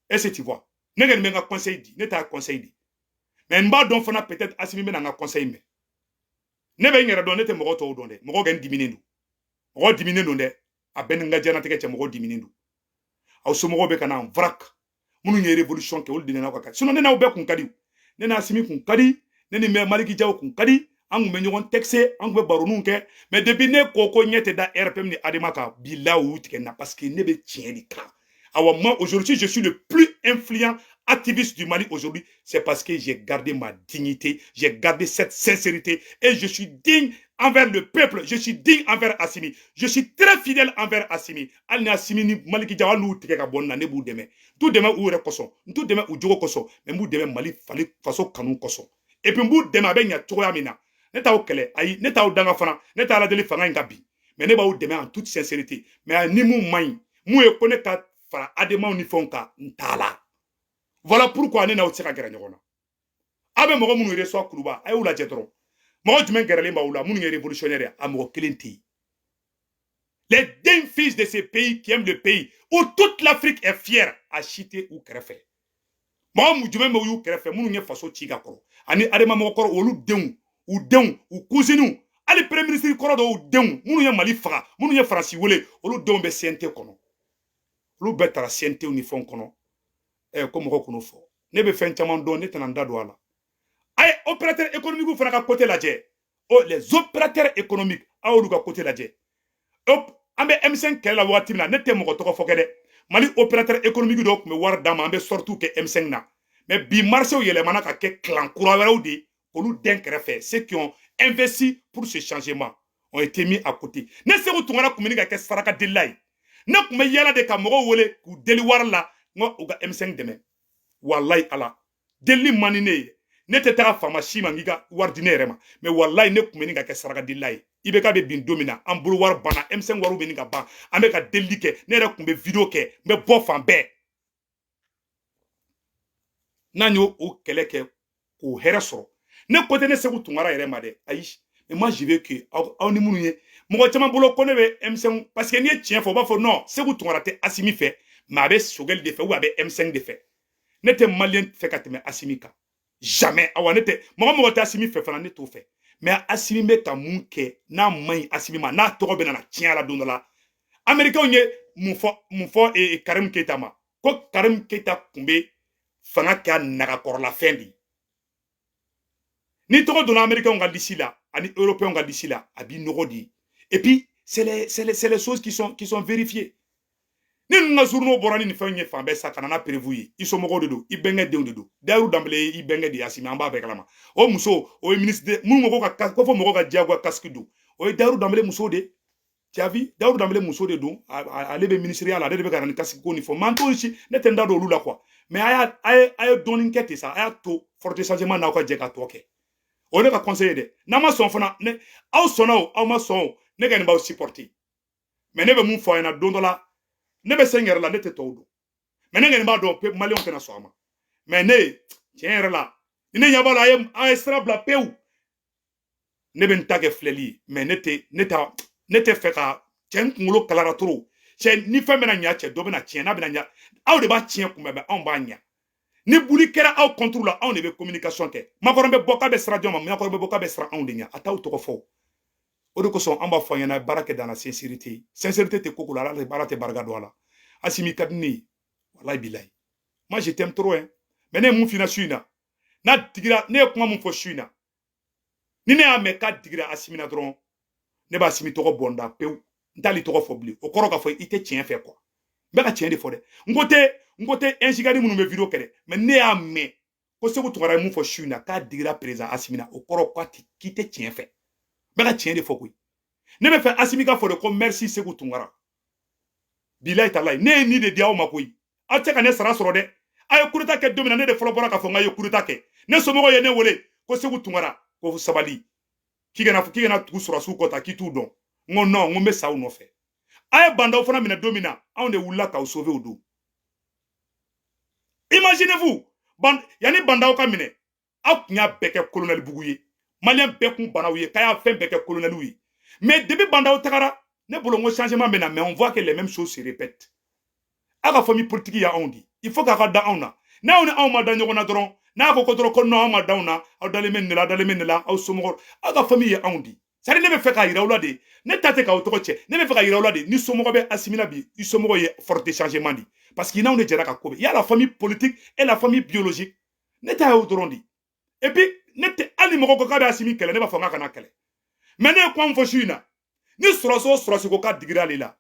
Est-ce que tu vois? Ne kɔni bɛ n ka conseil di, ne t'a conseil di, mais n b'a dɔn fana, peut-être Asimi bɛna n ka conseil mɛn. Ne bɛ n yɛrɛ dɔn, ne tɛ mɔgɔ tɔw dɔn dɛ. Mɔgɔ kɛ n diminen don, mɔgɔ diminen don dɛ. A bɛɛ ni n ka diɲɛlatigɛ cɛ, mɔgɔ diminen don. Aw somɔgɔw bɛ ka na en vrac. Minnu ye révolution kɛ, olu de n'aw ka kan. Sinon ne n'aw bɛɛ kun ka di. Ne n'Asimi kun ka di, ne ni Maliki Jaw kun ka di. An kun bɛ ɲɔgɔn texte, an kun bɛ baroninw kɛ. Mais depuis ne ko ko ɲɛ tɛ da RPM ni ADEMA kan, bilahi, u y'u tigɛ n na, parce que ne bɛ tiɲɛ de kan. Awa, moi, aujourd'hui, je suis le plus influent activiste du Mali aujourd'hui. C'est parce que j'ai gardé ma dignité, j'ai gardé cette sincérité et je suis digne envers le peuple, je suis digne envers Assimi. Je suis très fidèle envers Assimi. Hali ni Assimi ni Maliki Diaw, hali n'u tigɛ ka bɔ n na, ne b'u dɛmɛ. N t'u dɛmɛ u yɛrɛ kosɔn, n t'u dɛmɛ u jogo kosɔn, mais n b'u dɛmɛ Mali fali faso kanu kosɔn. Et puis n b'u dɛmɛ a bɛ ɲɛ cogoya min na. Ne t'aw kɛlɛ, ayi, ne t'aw danga fana, ne t'a ala deli fanga in ka bin. Mais ne b'aw dɛmɛ en toute sincérité. Mais ni mun man ɲi, mun ye ko ne ka fara ADEMAw ni fɛnw kan, n t'a la. Voilà pourquoi ne n'aw tɛ se ka gɛrɛ ɲɔgɔn na. Aw bɛ mɔgɔ minnu reçoit Kuluba, a y'u lajɛ dɔrɔn. Mɔgɔ jumɛn gɛrɛlen b'aw la minnu ye révolutionnaire ye? A mɔgɔ kelen tɛ yen. Les dignes fils de ce pays qui aiment le pays, où toute l'Afrique est fière, a si tɛ u kɛrɛfɛ. Mɔgɔ mun jumɛn bɛ y'u kɛrɛfɛ minnu ye faso ci ka kɔrɔ ani ADEMA mɔgɔkɔrɔ, olu denw, u denw, u cousiniw, hali premier ministre kɔrɔ dɔw denw minnu ye Mali faga, minnu ye Faransi wele, olu denw bɛ CNT kɔnɔ. Olu bɛɛ taara CNT ni fɛnw kɔnɔ. Ɛ ko mɔgɔ kun'o fɔ. Ne bɛ fɛn caman dɔn, ne tɛna n da don a la. A ye opérateur économique fana ka côté lajɛ. Oh, les opérateurs économiques, a y'olu ka côté lajɛ. Hop, an bɛ M5 kɛlɛ la waati min na, ne tɛ mɔgɔ tɔgɔ fɔ kɛ dɛ. Mali opérateur économique dɔw tun bɛ wari d'an ma, an bɛ sorties kɛ M5 na. Mais bi marché yɛlɛmana ka kɛ clan kura wɛrɛw de ye, k'olu den kɛrɛfɛ. Ceux qui ont investi pour ce changement ont été mis à côté. Ne Segu Tunkara tun bɛ ka kɛ saraka delila ye. Ne tun bɛ yala de ka mɔgɔw wele k'u deli wari la, n ko u ka M5 dɛmɛ. Walayi ala, delili man di ne ye. Ne tɛ taga faama si ma n k'i ka wari di ne yɛrɛ ma. Mais walayi, ne tun bɛ nin ka kɛ saraka delila ye. IBK bɛ bin don min na, an bolo wari banna, M5 wariw bɛ nin ka ban, an bɛ ka delili kɛ. Ne yɛrɛ tun bɛ vidéo kɛ, n bɛ bɔ fan bɛɛ. N'an y'o o kɛlɛ kɛ k'o hɛrɛ sɔrɔ, ne ko tɛ ne Segu Tunkara yɛrɛ ma dɛ, ayi. Mais moi, je veux que aw ni minnu ye mɔgɔ caman bolo ko ne bɛ M5, parce que n'i ye tiɲɛ fɔ, u b'a fɔ non, Segu Tunkara tɛ Asimi fɛ, mais a bɛ Sogɛli de fɛ ou a bɛ M5 de fɛ. Ne tɛ malien fɛ ka tɛmɛ Asimi kan, jamais. Awa, ne tɛ mɔgɔ mɔgɔ tɛ Asimi fɛ fana, ne t'o fɛ. Mais Asimi bɛ ka mun kɛ n'a man ɲi Asimi ma, n'a tɔgɔ bɛ na tiɲɛ la don dɔ la? Américains ye mun fɔ Karim Keita ma? Ko Karim Keita tun bɛ fanga kɛ a nagakɔrɔlafɛn de ye. Ni tɔgɔ donna américains ka liste la ani européens ka liste la, a b'i nɔgɔ de ye. Et puis c'est les choses qui sont vérifiées. Ni ninnu ka journaux bɔra ni nin fɛnw ye fan bɛɛ sa ka na n'a preuve ye, i somɔgɔw de don, i bɛnkɛ denw de don. Dayiru Danbele ye i bɛnkɛ de ye, Asimi, an b'a bɛɛ kalama. O muso, o ye ministre de minnu ko ka ko fɔ mɔgɔw ka diyagoya casque don, o ye Dayiru Danbele muso de. Tu as vu, Dayiru Danbele muso de don, ale bɛ ministériya la, ale de bɛ ka na ni casque ko ni fɔ. Mais an t'o si, ne tɛ n da don olu la quoi. Mais a ye dɔɔnin kɛ ten sa, a y'a to forte changement n'aw ka jɛ ka tɔ kɛ. O ye ne ka conseil ye dɛ. N'aw ma sɔn fana, ne aw sɔnna o, aw ma sɔn o, ne ka nin b'aw supporter. Mais ne bɛ mun fɔ aw ɲɛna? Don dɔ la, ne bɛ se n yɛrɛ la, ne tɛ tɔw dɔn, mais ne kɔni b'a dɔn maliyɛnw tɛna sɔn a ma. Mais ne tiɲɛ yɛrɛ la, ni ne ɲɛ b'a la, a ye sira bila pewu, ne bɛ n ta kɛ filɛli ye. Mais ne tɛ fɛ ka cɛ n kunkolo kalara trop. Cɛ, ni fɛn bɛna ɲa, cɛ dɔ bɛna tiɲɛ. N'a bɛna ɲa, aw de b'a tiɲɛ kunbɛn, mais anw b'a ɲa. Ni buli kɛra aw contre la, anw de bɛ communication kɛ. Macron bɛ bɔ k'a bɛ siran jɔn ma? Macron bɛ bɔ k'a bɛ siran anw de ɲɛ, a t'aw tɔgɔ fɔ. O de kosɔn an b'a fɔ an ɲɛna, baara kɛ dans la sincérité. Sincérité tɛ ko ko la, ala baara tɛ barika don a la. Asimi ka di ne ye, walayi bilayi, moi, je t'aime trop hein. Mais ne ye mun f'i ɲɛna su in na? N'a digira, ne ye kuma mun fɔ su in na, ni ne y'a mɛn k'a digira Asimi na dɔrɔn, ne b'a Asimi tɔgɔ bɔ n da pewu, n t'ale tɔgɔ fɔ bilen. O kɔrɔ k'a fɔ i tɛ tiɲɛ fɛ quoi. N bɛ ka tiɲɛ de fɔ dɛ. N ko tɛ insigani minnu bɛ vidéo kɛ dɛ. Mais ne y'a mɛn ko Segu Tunkara ye mun fɔ su in na k'a digira président Asimi na, o kɔrɔ k'i tɛ tiɲɛ fɛ. N bɛ ka tiɲɛ de fɔ koyi. Ne bɛ fɛ Asimi ka fɔ de ko merci Segu Tunkara, bilayi talayi. Ne ye nin de di aw ma koyi. Aw tɛ ka ne sara sɔrɔ dɛ. A ye coup d'état kɛ don min na, ne de fɔlɔ bɔra k'a fɔ n k'a ye coup d'état kɛ. Ne somɔgɔw ye ne wele ko Segu Tunkara, ko sabali, k'i kana tugu sɔrɔsiw kɔ ta, k'i t'u dɔn. N ko non, n ko n bɛ sa u nɔfɛ. A ye bandaw fana minɛ don min na, anw de wulila k'aw sauver o don. Imaginez-vous, yanni bandaw ka minɛ, aw tun y'a bɛɛ kɛ colonel bugu ye, malien bɛɛ kun banaw ye k'a y'a fɛn bɛɛ kɛ colonel ye. Mais depuis bandaw tagara, ne bolo n ko changement bɛ na, mais on voit que les mêmes choses se répètent. Aw ka famille politique y'anw di, il faut k'a ka da anw na. N'aw ni anw ma da ɲɔgɔn na dɔrɔn, n'a ko dɔrɔn ko non, anw ma da anw na, aw dalen bɛ nin de la, aw dalen bɛ nin de la, aw somɔgɔw, aw ka famille ye anw di. C'est à dire, ne bɛ fɛ k'a yira aw la de, ne ta tɛ k'aw tɔgɔ cɛ, ne bɛ fɛ ka yira aw la de, ni somɔgɔ bɛ Asimi la bi, i somɔgɔ ye forte changement di, parce que n'anw de jɛra ka ko bɛɛ. Il y a la famille politique et la famille biologique. Ne ta y'o dɔrɔn de. Et puis ne tɛ, hali ni mɔgɔ ko k'a bɛ Asimi kɛlɛ, ne b'a fɔ n k'a kana kɛlɛ. Mais ne ye kuma min fɔ su in na, ni sɔrɔsi o sɔrɔsi ko k'a digira ale la,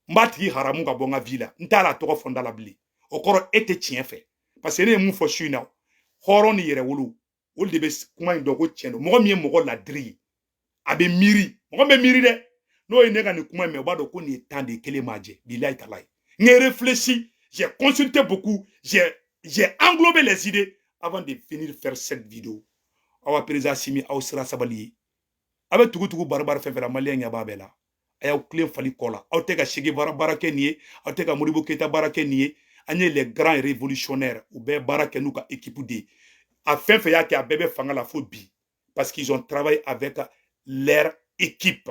N b'a tigi haramu ka bɔ n ka vie la, n t'a la tɔgɔ fɔ n da la bilen. O kɔrɔ, e tɛ tiɲɛ fɛ, parce que ne ye mun fɔ su in na, hɔrɔn ni yɛrɛwolo, olu de bɛ kuma in dɔn ko tiɲɛ don. Mɔgɔ min ye mɔgɔ ladiri ye, a bɛ miiri, mɔgɔ min bɛ miiri dɛ, n'o ye ne ka nin kuma in mɛn, o b'a dɔn ko nin ye tan de ye, kelen m'a jɛ. Bilayi talayi, n ye réfléchi, j'ai consulté beaucoup, j'ai englobé les idées avant de venir faire cette vidéo. Awa, président Assimi, aw sera sabali ye. A bɛ tugu tugu bari bari fɛn fɛn la, maliyɛn ɲɛ b'a bɛɛ la. A y'aw tilen fali kɔ la. Aw tɛ ka Che Guevara baara kɛ nin ye, aw tɛ ka Modibo Keyita baara kɛ nin ye. An ye les grands révolutionnaires, u bɛɛ baara kɛ n'u ka équipe de ye. A fɛn fɛn y'a kɛ, a bɛɛ bɛ fanga la fo bi, parce qu'ils ont travaillé avec leur équipe.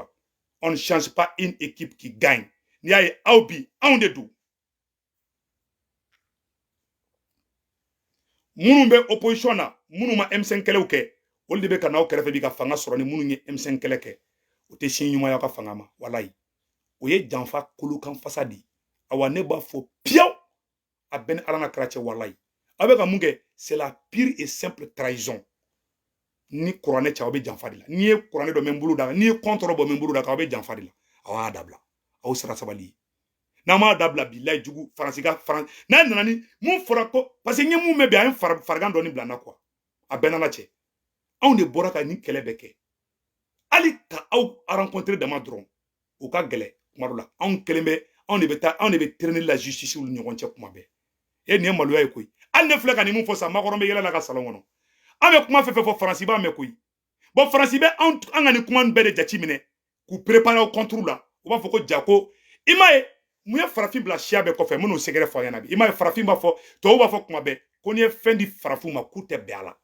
On ne change pas une équipe qui gagne. N'i y'a ye aw bi, anw de don. Minnu bɛ opposition na, minnu ma M5 kɛlɛw kɛ, olu de bɛ ka n'aw kɛrɛfɛ bi ka fanga sɔrɔ. Ni minnu ye M5 kɛlɛ kɛ, o tɛ sin ɲumanya ka fanga ma. Walayi, o ye janfa kolokan fasa de ye. Awa, ne b'a fɔ piyaw, a bɛɛ ni Ala na kɛra cɛ. Walayi, aw bɛ ka mun kɛ, c'est la pure et simple trahison. Ni kuranɛ cɛ, aw bɛ janfa de la. N'i ye kuranɛ dɔ mɛ n bolo da, n'i ye kɔntɔrɔ bɔ n bolo da kan, aw bɛ janfa de la. Aw y'a dabila, aw sera sabali ye. N'an m'a dabila, bilayi jugu Faransi ka Faran n'a nana ni mun fɔra ko, parce que n ye mun mɛn bi, a ye farigan dɔɔni bila n na quoi. A bɛɛ n'Ala cɛ, anw de bɔra ka nin kɛlɛ bɛɛ kɛ. Hali ka aw rencontrer dama dɔrɔn, o ka gɛlɛ kuma dɔ la. Anw kelen bɛ, anw de bɛ taa, anw de bɛ traîner la justice ni ɲɔgɔn cɛ kuma bɛɛ. E, nin ye maloya ye koyi. Hali ne filɛ ka nin mun fɔ sisan, Macron bɛ yɛlɛ la ka salon kɔnɔ. An bɛ kuma fɛn fɛn fɔ, Faransi b'a mɛn koyi. Bon, Faransi bɛ anw, an ka nin kuma bɛɛ de jate minɛ k'u préparer aw contre la. U b'a fɔ ko ja ko i m'a ye, mun ye farafin bila siya bɛɛ kɔfɛ? Minnu sɛgɛrɛ fɔ an ɲɛna bi, i m'a ye, farafin b'a fɔ, tubabu b'a fɔ kuma bɛɛ ko n'i ye fɛn di farafinw ma, k'u tɛ bɛn a la.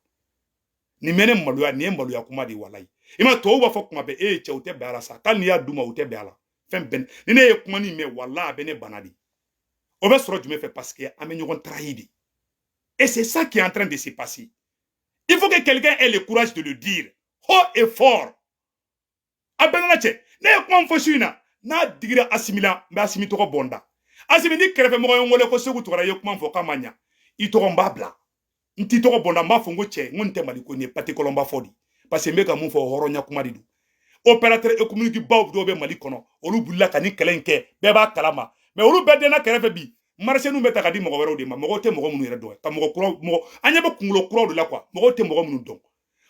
Nin bɛ ne maloya, nin ye maloya kuma de ye. Walayi, i ma, tubabu b'a fɔ kuma bɛɛ, e ye cɛ, u tɛ bɛn a la sa, k'ali n'i y'a d'u ma, u tɛ bɛn a la. Fɛn bɛɛ ni ne ye kuma nin mɛn, walayi, a bɛ ne bana de. O bɛ sɔrɔ jumɛn fɛ? Parce que an bɛ ɲɔgɔn trahi de, et c'est ça qui est en train de se passer. Il faut que quelqu'un ait le courage de le dire haut et fort. A bɛɛ nana cɛ, ne ye kuma min fɔ su in na, n'a digira Asimi la, n bɛ Asimi tɔgɔ bɔ n da. Asimi ni kɛrɛfɛmɔgɔ ye n wele ko Seku Tunkara i ye kuma fɔ k'a ma ɲa, i tɔgɔ n b'a bila, n t'i tɔgɔ bɔ n da. N b'a fɔ n ko cɛ, n ko nin tɛ Mali ko, nin ye pati kɔlɔnba fɔ de, parce que n bɛ ka mun fɔ, hɔrɔnya kuma de don. Opérateur économique baw dɔw bɛ Mali kɔnɔ, olu wulila ka nin kɛlɛ in kɛ, bɛɛ b'a kalama. Mais olu bɛɛ denna kɛrɛfɛ bi. Marché bɛ ta ka di mɔgɔ wɛrɛw de ma, mɔgɔw tɛ mɔgɔ minnu yɛrɛ dɔn, ka mɔgɔ kuraw, mɔgɔ an ɲɛ bɛ kunkolo kuraw de la quoi, mɔgɔw tɛ mɔgɔ minnu dɔn.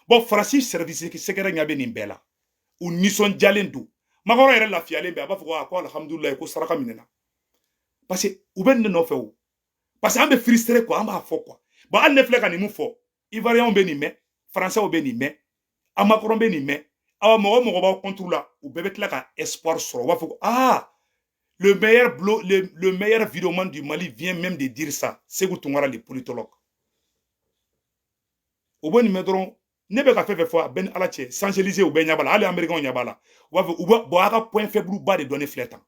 Bon, Faransi service secret ɲɛ bɛ nin bɛɛ la, u nisɔndiyalen don. Macron yɛrɛ lafiyalen bɛ, a b'a fɔ ko a ko alhamdulilayi, ko saraka minɛna, parce que u bɛ nin de nɔfɛ o, parce que an bɛ frustré quoi, an b'a fɔ quoi. Bon, hali ne filɛ ka nin mun fɔ, Ivoirien bɛ nin mɛn, Français bɛ nin mɛn, a Macron bɛ nin mɛn. Awa, mɔgɔ mɔgɔ b'aw contre la, u bɛɛ bɛ tila ka espoir sɔrɔ. U b'a fɔ ko ah, le meilleur vidéoman du Mali vient même de dire ça, Sékou Tounkara le politologue. U bɛ nin mɛn dɔrɔn, ne bɛ ka fɛn fɛn fɔ, a bɛɛ ni Ala cɛ, Champs-Élysées, u bɛɛ ɲɛ b'a la, hali Américains ɲɛ b'a la. U b'a fɔ u bɛ bɔn, a ka point faible ba de dɔn ne filɛ tan.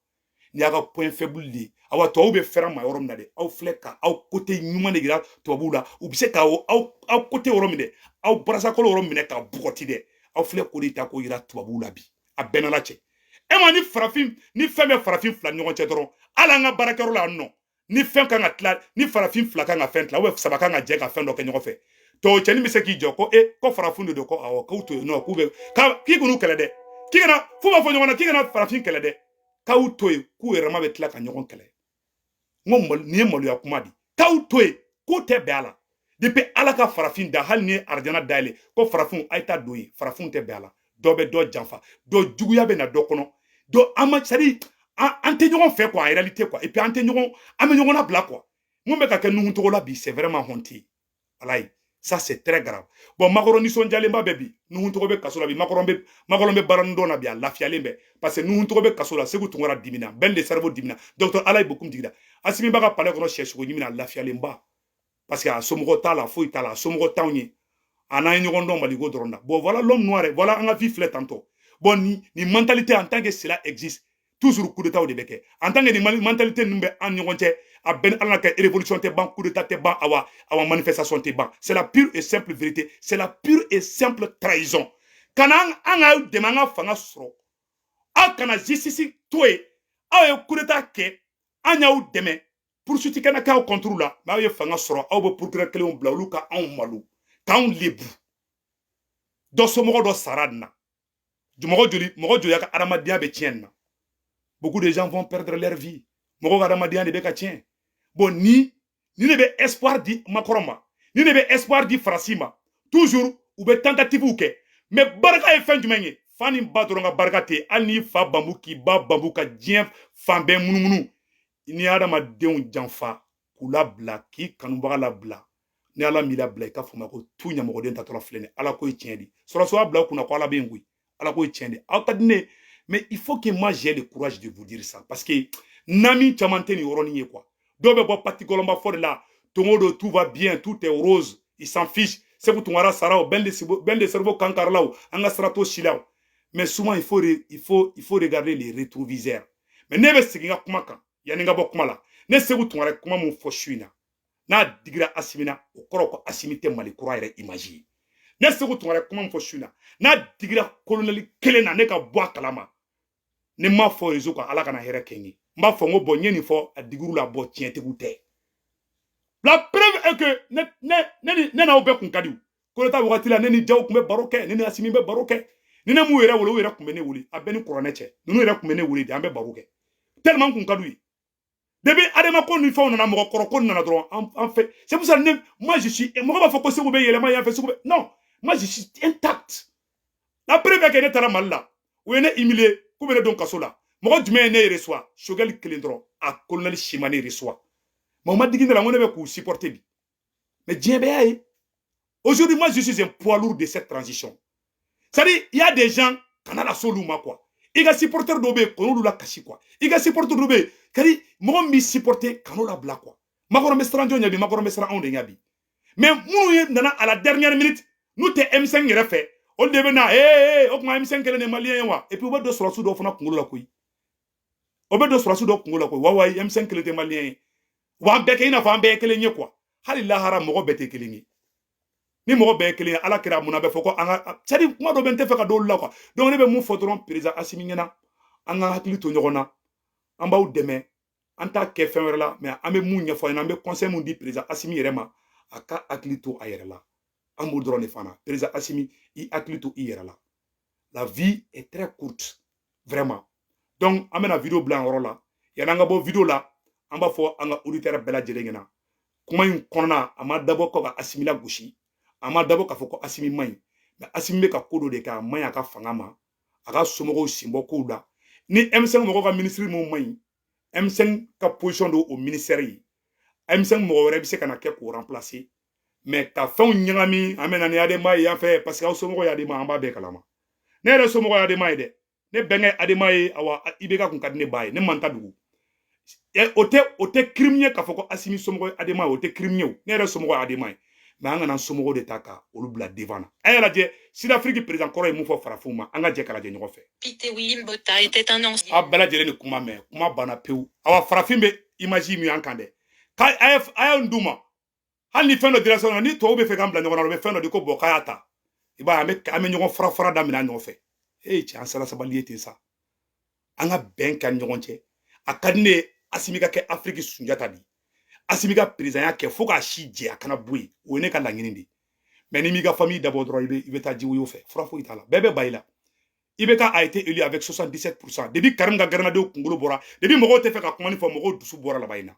Nin y'a ka point faible de ye. Awa, tubabuw bɛ fɛrɛ ma yɔrɔ min na dɛ, aw filɛ ka aw côté ɲuman de yira tubabuw la. U bɛ se ka aw côté yɔrɔ min dɛ, aw barasakolo yɔrɔ minɛ ka bugɔti dɛ, aw filɛ k'o de ta k'o yira tubabuw la bi. A bɛɛ n'Ala cɛ, e ma ni farafin ni fɛn bɛ farafin fila ni ɲɔgɔn cɛ dɔrɔn, hali an ka baarakɛyɔrɔ la yan nɔ, ni fɛn kan ka tila, ni farafin fila kan ka fɛn tila, ou saba kan ka jɛ ka fɛn dɔ kɛ ɲɔgɔn fɛ, tubabu cɛnin bɛ se k'i jɔ ko e ko farafin de don, ko awɔ, k'u to yen nɔ, k'u bɛ k'i kan'u kɛlɛ dɛ, k'i kana f'u b'a fɔ ɲɔgɔn na k'i kana farafin kɛlɛ dɛ, k'aw to yen, k'u yɛrɛ ma bɛ tila ka ɲɔgɔn kɛlɛ. N ko nin ye maloya kuma de, k'aw to yen, k'u tɛ bɛn a la. Depuis Ala ka farafin da, hali ni ye arijana dayɛlɛ ko farafinw a ye taa don yen, farafinw tɛ bɛn a la. Dɔ bɛ dɔ janfa, dɔ juguya bɛ na dɔ kɔnɔ, dɔ an ma, c'est à dire an tɛ ɲɔgɔn fɛ quoi, en réalité quoi. Et puis an tɛ ɲɔgɔn, an bɛ ɲɔgɔn labila quoi. Mun bɛ ka kɛ Nuhu Togo la bi, c'est vraiment honteux. Walayi, ça c'est très grave. Bon, Macron nisɔndiyalenba bɛ bi. Nuhu Togo bɛ kaso la bi, Macron bɛ baara dɔn na bi, a lafiyalen bɛ, parce que Nuhu Togo bɛ kaso la, Seku Tunkara dimina, Ben le cerveau dimina, docteur Alayi Bokum digira, Asimi ba ka palais kɔnɔ sɛsogo ɲimi na, a lafiyalenba, parce que a somɔgɔ t'a la, foyi t'a la, a somɔgɔ t'anw ye, a n'an ye ɲɔgɔn dɔn Maliko dɔrɔn na. Bon, voilà l'homme noir, voilà an ka vie filɛ tantôt. Bon, ni mentalité, en tant que cela existe toujours, coup d'état de bɛ kɛ. En tant que ni mentalité ninnu bɛ an ɲɔgɔn cɛ, a bɛɛ ni Ala kɛ, révolution tɛ ban, coup d'état tɛ ban, awa awa manifestation tɛ ban. C'est la pure et simple vérité, c'est la pure et simple trahison. Kana an ka dɛmɛ, an ka fanga sɔrɔ, aw kana justice to yen. Aw ye coup d'état kɛ, an y'aw dɛmɛ, poursuite kana k'aw contre la, mais aw ye fanga sɔrɔ, aw bɛ procureur kelenw bila olu ka anw malo, k'anw lebu. Dɔ somɔgɔ dɔ sara nin na, mɔgɔ joli, mɔgɔ joli ka adamadenya bɛ tiɲɛ nin na. Beaucoup de gens vont perdre leur vie. Mɔgɔw ka adamadenya de bɛ ka tiɲɛ. Bon, ni ne bɛ espoir di Macron ma, ni ne bɛ espoir di Faransi ma, toujours u bɛ tentative kɛ. Mais barika ye fɛn jumɛn ye? Fa ni ba dɔrɔn ka barika tɛ. Hali n'i fa bambu k'i ba bambu ka diɲɛ fan bɛɛ munumunu, ni adamadenw janfa k'u labila, k'i kanubaga labila, ni Ala m'i labila, i ka fɔ ma ko tu ɲamɔgɔden tatɔla filɛ nin. Ala ko ye tiɲɛ de. Sɔrɔsiw y'a bila u kunna ko Ala bɛ yen koyi. Ala ko ye tiɲɛ de. Aw ka di ne, mais il faut que moi j'ai le courage de vous dire ça, parce que nami caman tɛ nin yɔrɔnin ye quoi. Dɔw bɛ bɔ pati gɔlɔnba fɔ de la, don o don tout va bien, tout est rose, ils s'en fichent. Segu Tunkara sara o bɛn de cerveau kankaralaw, an ka sira t'o si la. Mais souvent il faut regarder les rétroviseurs. Mais ne bɛ segin ka kuma kan yanni n ka bɔ kuma la. Ne Segu Tunkara, kuma mun fɔ su in na, n'a digira Asimi na, o kɔrɔ ko Asimi tɛ Mali kura yɛrɛ image ye. Ne Segu Tunkara, kuma mun fɔ su in na, n'a digira colonel kelen na, ne ka bɔ a kalama, ne m'a fɔ réseau kan, Ala kana hɛrɛ kɛ n ye. N b'a fɔ n ko bɔn, n ye nin fɔ, a digir'u la. Bɔ tiɲɛtigiw tɛ. La preuve est que ne ne ne ni ne n'aw bɛɛ kun ka di. Kolota wagati la, ne ni Jaw kun bɛ baro kɛ, ne ni Asimi bɛ baro kɛ. Ni ne m'u yɛrɛ wele, u yɛrɛ kun bɛ ne wele. A bɛɛ ni kuranɛ cɛ, ninnu yɛrɛ kun bɛ ne wele de, an bɛ baro kɛ tellement kun ka d'u ye. Depuis Adama ko ni fɛnw nana, mɔgɔkɔrɔ ko nana dɔrɔn, an fɛ. C'est pour ça ne, moi je suis, mɔgɔ b'a fɔ ko Segu bɛ yɛlɛma yan fɛ, Segu bɛ, non, moi je suis intact. La preuve est que ne taara Mali la, u ye ne humilier k'u bɛ ne don kaso la. Mɔgɔ jumɛn ye ne reçoit? Choguel kelen dɔrɔn, a colonel si ma ne reçoit. Mais o ma digi ne la, n ko ne bɛ k'u supporter bi. Mais diɲɛ bɛɛ y'a ye. Aujourd'hui, moi je suis un poids lourd de cette transition. C'est-à-dire, il y a des gens, kana la s'olu ma quoi. I ka supporter dɔw bɛ yen, kɔn'olu la kasi quoi. I ka supporter dɔw bɛ yen, kari mɔgɔ min b'i supporter, kan'o labila quoi. Macron bɛ siran jɔn ɲɛ bi? Macron bɛ siran anw de ɲɛ bi. Mais minnu ye nana à la dernière minute, n'u tɛ M5 yɛrɛ fɛ, olu de bɛ na ee o tuma M5 kelen de malien ye wa. Et puis u bɛ don sɔrɔsiw dɔw fana kunkolo la koyi. O bɛ don sɔrɔsiw dɔw kunkolo la koyi. Wa wa M5 kelen tɛ malien ye. Wa an bɛɛ kɛ i n'a fɔ an bɛɛ ye kelen ye quoi. Hali lahara mɔgɔ bɛɛ tɛ kelen ye. Ni mɔgɔ bɛɛ ye kelen ye, Ala kɛra mun na bɛ fɔ ko an ka, c'est à dire kuma dɔ bɛ n tɛ fɛ ka d'olu la quoi. Donc ne bɛ mun fɔ dɔrɔn président Asimi ɲɛna? An ka hakili to ɲɔgɔn na, an b'aw dɛmɛ, an t'a kɛ fɛn wɛrɛ la. Mais an bɛ mun ɲɛfɔ ɲɛna, an bɛ conseil mun di président Asimi yɛrɛ ma, a ka hakili to a yɛrɛ la. An b'o dɔrɔn de fana. Président Asimi, i hakili to i yɛrɛ la. La vie est très courte vraiment. Donc an bɛna vidéo bila yan yɔrɔ la. Yanni an ka bɔ vidéo la, an b'a fɔ an ka auditeur bɛɛ lajɛlen ɲɛna, kuma in kɔnɔna, a ma dabɔ ko ka Asimi lagosi, a ma dabɔ k'a fɔ ko Asimi man ɲi. Mais Asimi bɛ ka ko dɔ de kɛ, a man ɲi a ka fanga ma, a ka somɔgɔw senbɔ kow la. Ni M5 mɔgɔw ka ministre mun man ɲi, M5 ka position don o ministère ye, M5 mɔgɔ wɛrɛ bɛ se ka na kɛ k'o remplacer. Mais ka fɛnw ɲagami, an bɛ na ni ADEMA ye yan fɛ, parce que aw somɔgɔw ye ADEMA, an b'a bɛɛ kalama. Ne yɛrɛ somɔgɔw ye ADEMA ye dɛ. Ne bɛnkɛ ADEMA ye. Awa, IBK kun ka di ne ba ye, ne man ta dugu. O tɛ crime ye k'a fɔ ko Asimi somɔgɔ ye ADEMA ye, o tɛ crime ye. O ne yɛrɛ somɔgɔ ye ADEMA ye. Mais an kana somɔgɔw de ta ka olu bila devant na. A y'a lajɛ, Sud-Afrique président kɔrɔ ye mun fɔ farafinw ma? An ka jɛ ka lajɛ ɲɔgɔn fɛ. Aw bɛɛ lajɛlen ni kuma mɛn, kuma banna pewu. Awa, farafin bɛ image min y'an kan dɛ, k'a a ye d'u ma. Hali ni fɛn dɔ dira sɔrɔ, ni tubabu bɛ fɛ k'an bila ɲɔgɔn na, u bɛ fɛn dɔ di ko bɔn, k'a y'a ta. I b'a ye, an bɛ ɲɔgɔn fara fara daminɛ a nɔfɛ. Ee cɛ, an sera sabali ye ten sa, an ka bɛn kɛ ni ɲɔgɔn cɛ. A ka di ne ye, Asimi ka kɛ Afiriki Sunjata de. Asimi ka président kɛ fo k'a si jɛ, a kana bɔ yen. O ye ne ka laɲini de ye. Mais ni m'i ka famille dabɔ dɔrɔn, i bɛ taa jiwoyo fɛ, fura foyi t'a la, bɛɛ bɛ ba i la. IBK a été élu avec 77%. Depuis Karim ka grenade kunkolo bɔra, depuis mɔgɔw tɛ fɛ ka kuma ni fɔ, mɔgɔw dusu bɔra laban in na.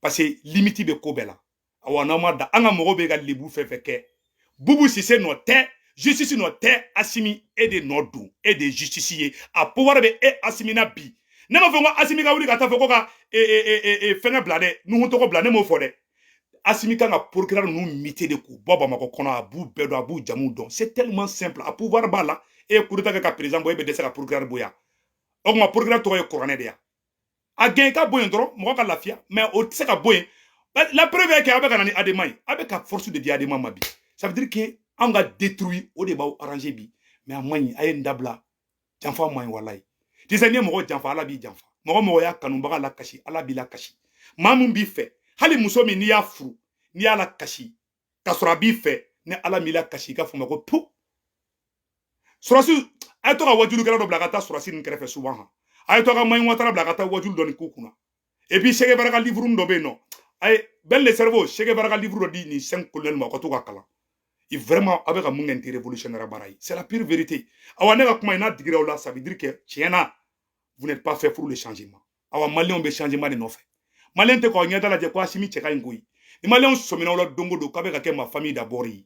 Parce que limite bɛ ko bɛɛ la. Awa, n'aw ma da, an ka mɔgɔw bɛ ka lebu fɛn fɛn kɛ. Bubu Sise nɔ tɛ, justice nɔ tɛ. Asimi, e de nɔ don, e de ye justice ye. A pouvoir bɛ e Asimi na bi. Ne m'a fɔ ko Asimi ka wuli ka taa fɔ ko ka fɛngɛ bila dɛ, Nuhu tɔgɔ bila, ne m'o fɔ dɛ. Asimi kan ka procureur ninnu muter de k'u bɔ Bamakɔ kɔnɔ. A b'u bɛɛ dɔn, a b'u jamu dɔn. C'est tellement simple. A pouvoir b'a la. E ye coup d'état kɛ ka président bɔ, e bɛ dɛsɛ ka procureur bɔ yan? O tuma procureur tɔgɔ ye kuranɛ de ya. A gɛn i ka bɔ yen dɔrɔn, mɔgɔ ka lafiya. Mais o tɛ se ka bɔ yen. La preuve est que a bɛ ka na ni ADEMA ye, a bɛ ka force de di ADEMA ma bi. Ça veut dire que anw ka détruire, o de b'aw arranger bi. Mais a man ɲi, a ye nin dabila. Janfa man ɲi walayi. Tu sais, n'i ye mɔgɔ janfa, Ala b'i janfa. Mɔgɔ mɔgɔ y'a kanubaga la kasi, Ala b'i la kasi. Maa mun b'i fɛ, hali muso min n'i y'a furu, n'i y'a la kasi k'a sɔrɔ a b'i fɛ, ni Ala m'i la kasi, i ka fɔ ma ko pu. Sɔrɔsi, a ye to ka wajulikɛla dɔ bila ka taa sɔrɔsi ninnu kɛrɛfɛ souvent. Han, a ye to ka Maɲi Watara bila ka taa wajulu dɔ nin k'u kunna. Et puis Che Guevara ka livre dɔ bɛ yen nɔ, a ye Ben le cerveau, Che Guevara ka livre dɔ di nin cinq colonel ma, u ka to ka kalan. I vraiment, a bɛ ka mun kɛ, nin tɛ révolutionnaire baara ye, c'est la pure vérité. Awa, ne ka kuma in n'a digira aw la, ça veut dire que tiɲɛ na Vous n'êtes pas fait pour le changement. Awa, Maliyɛnw bɛ changement de nɔfɛ. Maliyɛn tɛ k'aw ɲɛda lajɛ ko Asimi cɛ ka ɲi koyi. Ni Maliyɛnw sɔmina aw la don o don k'a bɛ ka kɛ ma famille d'abord ye,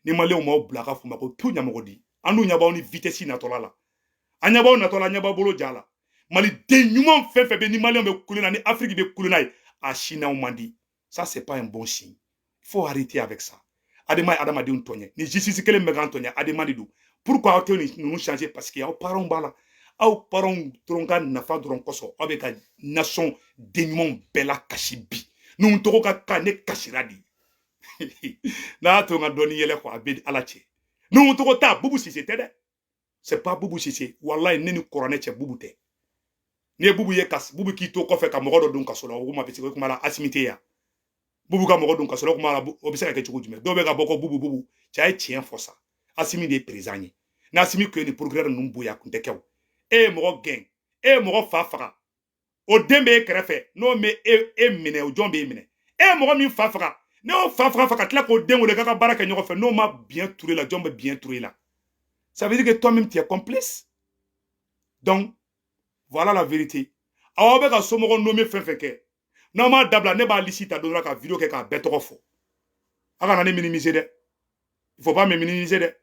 ni Maliyɛnw m'aw bila k'a fɔ ma ko tu ɲamɔgɔ di, an dun ɲɛ b'aw ni vitesse natɔla la, an ɲɛ b'aw natɔla, an ɲɛ b'aw bolo ja la. Maliden ɲuman fɛn fɛn bɛ ni Maliyɛnw bɛ kule na, ni Afrique bɛ kule n'a ye, a si n'aw man di. Ça, c'est pas un bon signe. Il faut arrêter avec ça. Adama ye adamadenw tɔɲɛ ni justice kelen bɛ k'an tɔɲɛ, Adama de don. Pourquoi aw tɛ ninnu changer? Parce que aw parents b'a la, aw parents dɔrɔn ka nafa dɔrɔn kosɔn, aw bɛ ka nation den ɲumanw bɛɛ la kasi bi. N'u tɔgɔ ka kan, ne kasira de n'a y'a to n ka dɔɔni yɛlɛ quoi. A bɛ Ala cɛ, n'u tɔgɔ ta Bubu Sise tɛ dɛ, c'est pas Bubu Sise. Wallahi, ne ni kuranɛ cɛ, Bubu tɛ. N'i ye Bubu ye ka Bubu k'i to kɔfɛ ka mɔgɔ dɔ don kaso la, o kuma bɛ se o kuma la. Asimi tɛ yan, Bubu ka mɔgɔ don kaso la, o kuma la, o bɛ se ka kɛ cogo jumɛn? Dɔw bɛ ka bɔ ko Bubu, Bubu cɛ, a ye tiɲɛ fɔ sa. Asimi de ye président ye. N'Asimi kun ye nin procureur ninnu bonya, a kun tɛ kɛ o. E ye mɔgɔ gɛn, e ye mɔgɔ fa faga, o den bɛ e kɛrɛfɛ, n'o mɛ e minɛ, o jɔn b'e minɛ? E ye mɔgɔ min fa faga, ne y'o fa faga ka tila k'o den wele k'a ka baara kɛ ɲɔgɔn fɛ, n'o ma biɲɛ turu la, jɔn bɛ biɲɛ turu la? Ça veut dire que toi-même, tu es complice. Donc voilà la vérité. Aw bɛ ka somɔgɔ nommé fɛn fɛn kɛ, n'aw m'a dabila, ne b'a liste ta don dɔ la ka vidéo kɛ k'a bɛɛ tɔgɔ fɔ. A kana ne minimiser dɛ, il faut pas me minimiser dɛ.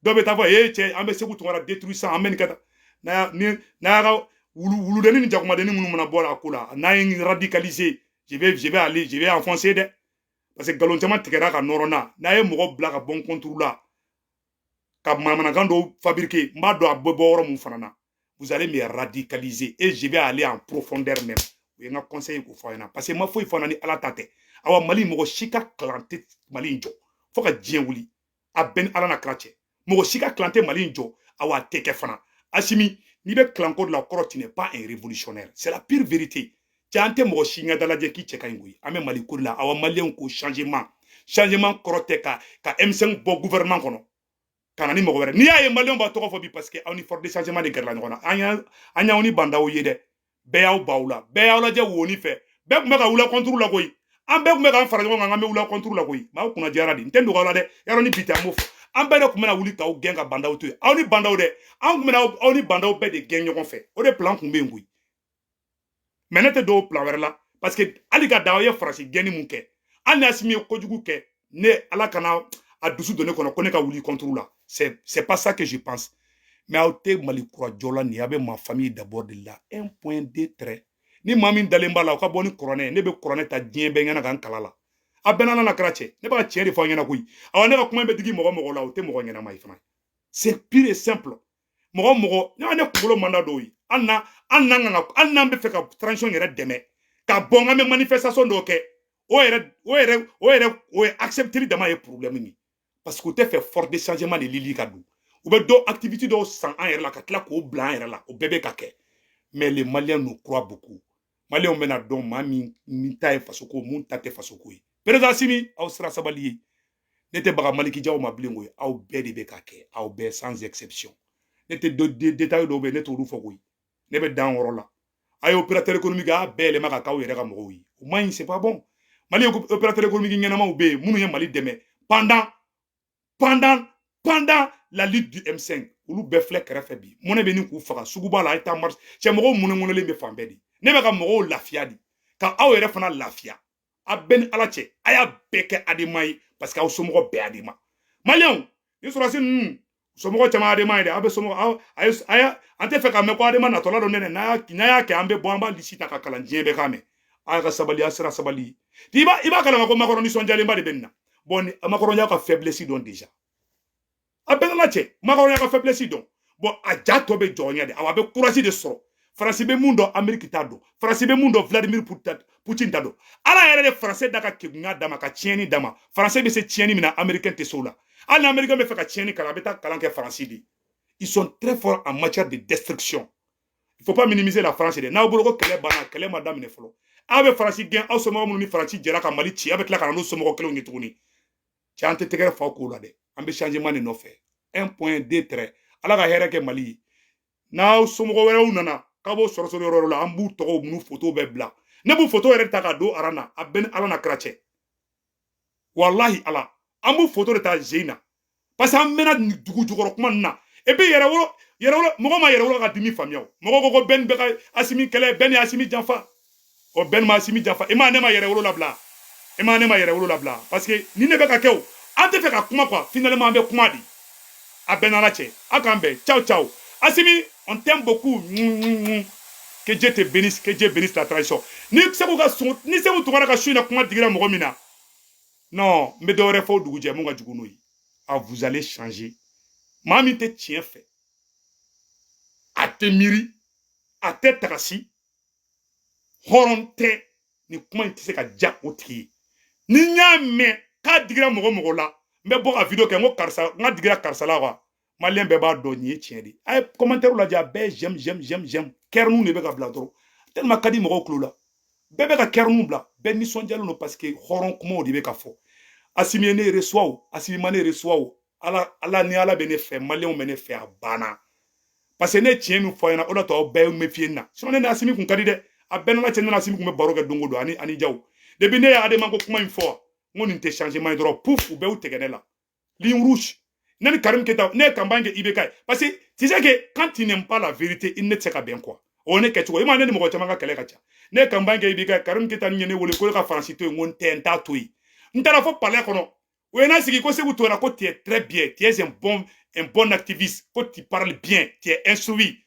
Dɔw bɛ taa fɔ e cɛ, an bɛ Segu Tunkara détruire sisan, an bɛ nin kɛ tan. N'a ni n'a y'a ka wulu wuludennin ni jakumadennin minnu mana bɔ a ko la, n'a ye radicaliser, je vais aller, je vais enfoncer dɛ, parce que nkalon caman tigɛra ka nɔrɔ na. N'a ye mɔgɔ bila ka bɔ n contre la ka manamanakan dɔw fabriquer, n b'a dɔn a bɛ bɔ yɔrɔ mun fana na. Vous allez me radicaliser et je vais aller en profondeur même. O ye n ka conseil k'o fɔ aw ɲɛna, parce que n ma foyi fɔ ni Ala ta tɛ. Awa, Mali mɔgɔ si ka kalan tɛ Mali in jɔ fo ka diɲɛ wuli. A bɛɛ ni Ala na kira cɛ, mɔgɔ si ka kalan tɛ Mali in jɔ. Awa, a tɛ kɛ fana. Asimi, n'i bɛ kalan ko de la, kɔrɔ, tu n'es pas un révolutionnaire, c'est la pure vérité. Cɛ, an tɛ mɔgɔ si ɲɛda lajɛ k'i cɛ ka ɲi koyi. An bɛ Mali ko de la. Awa, Maliyɛnw ko changement, changement kɔrɔ tɛ ka M5 bɔ gouvernement kɔnɔ ka na ni mɔgɔ wɛrɛ. N'i y'a ye Maliyɛnw b'a tɔgɔ fɔ bi, parce que aw ni force de changement de gɛrɛla ɲɔgɔn na. An y'aw ni bandaw ye dɛ. Bɛɛ y'aw baw la, bɛɛ y'aw lajɛ woni fɛ, bɛɛ tun bɛ ka wula contre la koyi. An bɛɛ tun bɛ k'an fara ɲɔgɔn kan, an bɛ wula contre la koyi. Maaw kunna diyara de, n tɛ nɔgɔya la dɛ. Yarɔ, ni bi tɛ, an b'o fɔ. An bɛɛ de tun bɛna wuli k'aw gɛn ka bandaw to yen. Aw ni bandaw dɛ, an tun bɛna aw ni bandaw bɛɛ de gɛn ɲɔgɔn fɛ. O de plan tun bɛ yen koyi. Mais ne tɛ dɔw plan wɛrɛ la, parce que hali ka da aw ye Faransi gɛnni mun kɛ, hali ni Asimi ye kojugu kɛ, ne Ala kana a dusu don ne kɔnɔ ko ne ka wuli contre la. C'est pas ça que je pense. Mais aw tɛ Mali kura jɔ la nin ye, a bɛ ma famille d'abord de la, un point, deux traits. Ni maa min dalen b'a la, o ka bɔ ni kuranɛ. Ne bɛ kuranɛ ta diɲɛ bɛɛ ɲɛna ka n kala la. A bɛɛ n'a kɛra cɛ, ne b'a tiɲɛ de fɔ aw ɲɛna koyi. Awa, ne ka kuma bɛ digi mɔgɔ mɔgɔ la, o tɛ mɔgɔ ɲɛnama ye fana. C'est pur et simple. Mɔgɔ mɔgɔ ne kunkolo man da dɔw ye, hali n'an kan, hali n'an bɛ fɛ ka transition yɛrɛ dɛmɛ ka bɔ, n ka manifestation dɔw kɛ, o yɛrɛ o ye accepter dama ye problème ye, parce que u tɛ fɛ force de changement de lili ka don. U bɛ dɔw activité dɔw san an yɛrɛ la ka tila k'o bila an yɛrɛ la, o bɛɛ bɛ ka kɛ. Mais les Maliens nous croient beaucoup. Maliens bɛna dɔn maa min ta ye fasoko, mun ta tɛ fasoko ye. Président Asimi, aw sira sabali ye. Ne tɛ baga Malikijaw ma bilen koyi. Aw bɛɛ de bɛ ka kɛ, aw bɛɛ sans exception. Ne tɛ détail dɔw bɛ yen, ne t'olu fɔ koyi. Ne bɛ dan yɔrɔ la. A ye opérateur économique a bɛɛ yɛlɛma ka k'aw yɛrɛ ka mɔgɔw ye, o man ɲi, c'est pas bon. Mali opérateur économique ɲɛnamaw bɛ yen minnu ye Mali dɛmɛ pendant la lutte du M5, olu bɛɛ filɛ kɛrɛfɛ bi. Mɔnɛ bɛ ni k'u faga suguba la. A ye taa marche cɛ, mɔgɔw munɛ bɛ fan bɛɛ de. Ne bɛ ka mɔgɔw lafiya de, ka aw yɛrɛ fana lafiya. A bɛɛ ni Ala cɛ, a y'a bɛɛ kɛ Adema ye, parce que aw somɔgɔ bɛɛ Adema. Maliyɛnw ni sɔrɔsi ninnu somɔgɔ caman Adema ye dɛ. Aw bɛ somɔgɔ aw a ye, an tɛ fɛ ka mɛn ko Adema natɔla don. Nɛnɛ n'a y'a kɛ, an bɛ bɔ, an b'a liste ta ka kalan diɲɛ bɛɛ k'a mɛn. A ka sabali, a sera sabali. I b'a kalama ko Macron nisɔndiyalenba de bɛ nin na. Bon, ni Macron y'a ka faiblesse dɔn déjà, a bɛɛ n'Ala cɛ, Macron y'a ka faiblesse dɔn. Bon, a ja tɔ bɛ jɔ ɲɛ de. Awa, a bɛ courage de sɔrɔ. Faransi bɛ mun dɔn, Amérique t'a dɔn. Faransi bɛ mun dɔn, Vladimir Poutine t'a dɔn. Ala yɛrɛ de Faransi da ka kegunya d'a ma, ka tiɲɛni d'a ma. Faransi bɛ se tiɲɛni min na, Américain tɛ se o la. Hali ni Américain bɛ fɛ ka tiɲɛni kalan, a bɛ taa kalan kɛ Faransi de. Ils sont très forts en matière de destruction. Il faut pas minimiser la France dɛ. N'aw bolo ko kɛlɛ banna, kɛlɛ ma daminɛ fɔlɔ. Aw bɛ Faransi gɛn, aw somɔgɔ minnu ni Faransi jɛra ka Mali ci, aw bɛ tila ka na n'o somɔgɔ kelenw ye tuguni. Cɛ, an tɛ tɛgɛrɛ fa ko la dɛ. An bɛ changement de nɔfɛ, un point, deux traits. Ala ka hɛrɛ kɛ Mali ye. N'aw somɔgɔ wɛrɛw nana k'a b'o sɔrɔ sɔrɔ yɔrɔ la, an b'u tɔgɔw n'u photo bɛɛ bila. Ne b'u photo yɛrɛ ta ka don aran na. A bɛɛ ni Ala na kira cɛ, walahi Ala, an b'u photo de ta zen na, parce que an mɛnna dugu jukɔrɔ kuma ninnu na. Et puis yɛrɛwolo, yɛrɛwolo, mɔgɔ ma yɛrɛwolo ka dimi faamuya o. Mɔgɔ ko Ben bɛ ka Asimi kɛlɛ, Ben ye Asimi janfa. O Ben ma Asimi janfa. I ma ne ma yɛrɛwolo labila. I ma ne ma yɛrɛwolo labila. Parce que ni ne bɛ ka kɛ o, an tɛ fɛ ka kuma quoi. Finalement an bɛ kuma de. A bɛɛ n'Ala cɛ. A k'an bɛn. Ciao ciao. Asimi, on t'aime beaucoup. Que Dieu te bénisse, que Dieu bénisse la transition. Ni Segu ka sun, ni Segu Tunkara ka su in na kuma digira mɔgɔ min na. Non, n bɛ dɔ wɛrɛ fɔ o dugujɛ mun ka jugu n'o ye. Ah, vous allez changer. Maa min tɛ tiɲɛ fɛ, a tɛ miiri, a tɛ tagasi, hɔrɔn tɛ, nin kuma in tɛ se ka diya o tigi ye. Ni n y'a mɛn k'a digira mɔgɔ mɔgɔ la, n bɛ bɔ ka vidéo kɛ n ko karisa, n ka digira karisa la quoi. Maliyɛn bɛɛ b'a dɔn nin ye tiɲɛ de ye. A ye commentaire lajɛ, a bɛɛ ye j'aime, j'aime, j'aime, j'aime. Kɛrɛninw de bɛ ka bila dɔrɔn. Tellement ka di mɔgɔw tulo la. Bɛɛ bɛ ka kɛrɛninw bila, bɛɛ nisɔndiyalen don parce que hɔrɔn kumaw de bɛ ka fɔ. Asimi ye ne reçoit o, Asimi ma ne reçoit o. Ala ala ni Ala bɛ ne fɛ, maliyɛnw bɛ ne fɛ, a banna. Parce que ne ye tiɲɛ min fɔ a ɲɛna, o de to aw bɛɛ méfier n na. Sinon ne ni Asimi kun ka di dɛ. A bɛɛ n'Ala cɛ, ne ni Asimi kun bɛ baro kɛ don o don ani Jaw. Depuis ne ye Adema ko kuma in fɔ, n ko nin tɛ changement ye dɔrɔn, pouf, u bɛɛ y'u tigɛ ne la. Ligne rouge. Ne ni Karim Keita, ne ye campagne kɛ IBK ye. Parce que tu sais que quand tu n'aimes pas la vérité, i ne tɛ se ka bɛn quoi. O ye ne kɛcogo. I ma ne ni mɔgɔ caman ka kɛlɛ ka ca. Ne ye campagne kɛ IBK ye, Karim Keita ni ye ne wele ko ne ka Faransi to yen, n ko n tɛ, n t'a to yen. N taara fɔ palais kɔnɔ. U ye n'a sigi ko Sekou Tounkara, ko tu es très bien, tu es un bon activiste, ko tu parles bien, tu es instruit.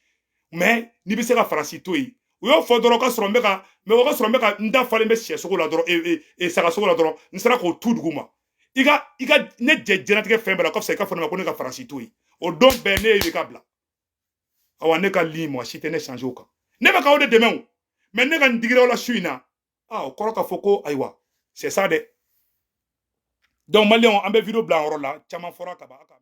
Mais n'i bɛ se ka Faransi to yen. U y'o fɔ dɔrɔn ka sɔrɔ n bɛ ka, mais o ka sɔrɔ n bɛ ka n da falen bɛ sɛsogo la dɔrɔn, sagasogo la dɔrɔn, n sera k'o tu dugu ma. I ka ne jɛ diɲɛlatigɛ fɛn bɛɛ la, ka fisa i ka fɔ ne ma ko ne ka Faransi to yen. O don bɛɛ ne ye IBK bila. Awa ne ka ligne, mɔgɔ si tɛ ne changer o kan. Ne bɛ k'aw de dɛmɛ o. Mais ne ka n digira aw la su in na. Ah, o kɔrɔ k'a fɔ ko ayiwa, c'est ça dɛ. Donc maliyɛnw, an bɛ vidéo bila yɔrɔ la, caman fɔra ka ban.